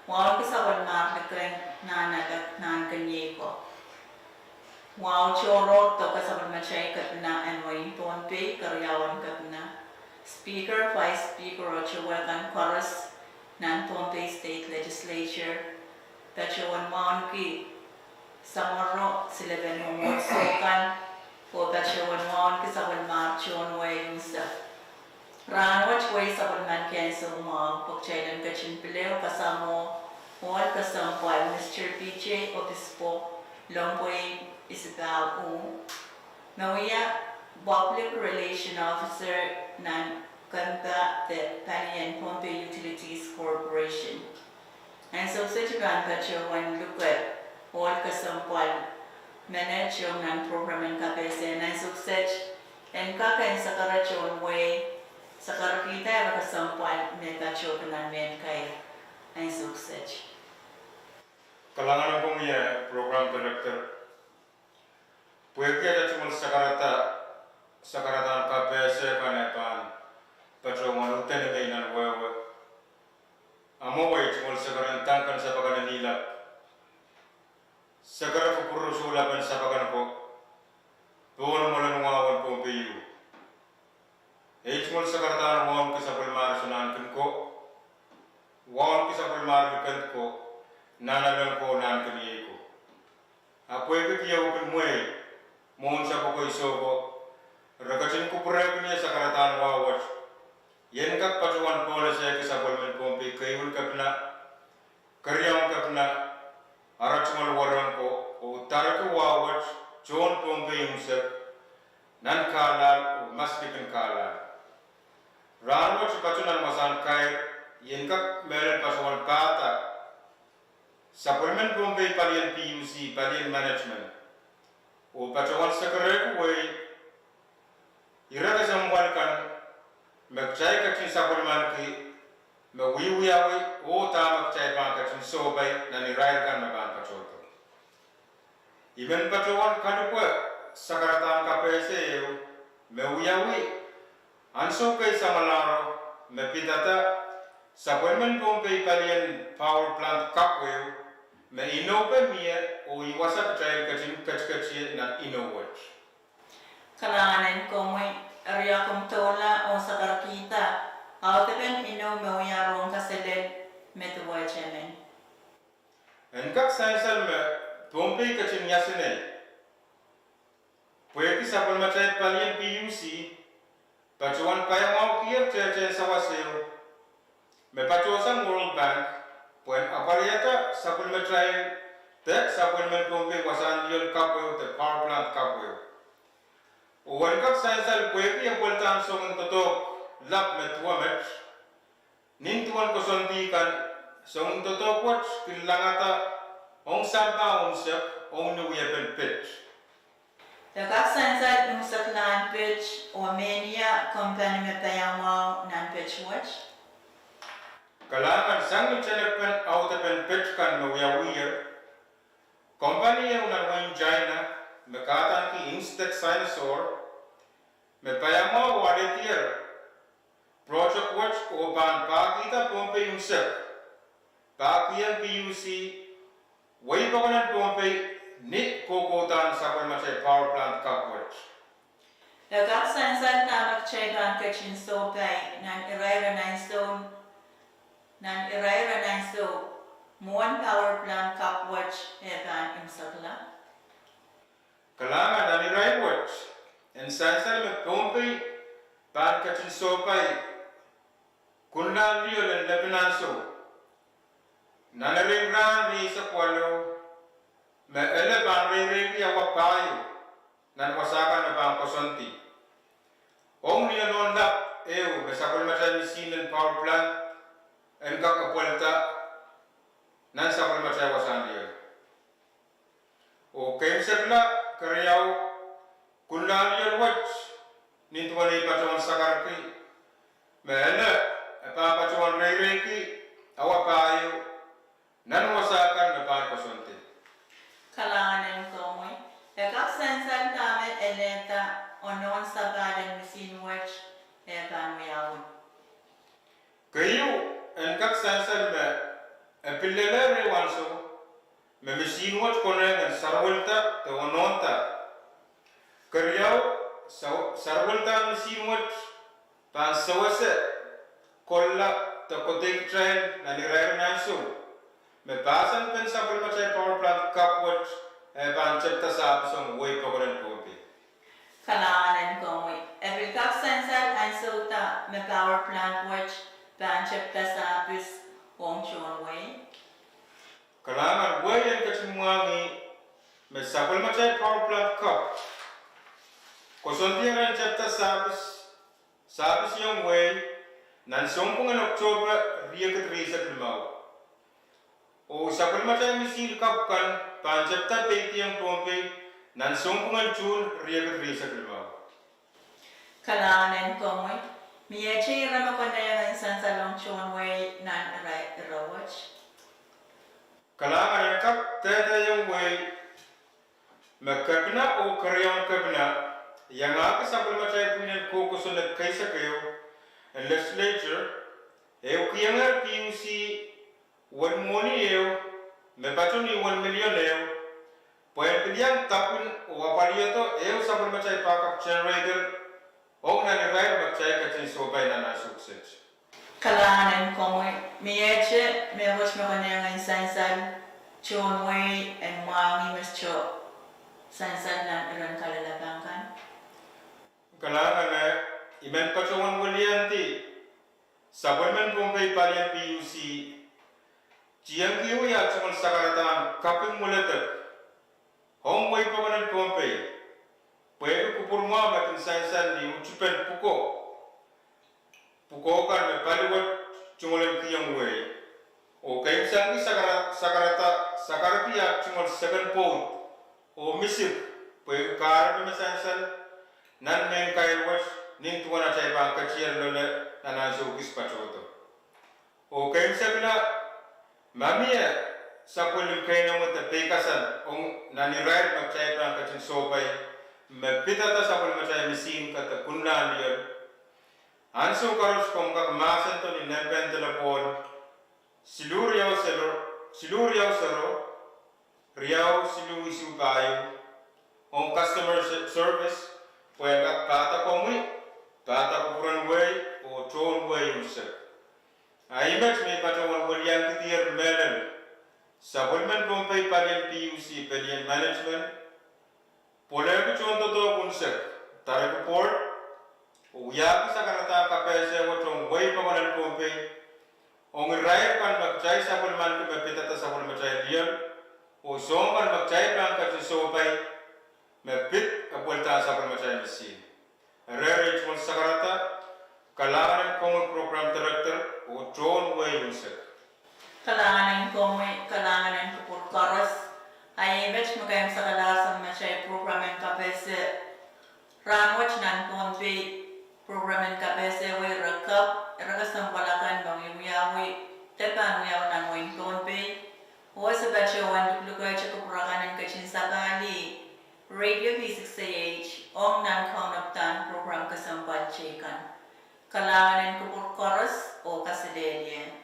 wahun kisapwellimahr likin Nahnalek, Nahnken Iei ko. Wahu tohrohr doke sapwellimatail kepina en wehin Pohnpei, keriaun kepina, Speaker, Vice Speaker oh towe kan koaros nan Pohnpei State Legislature, patohwan wauneki samworo silepen mwomwohdiso kan, oh patohwan wauneki sapwellimomwi tohn wehi unsek. Rahnwet wehi sapwellimanki ansou mwahu pwe kitail en ketin pil ehu kasamwo ohl kesempwal Mister P J Obispo Longpwein Isipau, me wia Public Relation Officer nan kempa de palien Pohnpei Utilities Corporation. Ansou kiset I pahn patohwan luke ohl kesempwal menet ieu nan program en kapehse en ansou kiset, en kak en sakara tohn wehi, sakarakihda ire kesempwal me patohki nan mehn kair ansou kiset. Kalahngan en komwi, eh, program director. Pwehki atail tungoal sakarada, sakaradahn kapehse kan e pahn patohwan uhdahn mie nan wehwe, a mwo ei tungoal sakarain dang kan sap akan en ilap, sakara kupwur soulap en sap akan ko pohn mwoalen wahu en Pohnpei ieu. Ei tungoal sakaradahn wauneki sapwellimomwi Sanahnken ko, wauneki sapwellimomwi likend ko, Nahnalek ko, Nahnken Iei ko. A pwehki kihong kin mwehi mwohn sapwoko iso ko, re ketin kupwurehki ie sakaradahn wahu wet, ien kak patohwan pohnese ki sapwellimen Pohnpei keieun kepina, keriaun kepina, ara tungoal wereng ko, oh dareki wahu wet tohn Pohnpei unsek, nan kahlahl oh maslikin kahlahl. Rahnwet I patoh nan wasahn kair, ien kak mehlel patohwan pahda sapwellimen Pohnpei palien P U C, palien management, oh patohwan sakarehki wehi ire kesempwal kan me kitail ketin sapwellimaniki me wiewiawi oh dahme kitail pahn ketin sohpai nan irair kan me pahn patohdo. I men patohwan kalipwe sakaradahn kapehse ehu me wiawi ansou kei samwalahro me pidada sapwellimen Pohnpei palien power plant kapw ehu me inoupe mie oh I wasa kitail ketin ketiket ie nan inou wet. Kalahngan en komwi, eri komw doula oh sakarakihda audepen inou me wia rohng kaselel me duwehte men. En kak sansal me Pohnpei ketin iasenei pwehki sapwellimatail palien P U C patohwan paiamwahukier tehtehn sawas ehu me patohsang World Bank pwehn apwalihada sapwellimatail de sapwellimen Pohnpei wasahn lioal kapw ehu de power plant kapw ehu. Oh en kak sansal pwehki e pweldahng songen doadoahk lap me duwe met, nin duwen koasoandi kan, songen doadoahk wet kin langada ong sampah unsek ong ni wiepen pit. E kak sansal unsek lahn pit oh mehnia kompani me paiamwahu nan pit wet? Kalahngan, sang ni tenekpen audepen pit kan me wiawiher, kompani ehu nan wehin China me kahdaneki Insitech Sinosure me paiamwahu oh alehdier project wet oh pahn pahkihda Pohnpei unsek, pahkihong PUC wehi pokon en Pohnpei ni kohkohdahn sapwellimatail power plant kapw wet. E kak sansal dahme kitail pahn ketin sohpai nan irair en ansou, nan irair en ansou mwohn power plant kapw wet e pahn imwisekla? Kalahngan, nan irair wet en sansal me Pohnpei pahn ketin sohpai kunlahn lioal en lepin ansou nan erein rahn rieisek waluh, me ele pahn reireiki awa pahieu nan wasa kan me pahn koasoandi, ong ni onohn lap ehu me sapwellimatail misihn en power plant en kak epwelda nan sapwellimatail wasahn lioal. Oh keimwsekla, keriau, kunlahn lioal wet nin duwen ei patohwan sakarki, me ele e pahn patohwan reireiki awa pahieu nan wasa kan me pahn koasoandi. Kalahngan en komwi. E kak sansal dahme elehda onohn sapahl en misihn wet e pahn wiawi? Keieu, en kak sansal me e pil lelehr ehu ansou me misihn wet konehng en sarwelda de onohnda. Keriau, sa- sarweldahn misihn wet pahn sewese kolla de kodeikitail nan irair en ansou me pahsan pen sapwellimatail power plant kapw wet e pahn tepda sahpis ong wehi pokon en Pohnpei. Kalahngan en komwi. E pil kak sansal ansou da me power plant wet pahn tepda sahpis ong tohn wehi? Kalahngan, wehi en ketin mwahngih me sapwellimatail power plant kapw koasoandier en tepda sahpis, sahpis ong wehi nan sounpwong en Oktohpe riekid rieisek limau. Oh sapwellimatail misihn kapw kan pahn tepda peidiong Pohnpei nan sounpwong en June riekid rieisek limau. Kalahngan en komwi. Miehte ire me konehng en sansal ong tohn wehi nan irair wet? Kalahngan, en kak dehdehiong wehi me kepina oh keriaun kepina iangahki sapwellimatail pwihn en koukouson en keisek ehu en legislature, ehu kihiengehr PUC wen mwohni ehu me patohwan wen milion ehu pwehn pil iang dapwin oh apwalihada ehu sapwellimatail backup generator ong nan irair me kitail ketin sohpai nan ansou kiset. Kalahngan en komwi. Miehte mehkot me konehng en sansal tohn wehi en mwahngih me sohte sansal nan iren kalelapak kan? Kalahngan, I men patohwan weliandi sapwellimen Pohnpei palien PUC tiengkihwei ah tungoal sakaradahn kaping mweledek ong wehi pokon en Pohnpei, pwehki kupwur mwahu me kin sansal ni utipen pwuko, pwukoa kan me pali wet tungoal en kihong wehi, oh keimwsangki sakarada, sakarada, tungoal seken pwoud oh misik, pwehki kahrepe me sansal nan mehn kair wet nin duwen atail pahn ketier loale nan ansou kis patohdo. Oh keimwsekla, ma mie sapwellime keinemwe de peikasal ong nan irair me kitail pahn ketin sohpai me pidada sapwellimatail misihn kan de kunlahn lioal, ansou koaros komw kak mahsendo ni nempe en delepwohn siluh riau sero, siluh riau sero, riau siluh isuh pahieu ong customer service pwehn kak pahda komwi, pahda kupwuren wehi oh tohn wehi unsek. A I met me I patohwan weliandier mehlel sapwellimen Pohnpei palien PUC, palien management, pwelehki tohndoadoahk unsek, direct report, oh wiahki sakaradahn kapehse wet ong wehi pokon en Pohnpei ong irair kan me kitail sapwellimanki me pidada sapwellimatail lioal Oh soangen me kitail pahn ketin sohpai me pid epweldahn sapwellimatail misihn. Rehn Rachel Sakarada, kalahngan en komwi Program Director, oh tohn wehi unsek. Kalahngan en komwi, kalahngan en kupwur koaros. A iei met me kaimwisekala sang matail program en kapehse rahnwet nan Pohnpei. Program en kapehse wei re kak, re kesempwal akan me wiawi, de pahn wiawi nan wehin Pohnpei. Oh se patohwan luklukehte kupwur akan en ketin sapahlih Radio V six A H ong nan kaunopadahn program kesempwal teikan. Kalahngan en kupwur koaros oh kaselehlie.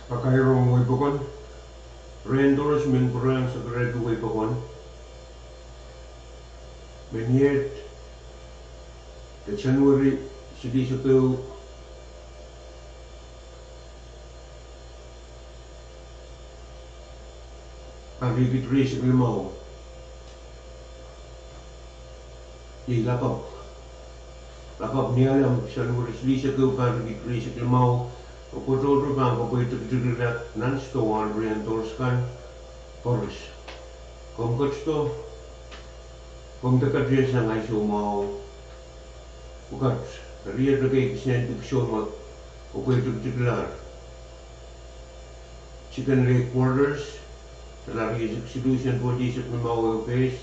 Pakairong wei pokon, re-endorse men pwurehng sekerehki wei pokon, me ni et, de January silihsek ehu, pahn rikid rieisek limau. Iei lapalap, lapalap ni alam January silihsek ehu pahn rikid rieisek limau, oh tohto pahn kopweitikilahng nan sidohwan re-endorse kan koaros. Komw ketido, komw de ketido sang ahi soumwahu, pwukat, riet ekei kisehn dipwisou me kopweitikilahng. Chicken Lake Quarters, dala rieisek siluh sent wehisek limau ehu peis.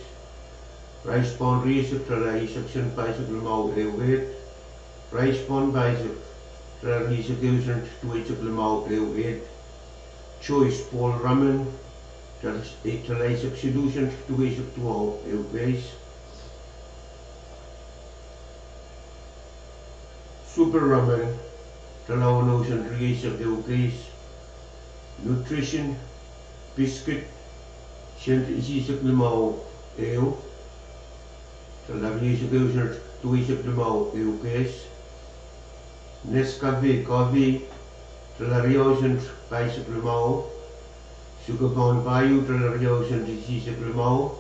Rice Pond rieisek, dala eisek sent pahisek limau ehu ehd. Rice Pond pahisek, dala rieisek ehu sent duweisek limau ehu ehd. Choice Bowl Ramen, dala eisek siluh sent duweisek duwau ehu peis. Super Ramen, dala weneu sent rieisek ehu peis. Nutrition Biscuit, sent isihsek limau ehu, dala rieisek ehu sent duweisek limau ehu peis. Nescafe Coffee, dala riau sent pahisek limau. Sugar Bound Bayou, dala riau sent isihsek limau.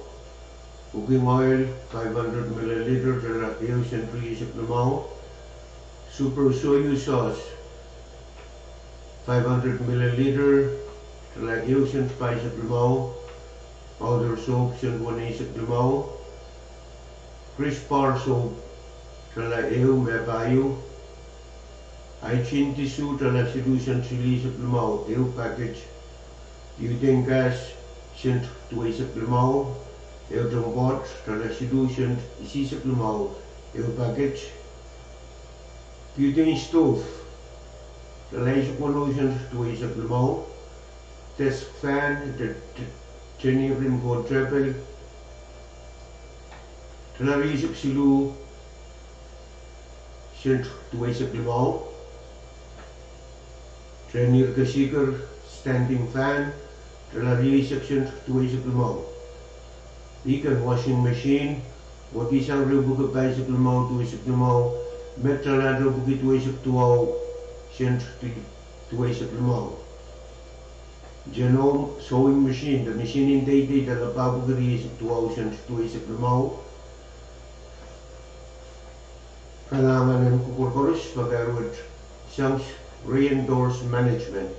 Cooking oil, five hundred milliliter, dala ehu sent rieisek limau. Super Soyu Sauce, five hundred milliliter, dala ehu sent pahisek limau. Powder soap, sent weneisek limau. Crisp bar soap, dala ehu me pahieu. Hygiene tissue, dala siluh sent silihsek limau ehu packet. Butane gas, sent duweisek limau. Ehuteng pot, dala siluh sent isihsek limau ehu packet. Butane stove, dala eisek weneu sent duweisek limau. Desk fan, de, de, tenirin ko tepel, dala rieisek siluh sent duweisek limau. Tenir kesiker, standing fan, dala rieisek sent duweisek limau. Iken washing machine, wekihsang riepwiki pahisek limau duweisek limau, met dala riepwiki duweisek duwau sent duweisek limau. Genome sewing machine, de misihn en deideh, dala pahpwiki rieisek duwau sent duweisek limau. Kalahngan en kupwur koaros pakaruwet sang re-endorse management.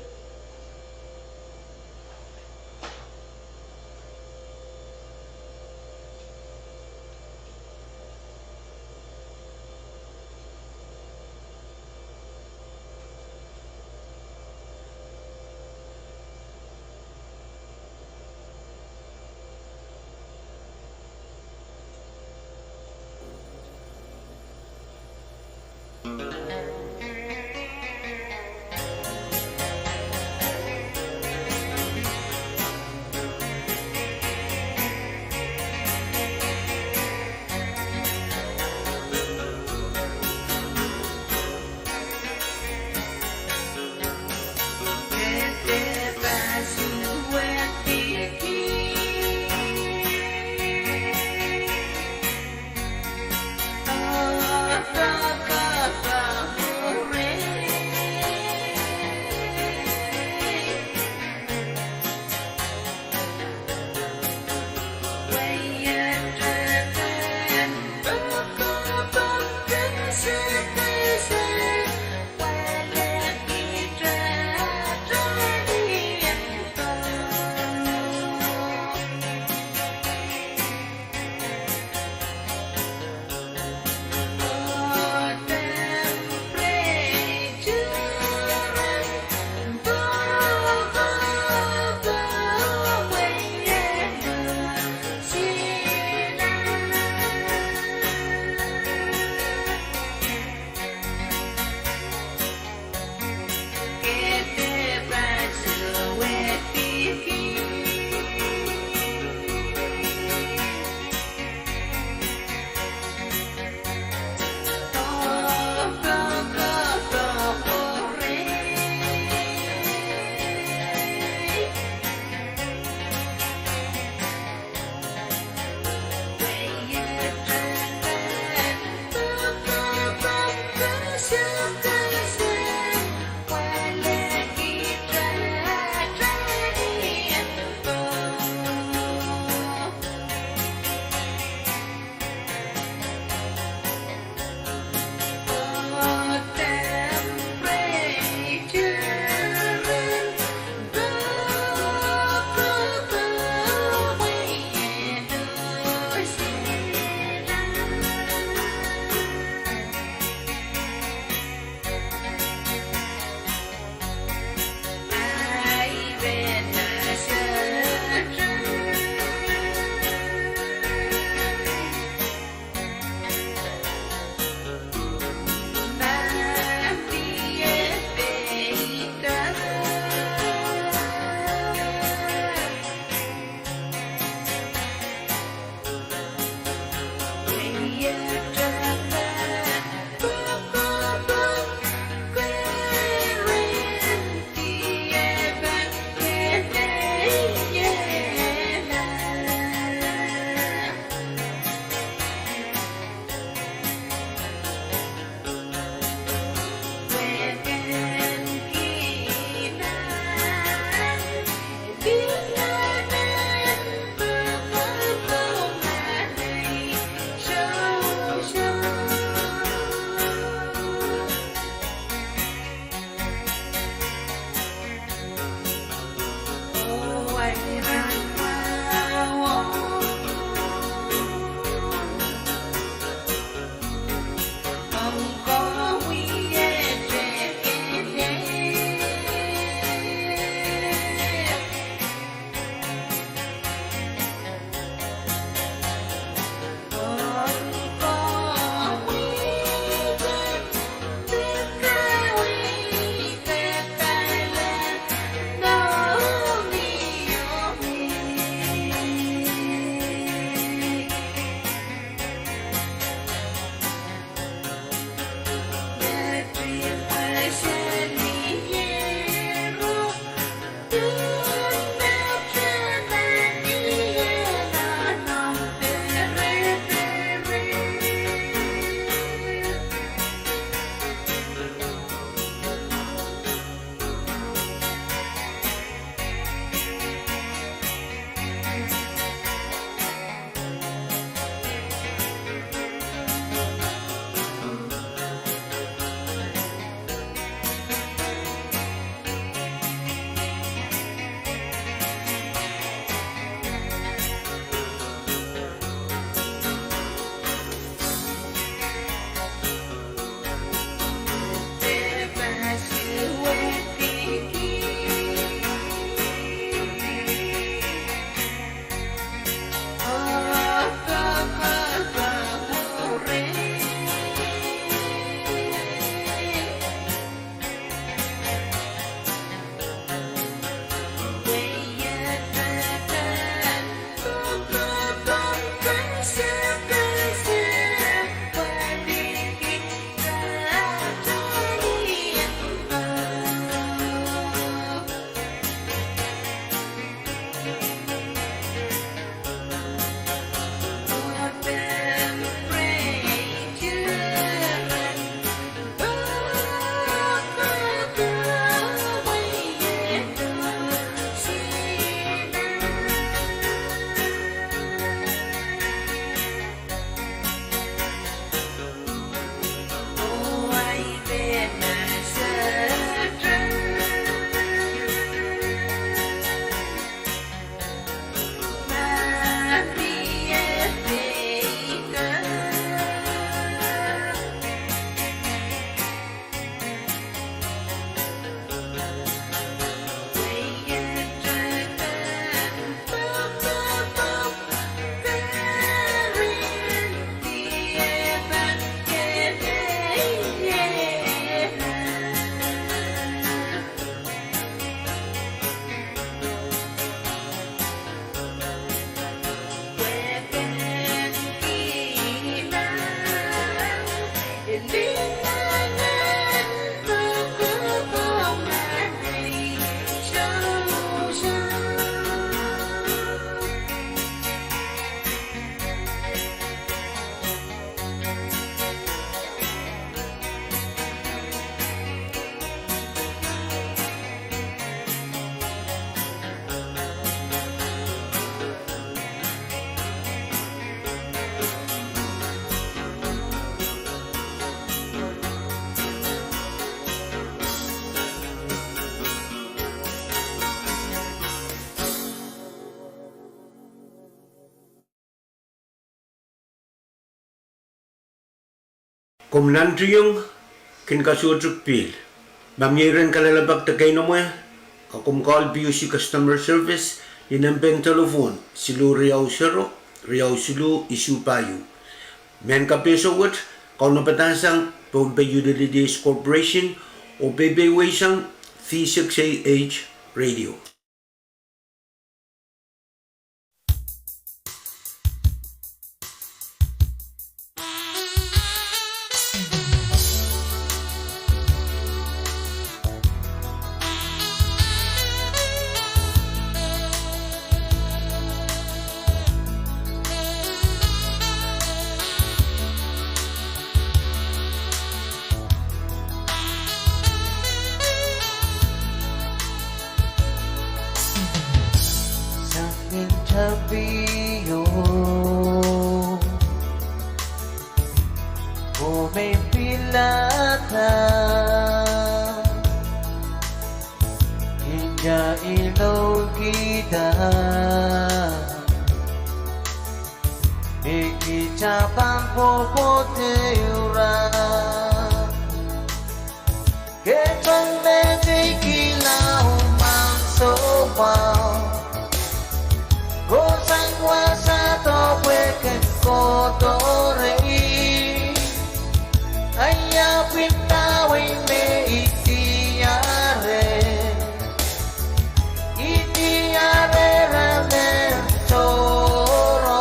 Komw nantiong, kin kasohte pihl. Ma mie iren kalelapak de keinemwe, a komw call P U C Customer Service ni nempehn telephone siluh riau sero, riau siluh isuh pahieu. Mehn kapehse wet, kaunopada sang Pohnpei Utilities Corporation, oh peipeisang V six A H Radio. Sang interview, oh me pilada, inda inoukihda, me kita pahn pwopwoud ehu rah. Ke sohte medeikihla oh mwahn soumwahu. Kohsang wasa doadoahk pwe ken kohdo rehi. Ia pwihn dahwei me I diare. I diare me sohte.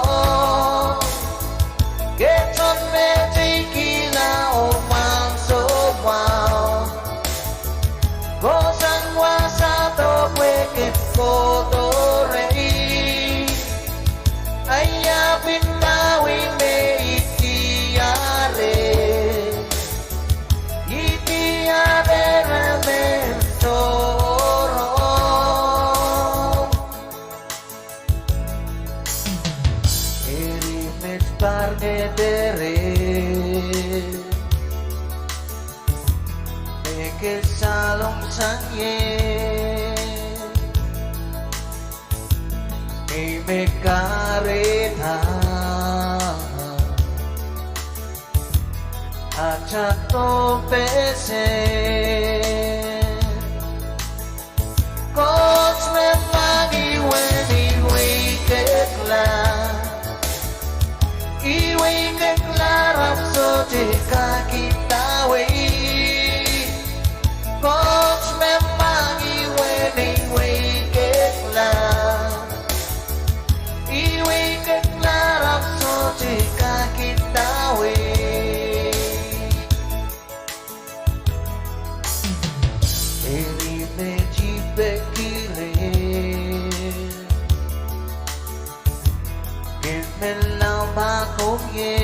Ke sohte medeikihla oh mwahn soumwahu. Kohsang wasa doadoahk pwe ken kohdo rehi. Ia pwihn dahwei me I diare. I diare me sohte. Eri met pahr me dere, me ke salong sang ie. Ei me kahrehda, atail dohpeseng. Koht me mwahngih wehwehn weikekla. Ih weikekla, ahpw sohte kak indawei. Koht me mwahngih wehwehn weikekla. Ih weikekla, ahpw sohte kak indawei. Eri met I peki reh, ken men lao mahkohng ie.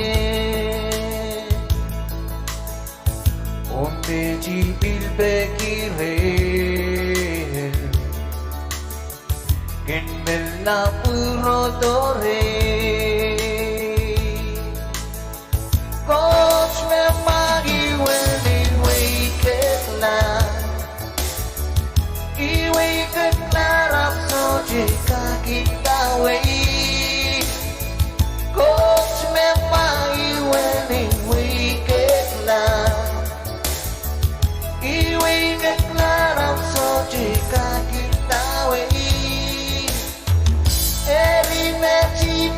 Oh met I pil peki reh, ken men lao pwurodo rehi. Koht me mwahngih wehwehn weikekla. Ih weikekla, ahpw sohte kak indawei. Koht me mwahngih wehwehn weikekla. Ih weikekla, ahpw sohte kak indawei. Eri met I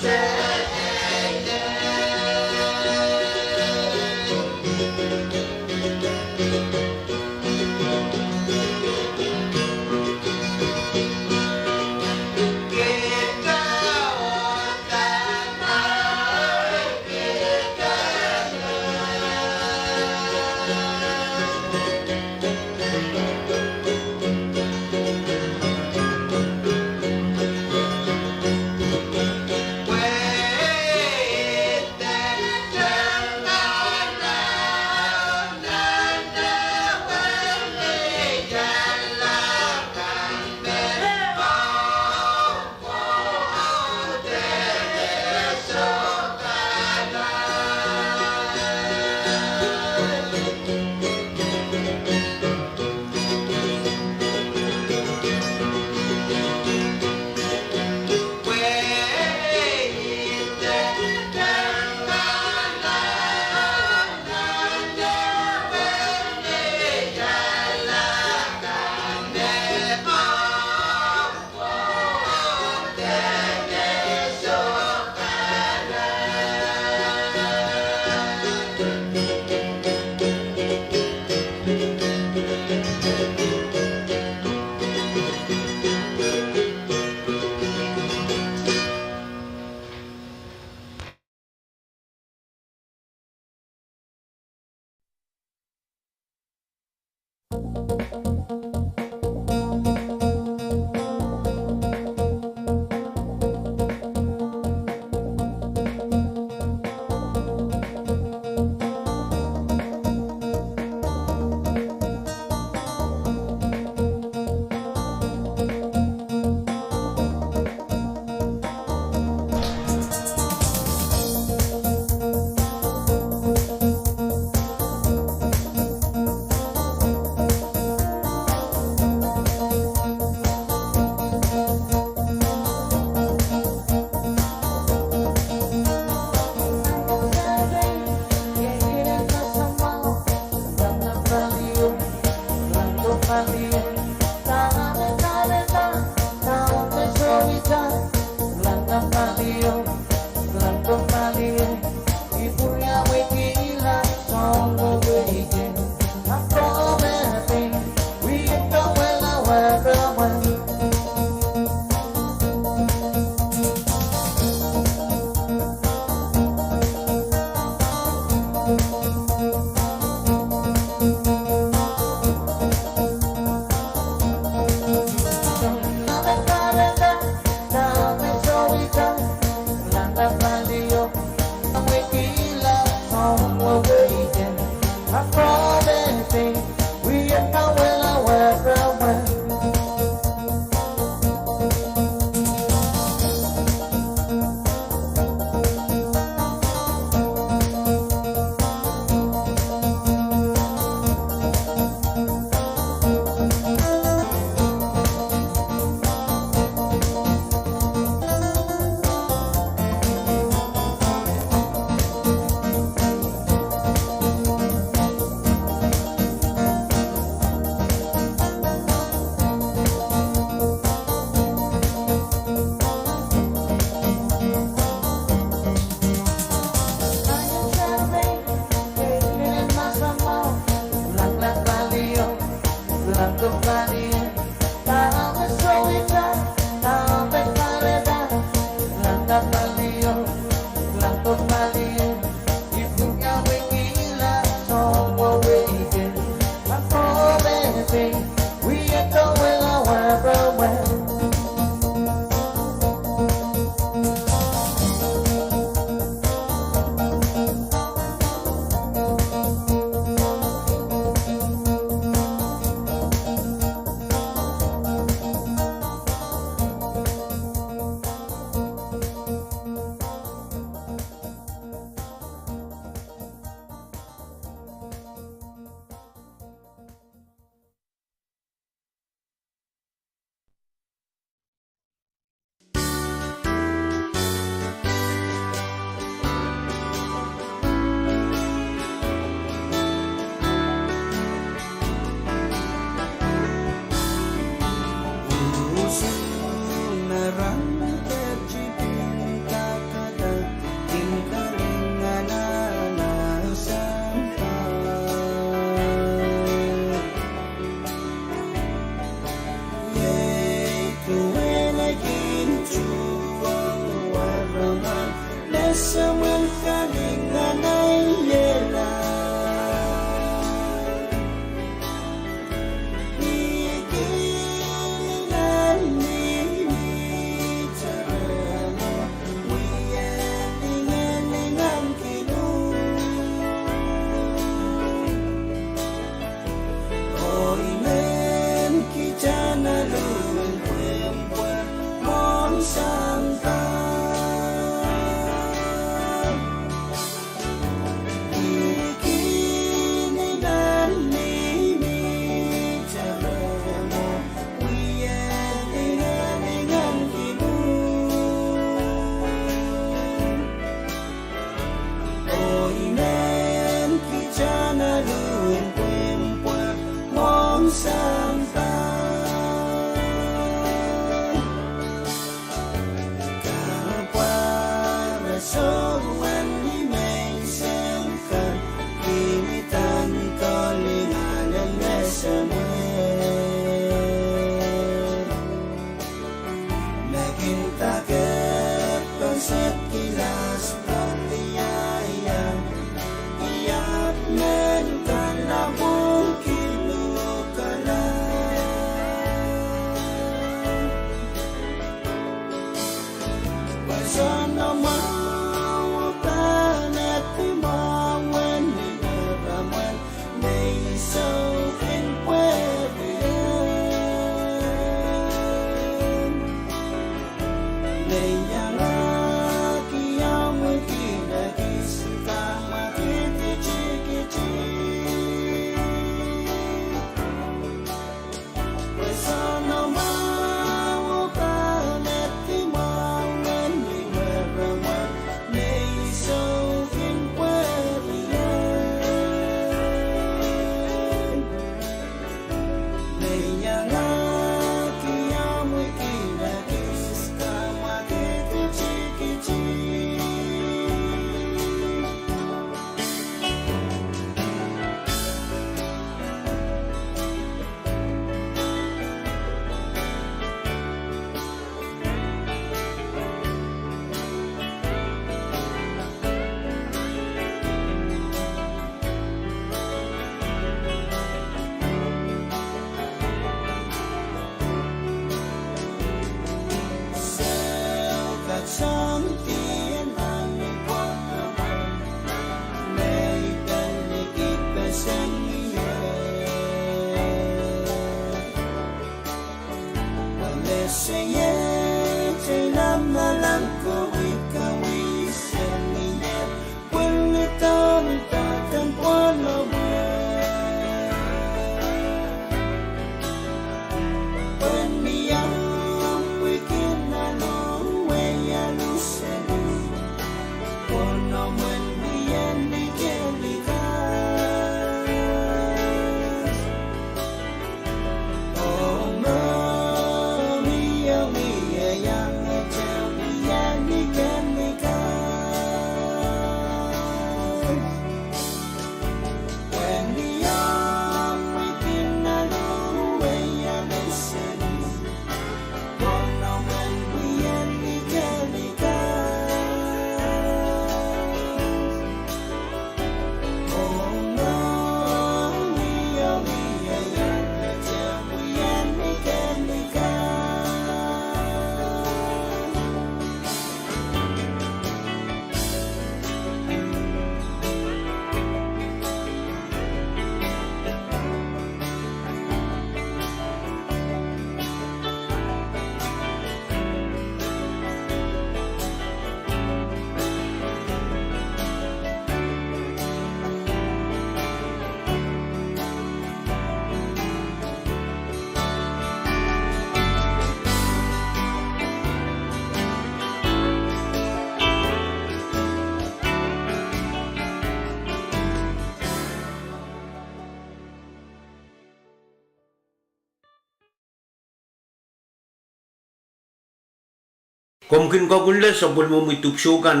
Komw kin koakunla sapwellimomwi dipwisou kan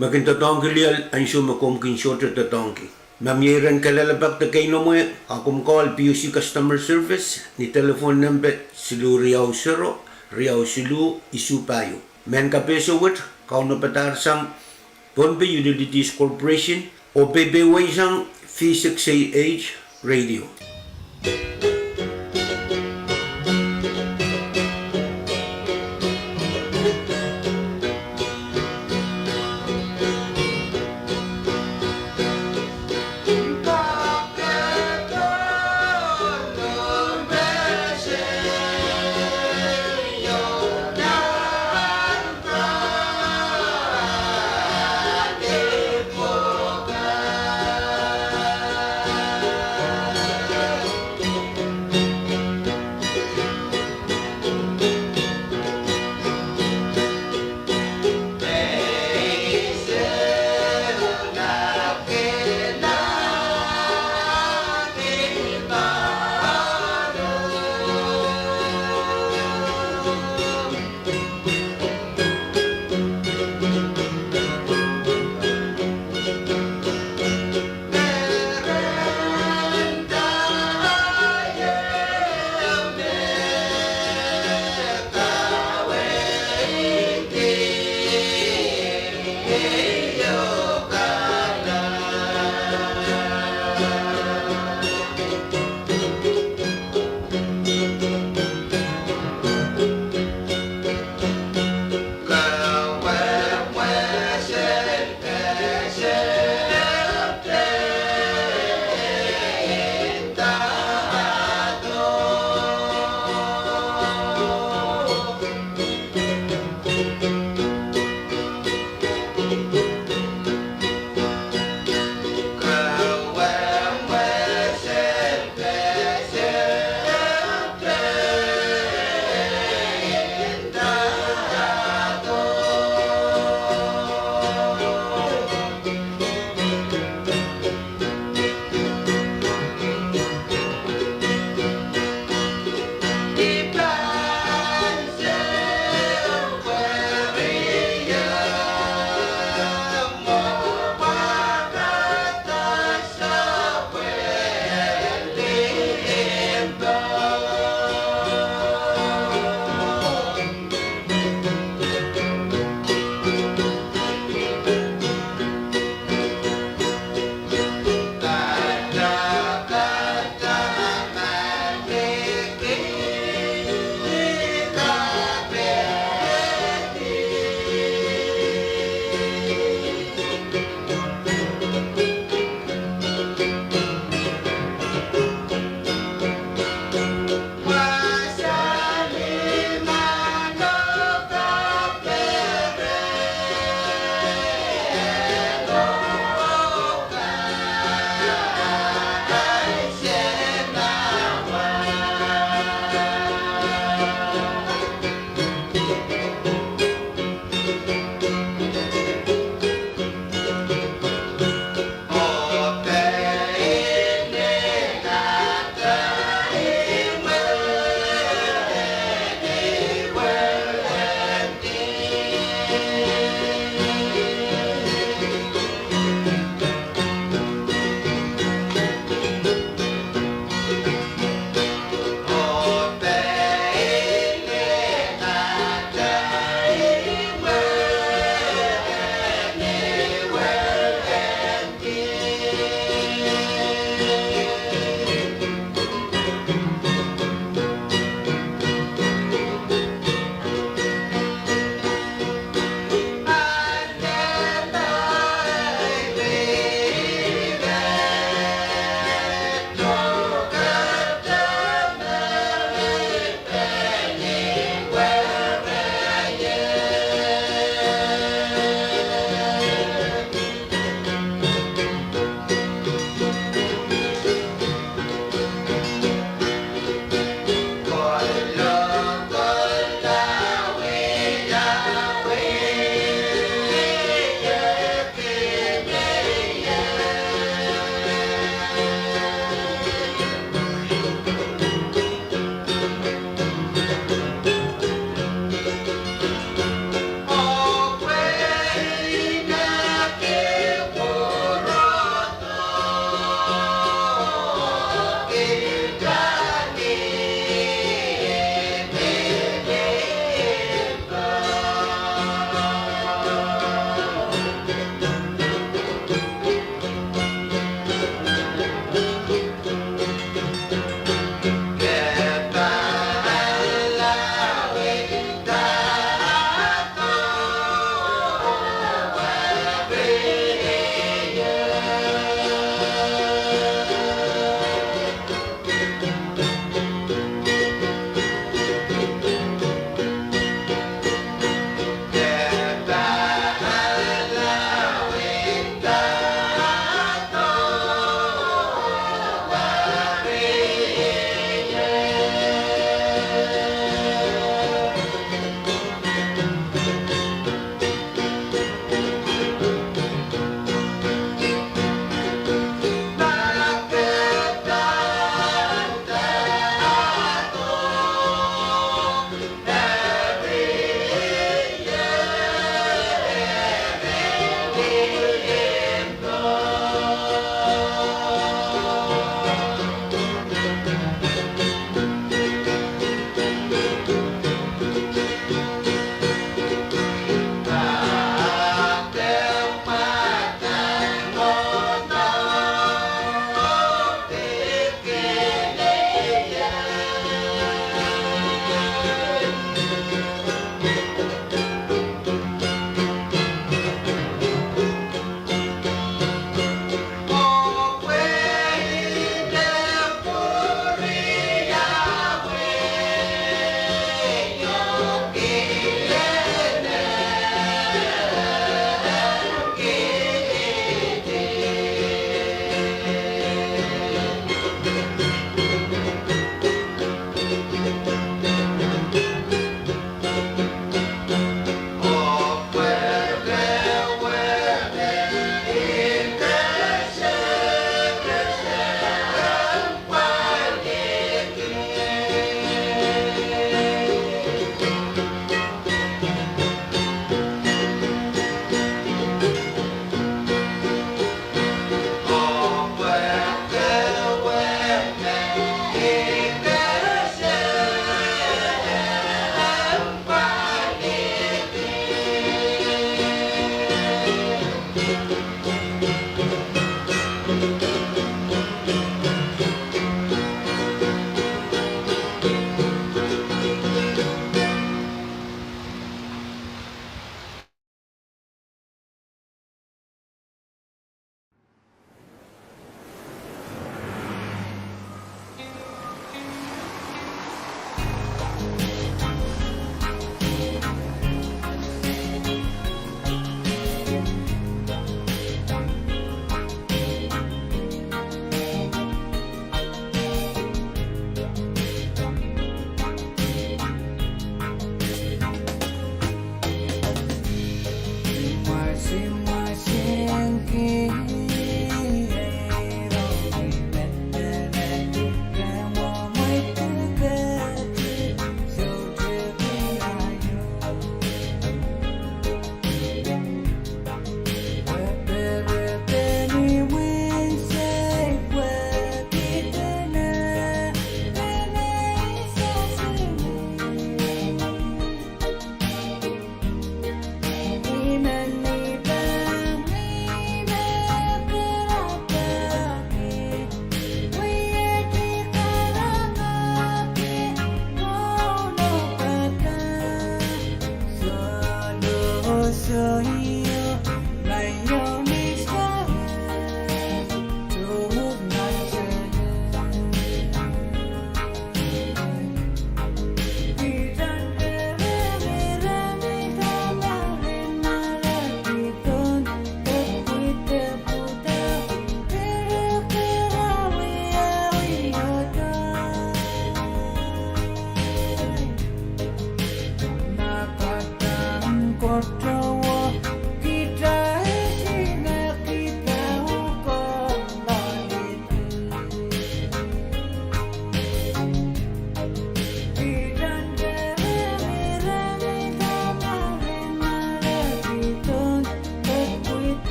me kin doadoahngki lioal ansou me komw kin sohte doadoahngki. Ma mie iren kalelapak de keinemwe, a komw call P O C Customer Service ni telephone nempe siluh riau sero, riau siluh isuh pahieu. Mehn kapehse wet, kaunopadahr sang Pohnpei Utilities Corporation, oh peipein sang V six A H Radio.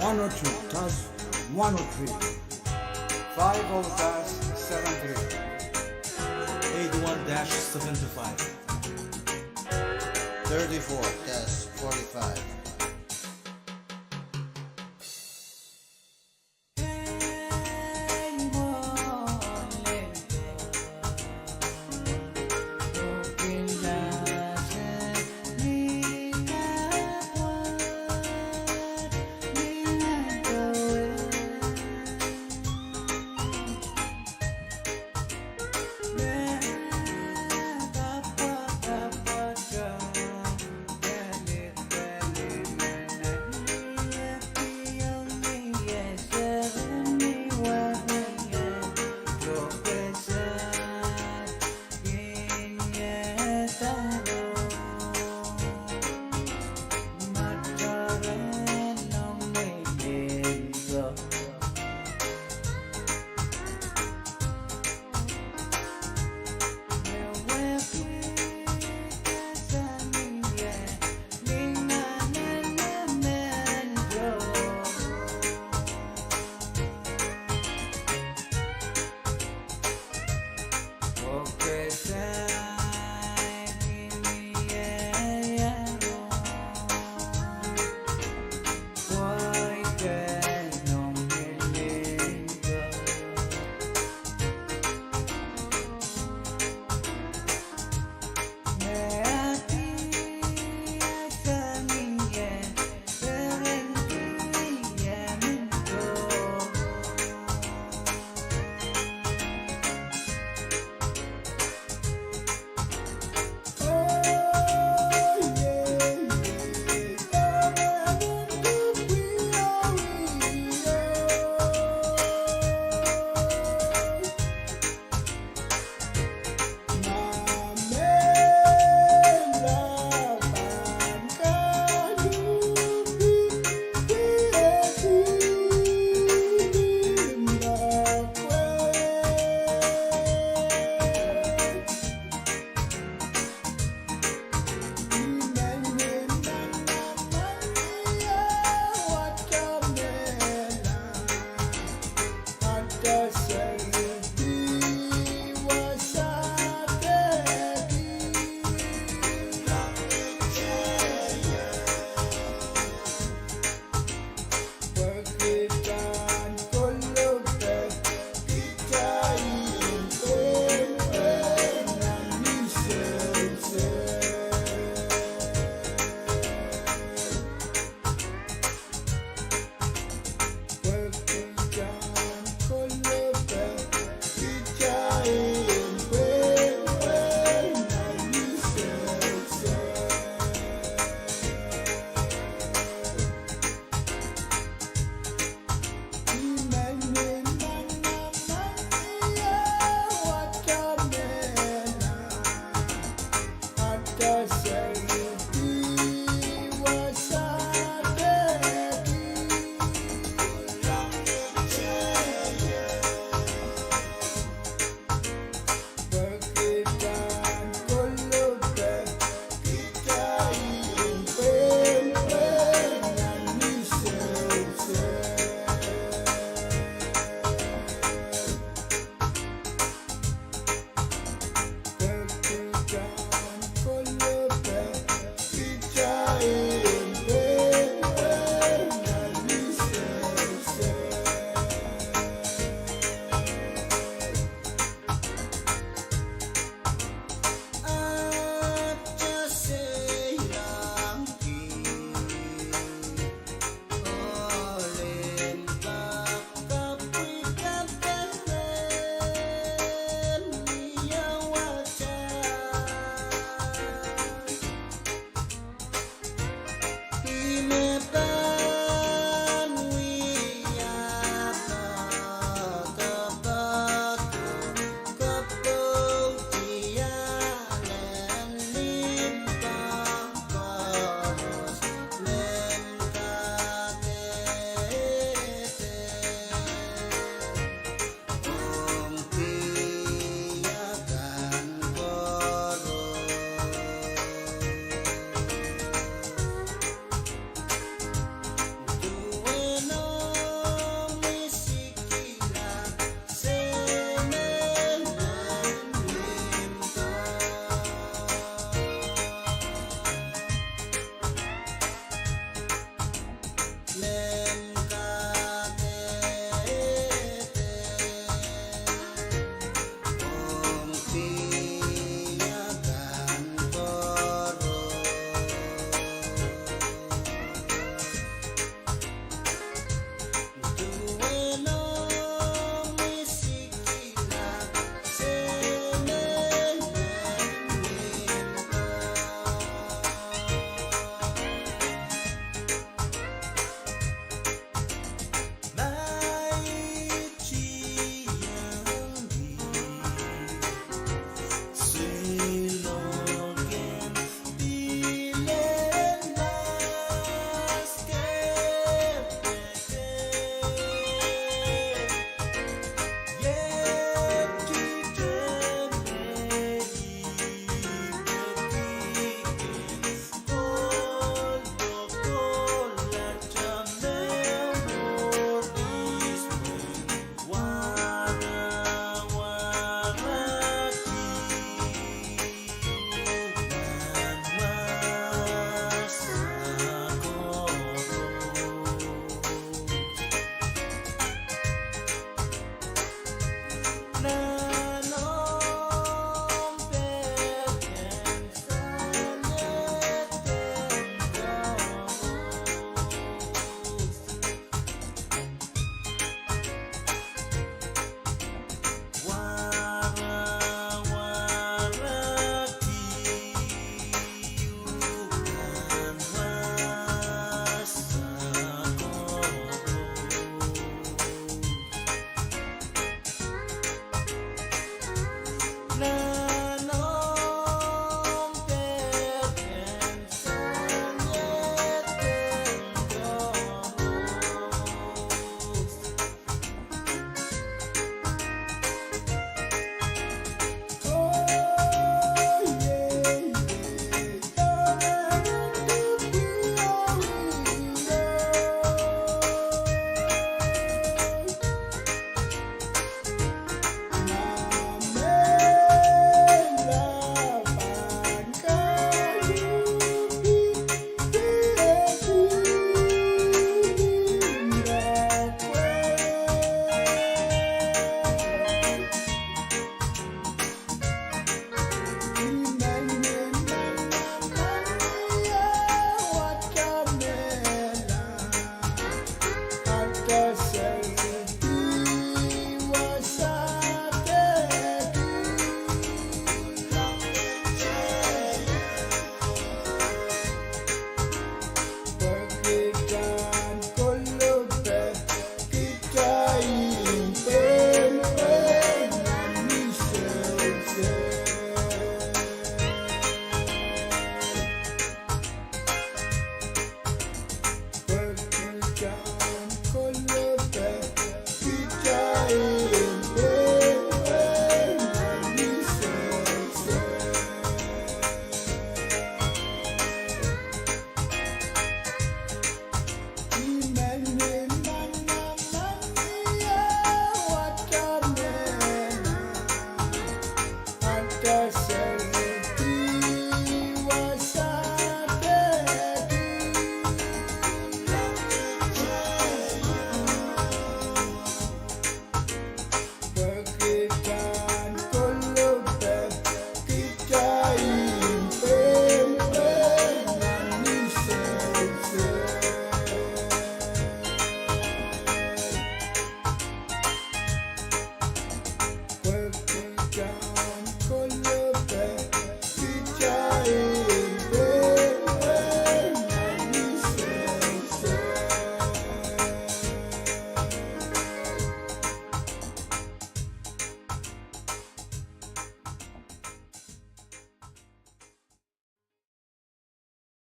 One oh two, test one oh three. Five oh, test seven three. Eight one, test seven two five. Thirty-four, test forty-five.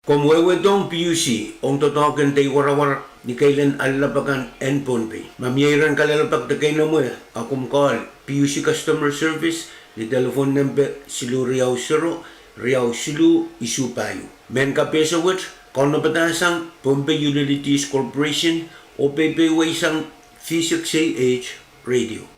Komw wehwehdohng PUC ong doadoahk en dei warawar ni keilen alap akan en Pohnpei. Ma mie iren kalelapak de keinemwe, a komw call PUC Customer Service ni telephone nempe siluh riau sero, riau siluh isuh pahieu. Mehn kapehse wet kaunopada sang Pohnpei Utilities Corporation oh peiwei sang V six A H radio.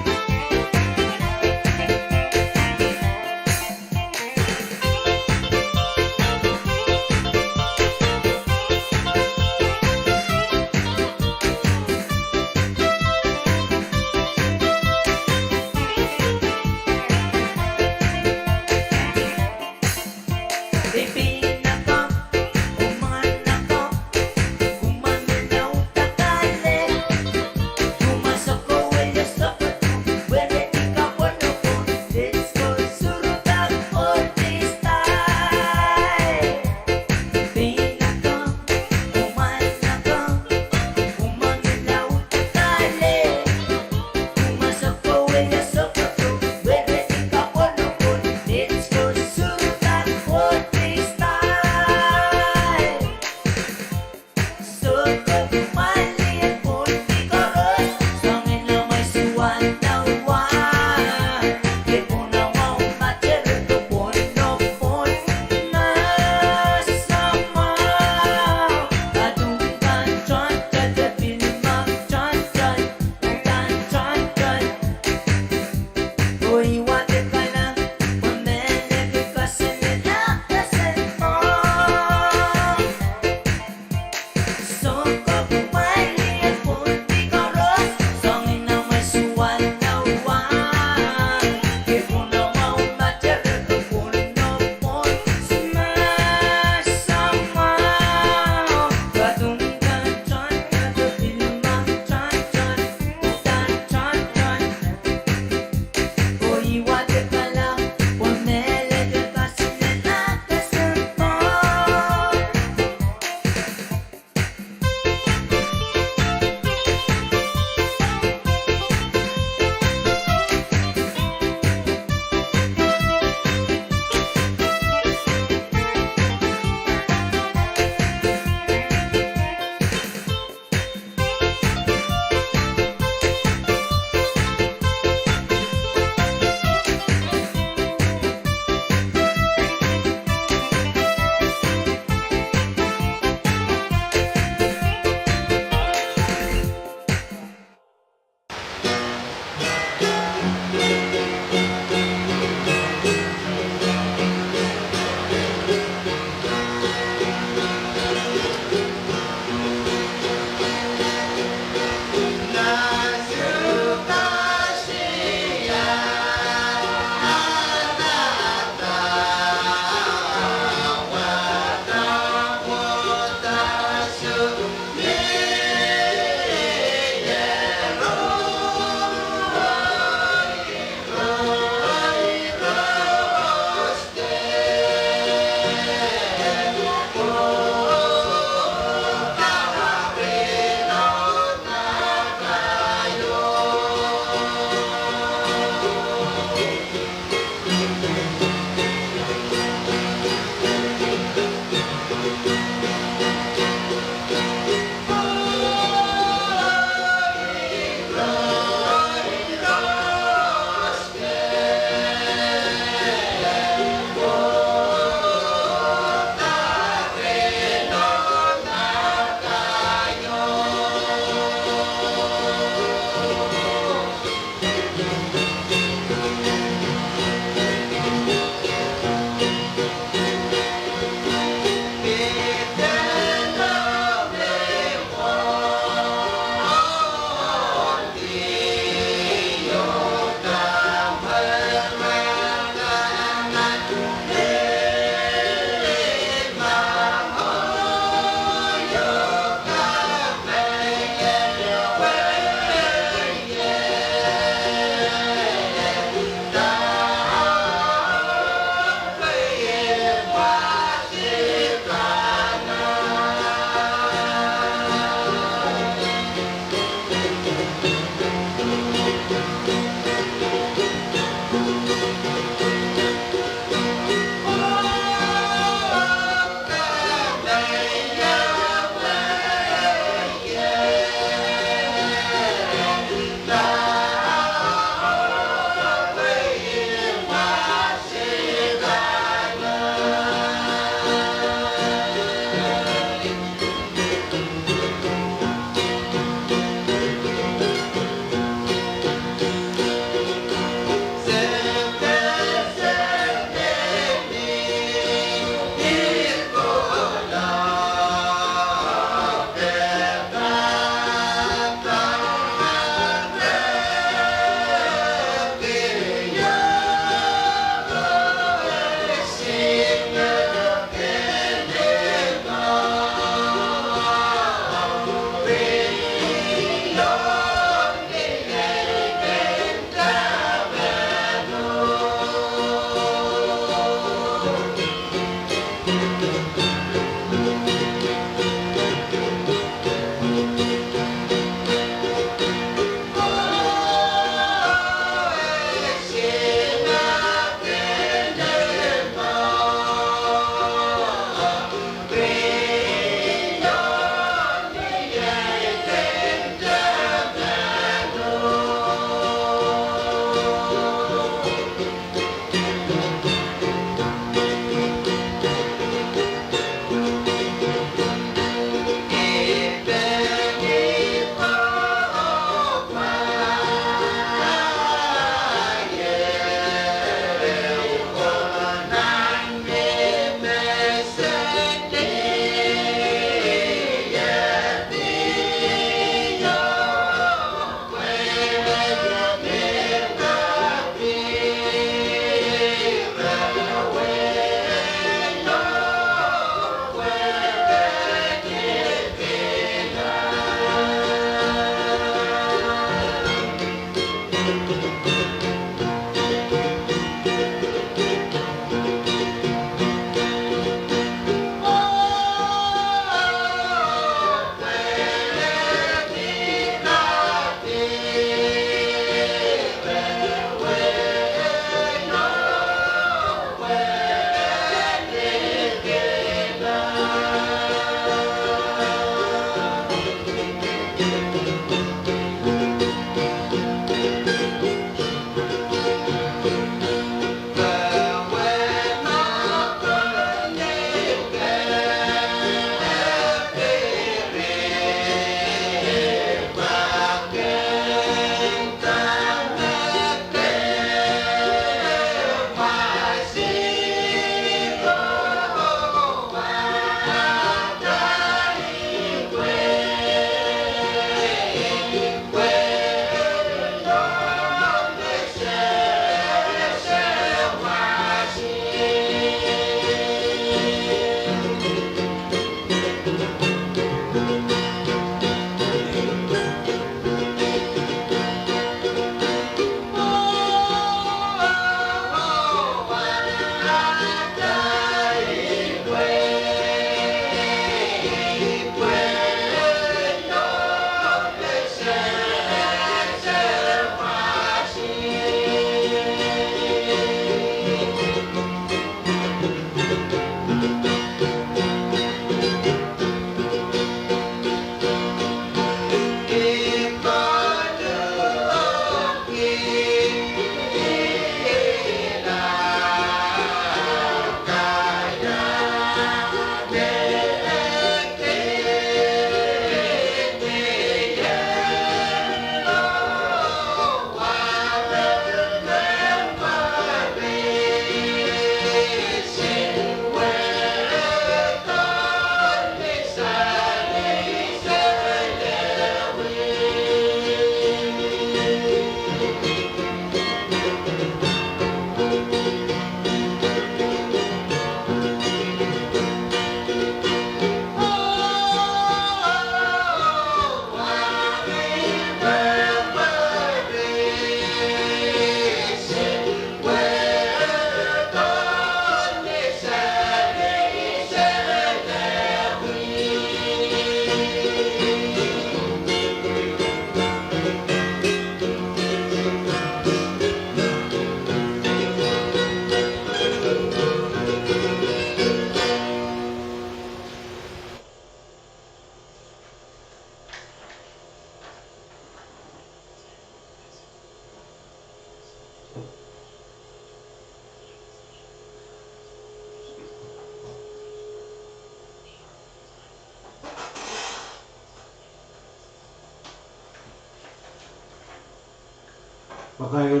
Pakair.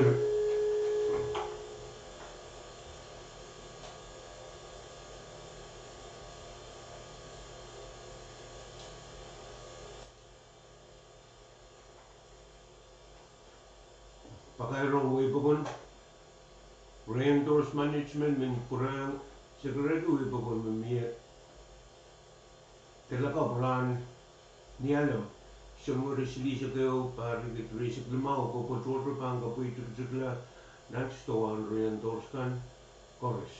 Pakair ong wei pokon, Reinforce Management men pwurehng sekereki wei pokon me mie de lakapw rahn Nialem, Sounwar silihsek ehu, pahr riekid rieisek limau, ko patohdo pahn kapweidikidiklahr nan sidohwan Reinforce kan koaros.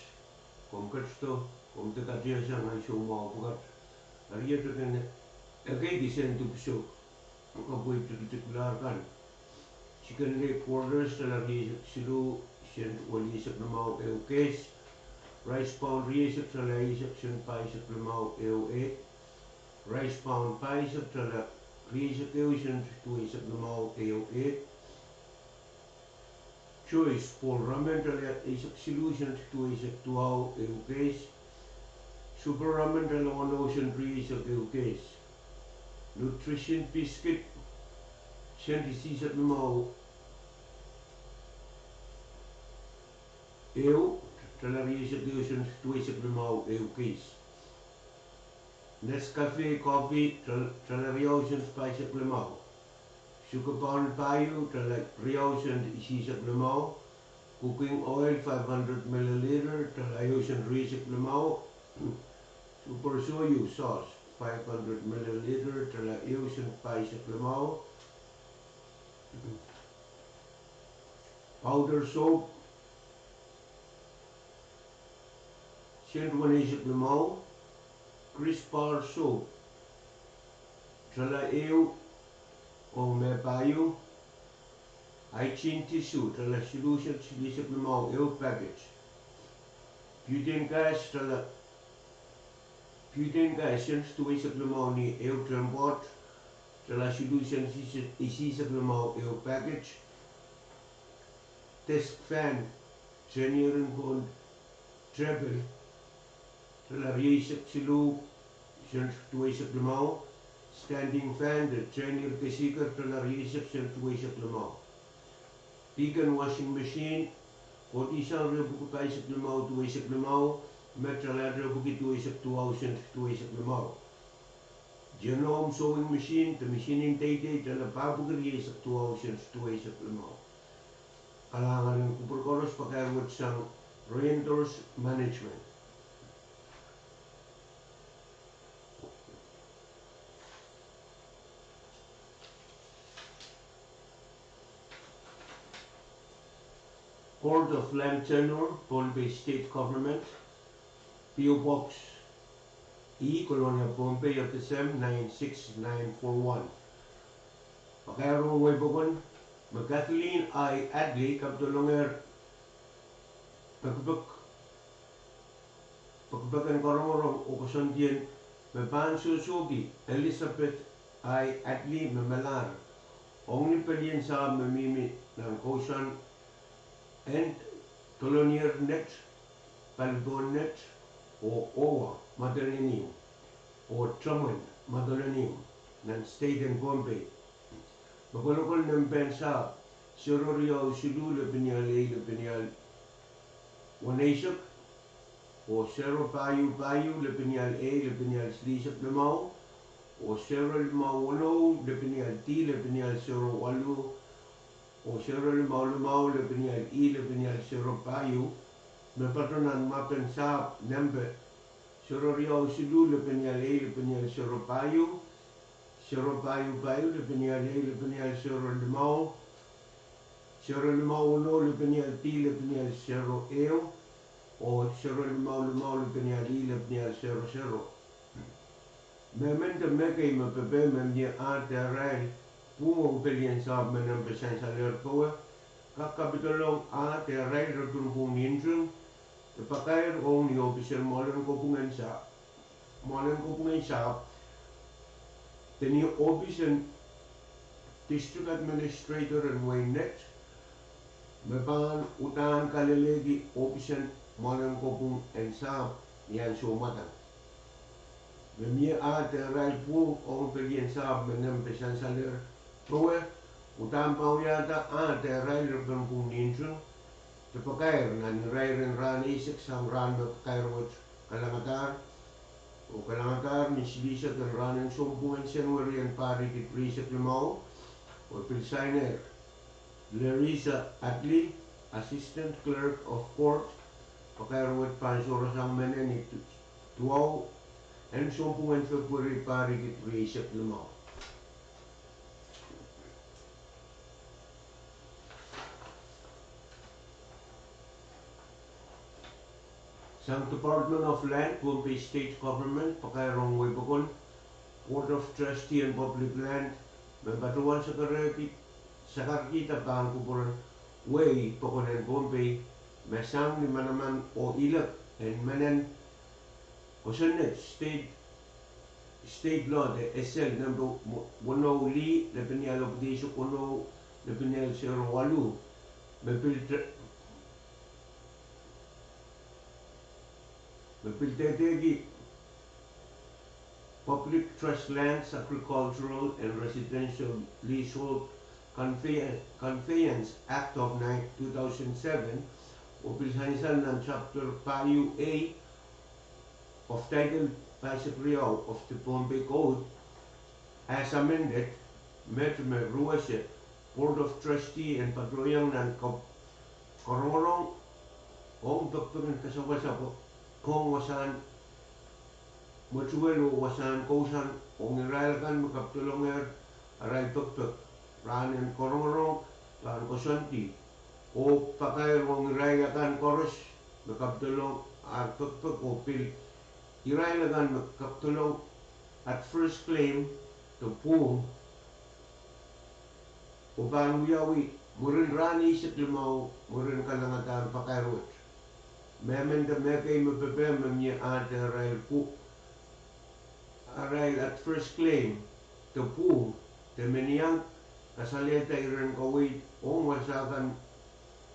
Komw ketido, komw de katihasang ansou mwahu pwukat. Eri iet eken ekei ki sent dipwisou kapweidikidiklahr kan. Chicken Lake Quarters, tala rieisek siluh, sent welieisek limau ehu keis. Rice pound rieisek, tala eisek, sent pahisek limau ehu eh. Rice pound pahisek, tala rieisek ehu, sent duweisek limau ehu eh. Choice bowl ramen, tala eisek siluh, sent duweisek duwau ehu keis. Super ramen, tala weneu, sent rieisek ehu keis. Nutrition biscuit, sent isihsek limau ehu, tala rieisek ehu, sent duweisek limau ehu keis. Nescafe coffee, tala riau, sent pahisek limau. Sugar Bond pahieu, tala riau, sent isihsek limau. Cooking oil, five hundred milliliter, tala ehu, sent rieisek limau. Super Soyu sauce, five hundred milliliter, tala ehu, sent pahisek limau. Powder soap, sent weneisek limau. Crisp bar soap, tala ehu, ong me pahieu. Hygiene tissue, tala siluh, sent silihsek limau ehu package. Butane gas, tala butane gas, sent duweisek limau ni ehu term pot, tala siluh, sent isihsek limau ehu package. Desk fan, tehnien pohn tepil, tala rieisek siluh, sent duweisek limau. Standing fan, tehnien kesiker, tala rieisek, sent duweisek limau. Beacon washing machine, kohdihsang riepuki pahisek limau, duweisek limau, me tala riepuki duweisek duwau, sent duweisek limau. Genome sewing machine, de machine en deidei, tala papuki rieisek duwau, sent duweisek limau. Kalahngan en kupwur koaros, pakair wet sang Reinforce Management. Court of Land Tenure, Pohnpei State Government, P O Box E, Kolonia, Pohnpei, F S M nine six nine four one. Pakair ong wei pokon me Kathleen I. Adley kapidolongehr pekipek, pekipek en karongorong oh koasoandi me pahn sohsohki Elizabeth I. Adley me melahr ong ni pelien sahpw me mihmi nan kousoan en Dolonier Net, Palipohn Net, oh Owa Madolenihmw, oh Tomwen Madolenihmw, nan state en Pohnpei. Me kolokol nempehn sahpw, sero riau siluh lepeni ehu ehu lepeni ehu weneisek, oh sero pahieu pahieu lepeni ehu ehu lepeni ehu silihsek limau, oh sero limau weneu lepeni ehu D lepeni ehu sero waluh, oh sero limau limau lepeni ehu E lepeni ehu sero pahieu, me patohdo nan mapen sahpw nempe sero riau siluh lepeni ehu ehu lepeni ehu sero pahieu, sero pahieu pahieu lepeni ehu ehu lepeni ehu sero limau, sero limau weneu lepeni ehu D lepeni ehu sero ehu, oh sero limau limau lepeni ehu E lepeni ehu sero sero. Mehmen de mehkei me pepehm me mie ah dehrail pwung ong pelien sahpw me nempe sansalehr powe, kak kapidolong ah dehrail rehn pwung ni nting, de pakair ong ni ohpis en mwoalen kopwung en sahpw, mwoalen kopwung en sahpw, de ni ohpis en District Administrator en wehin Net, me pahn uhdahn kalelehki ohpis en mwoalen kopwung en sahpw ni ansou mwadang. Me mie ah dehrail pwung ong pelien sahpw me nempe sansalehr powe, Udahn pahn wiahda ahd irail repen pwung nting de pakair nan irair en rahn eisek sang rahn me pakair wet kalangadahr, oh kalangadahr ni silihsek en rahn en sounpwong en Senweri en pahr riekid rieisek limau, oh pil sainer Larissa Adley, Assistant Clerk of Court. Pakair wet pahn sohrasang mehne ni duwau en sounpwong en February pahr riekid rieisek limau. Sang Department of Land, Pohnpei State Government, pakair ong wehi pokon Board of Trustee en Public Land, me patohwan sakarkihda pahn kupwuren wehi pokon en Pohnpei, me sang ni manaman oh ilek en menen kosonned state, state law de S L nempe weneu lih, lepenial epwiki eisek weneu, lepenial sero waluh, me pil te-, me pil dehdehki Public Trust Lands Agricultural and Residential Leasehold Convey-, Conveyance Act of nine, two thousand seven, oh pil sansal nan Chapter pahieu A of Title pahisek riau of the Pohnpei Code, as amended, met me ruwese Board of Trustee en patohiong nan kap-, karongorong ong pekipek en kasapwasapw ong wasahn mwetuwel oh wasahn kousoan ong irail akan me kapidolongehr arail pekipek. Rahn en karongorong pahn koasoandi oh pakair ong irail akan koaros me kapidolong ar pekipek oh pil irail akan me kapidolong at first claim de pwung oh pahn wiawi mwurin rahn eisek limau mwurin kalangadahn pakair wet. Mehmen de mehkei me pepehm me mie ahd irail pwu-, irail at first claim de pwung, de me iang kasalehda iren kaweid ong wasa kan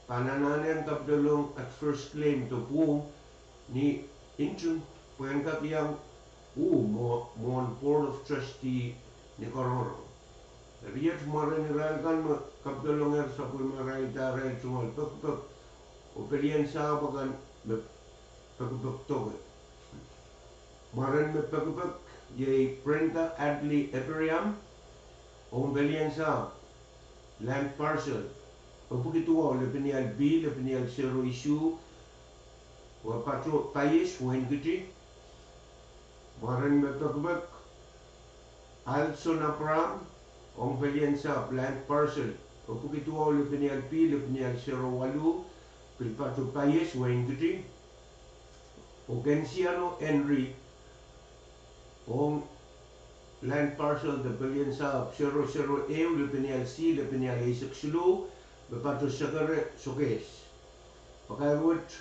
pahn anahne en kapidolong at first claim de pwung ni nting pwehn kak iang uh mwo-, mwohn Board of Trustee ni karongorong. Eri iet mwaren irail kan me kapidolongehr sapwellimarail de arail tungoal pekipek oh pelien sahpw akan me pekipek doke. Mwaren me pekipek iei Brenda Adley Abraham, ong pelien sahpw, land parcel epwiki duwau, lepenial P, lepenial sero isuh, oh pato Paies, Wenkiti. Mwaren me pekipek Alson Abraham, ong pelien sahpw, land parcel epwiki duwau, lepenial P, lepenial sero waluh, pil pato Paies, Wenkiti. Oh Kensiano Henry, ong land parcel de pelien sahpw sero sero ehu, lepenial C, lepenial eisek siluh, me pato Sekere, Sokehs. Pakair wet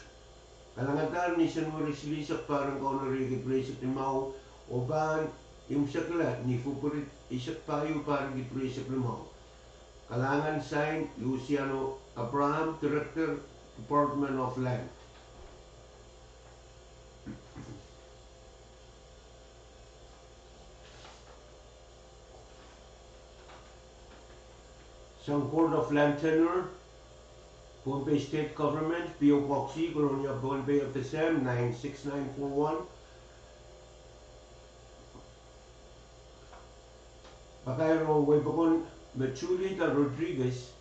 kalangadahr ni Senweri silihsek pahr en kauneri riekid rieisek limau, oh pahn imwisekla ni February eisek pahieu pahr riekid rieisek limau. Kalahngan, sign, Luciano Abraham, Director, Department of Land. Sang Court of Land Tenure, Pohnpei State Government, P O Box C, Kolonia, Pohnpei, F S M nine six nine four one. Pakair ong wehi pokon me Julita Rodriguez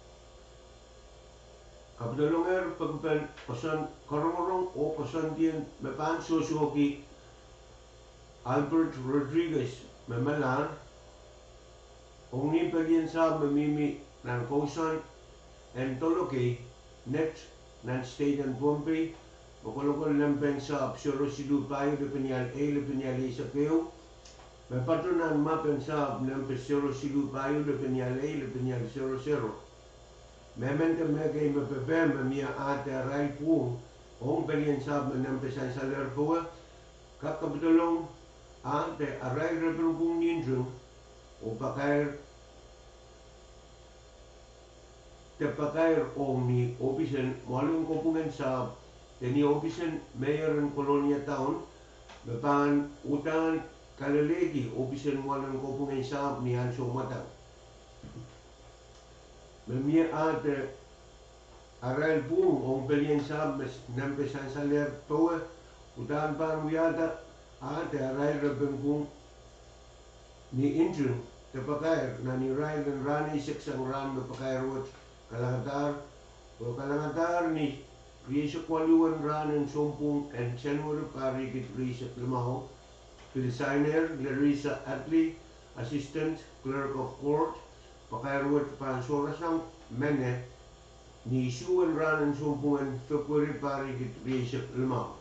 kapidolongehr pekipek en koasoandi, karongorong oh koasoandien me pahn sohsohki Albert Rodriguez me melahr, ong ni pelien sahpw me mihmi nan kousoan en Dolokei, Net, nan state en Pohnpei, me kolokol nempe en sahpw sero siluh pahieu, lepenial A, lepenial eisek ehu, me pato nan map en sahpw nempe sero siluh pahieu, lepenial A, lepenial sero sero. Mehmen de mehkei me pepehm me mie ahd irail pwung ong pelien sahpw me nempe sansalehr powe, kak kapidolong ahd irail repen pwung nting, oh pakair, de pakair ong ni ohpis en mwoalen kopwung en sahpw, de ni ohpis en Mayor en Kolonia Town, me pahn uhdahn kalelehki ohpis en mwoalen kopwung en sahpw ni ansou mwadang. Me mie ahde arail pwuhng ong pelien sampah me nempe sansalehr powe, uhdahn pahn wiahda ahde arail repen pwuhng ni nting de pakair nan irail en rahn eisek sang rahn me pakair wet kalangadahr, oh kalangadahr ni rieisek waluh en rahn en sounpwong en Senweri pahr rieisek limau. Pil sainer Larissa Adley, Assistant Clerk of Court. Pakair wet pahn sohrasang mene ni isuh en rahn en sounpwong en February pahr rieisek limau.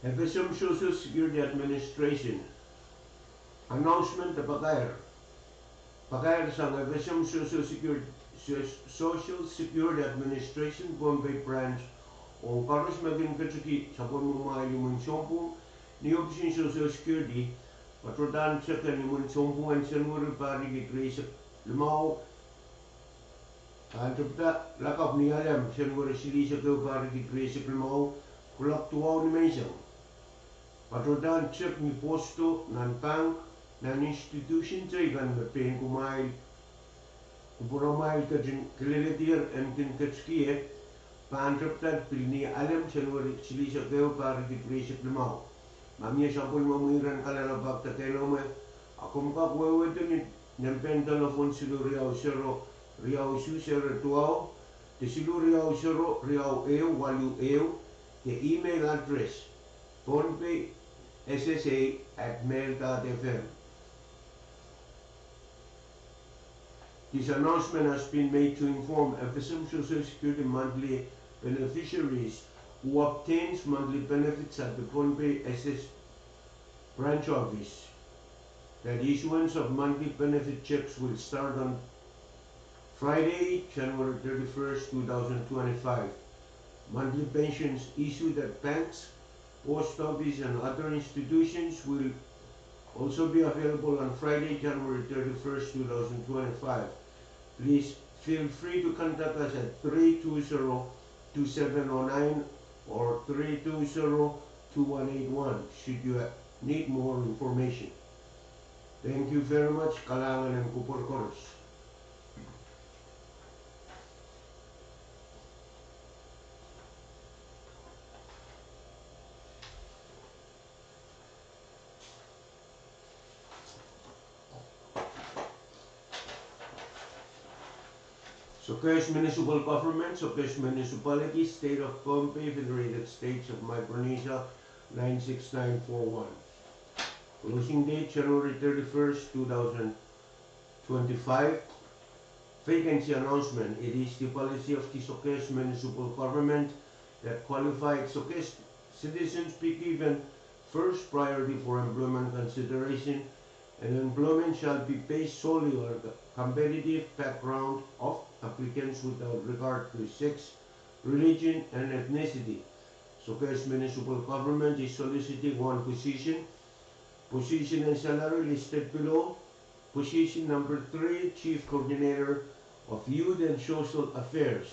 FSM Social Security Administration. Announcement de pakair. Pakair sang FSM Social Security, Social Security Administration Pohnpei Branch ong koaros me kin ketiki sapwellimamwail imwin sounpwong ni ohpis en Social Security, patohdan teken imwin sounpwong en Senweri pahr rieisek limau, pahn tepda lakapw ni Alem Senweri silihsek ehu pahr rieisek limau, kuloak duwau ni menseng. Patohdan teke ni posto, nan pahn, nan institution teikan me pein kumwail, kupwuramwail ketin kileledier en kin ketiki ie, pahn tepda pil ni Alem Senweri silihsek ehu pahr rieisek limau. Ma mie sapwellimomwi iren kalelapak de kehlail me, a komw kak wehwehdi ni nempe en telephone siluh riau sero, riau isuh sero duwau, de siluh riau sero, riau ehu waluh ehu, de email address, Pohnpei S S A at mail dot F M. This announcement has been made to inform FSM Social Security monthly beneficiaries who obtains monthly benefits at the Pohnpei S S branch office that issuance of monthly benefit checks will start on Friday, January thirty-first, two thousand twenty-five. Monthly pensions issued at banks, post office, and other institutions will also be available on Friday, January thirty-first, two thousand twenty-five. Please feel free to contact us at three two zero two seven oh nine or three two zero two one eight one should you need more information. Thank you very much. Kalahngan en kupwur koaros. Sokehs Municipal Government, Sokehs Municipality, State of Pohnpei, Federated States of Micronesia, nine six nine four one. Closing date, January thirty-first, two thousand twenty-five. Vacancy announcement. It is the policy of the Sokehs Municipal Government that qualified Sokehs citizens be given first priority for employment consideration, and employment shall be based solely on the competitive background of applicants without regard to sex, religion, and ethnicity. Sokehs Municipal Government is soliciting one position. Position and salary listed below. Position number three, Chief Coordinator of Youth and Social Affairs.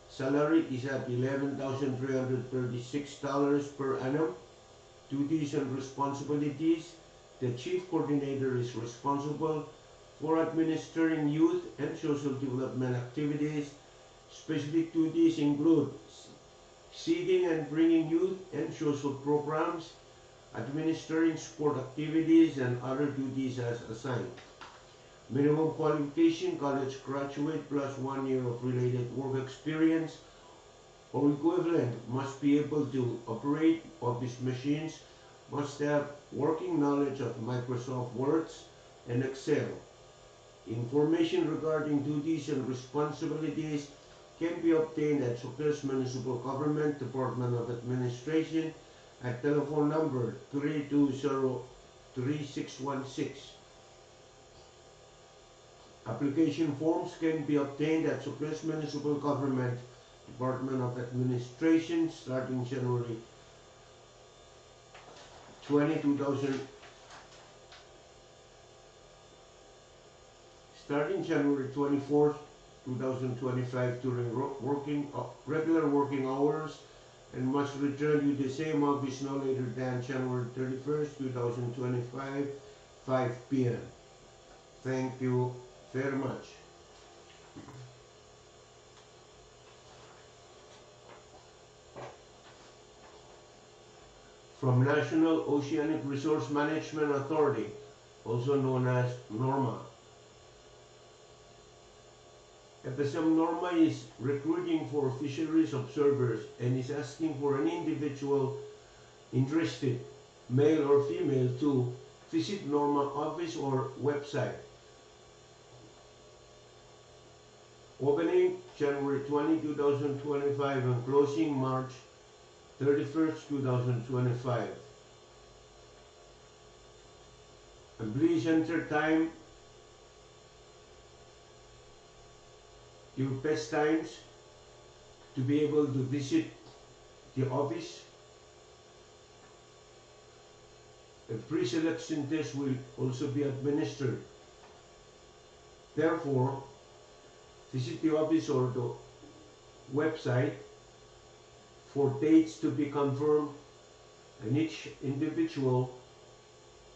Salary is at eleven thousand three hundred thirty-six dollars per annum. Duties and responsibilities. The Chief Coordinator is responsible for administering youth and social development activities. Specific duties include seeking and bringing youth and social programs, administering sport activities, and other duties as assigned. Minimum qualification, college graduate plus one year of related work experience or equivalent, must be able to operate office machines, must have working knowledge of Microsoft Words and Excel. Information regarding duties and responsibilities can be obtained at Sokehs Municipal Government, Department of Administration, at telephone number three two zero three six one six. Application forms can be obtained at Sokehs Municipal Government, Department of Administration, starting January twenty, two thousand, starting January twenty-fourth, two thousand twenty-five, during ro-, working, uh, regular working hours, and must return to the same office no later than January thirty-first, two thousand twenty-five, five p m. Thank you very much. From National Oceanic Resource Management Authority, also known as NORMA. F S M NORMA is recruiting for fisheries observers and is asking for an individual interested, male or female, to visit NORMA office or website. Opening January twenty, two thousand twenty-five, and closing March thirty-first, two thousand twenty-five. And please enter time, your best times, to be able to visit the office. A pre-selection test will also be administered. Therefore, visit the office or the website for dates to be confirmed, and each individual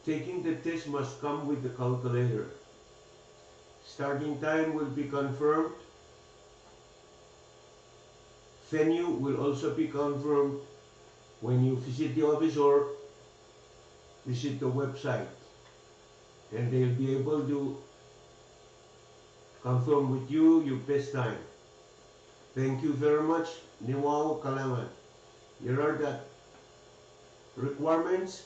taking the test must come with the calculator. Starting time will be confirmed. Venue will also be confirmed when you visit the office or visit the website, and they'll be able to confirm with you your best time. Thank you very much, Niwao Kalaman. Here are the requirements.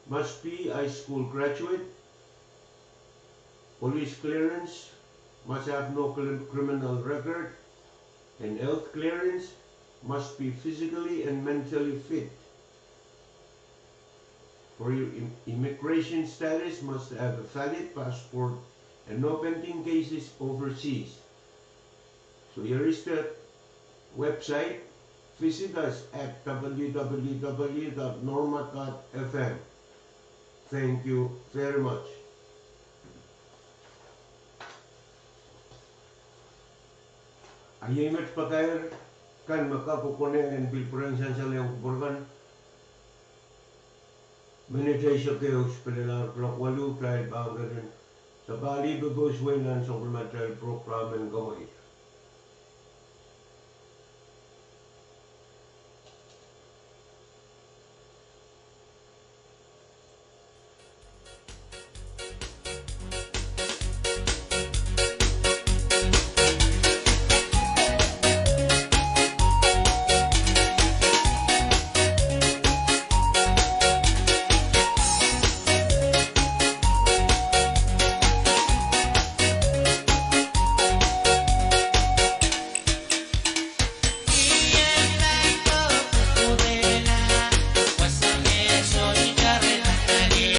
Must be high school graduate. Police clearance, must have no cl- criminal record. And health clearance, must be physically and mentally fit. For your im- immigration status, must have a valid passport and no pending cases overseas. So here is the website. Visit us at w w w dot norma dot f m. Thank you very much. A iei met pakair kan me kak kokohnehiong en pil pwurehng sansal ong kupwur kan. Minit eisek ehu sipelelahr kuloak waluh, kitail pahn ketin sapahl ih pepous wei nan sapwellimatail prokram en kawei.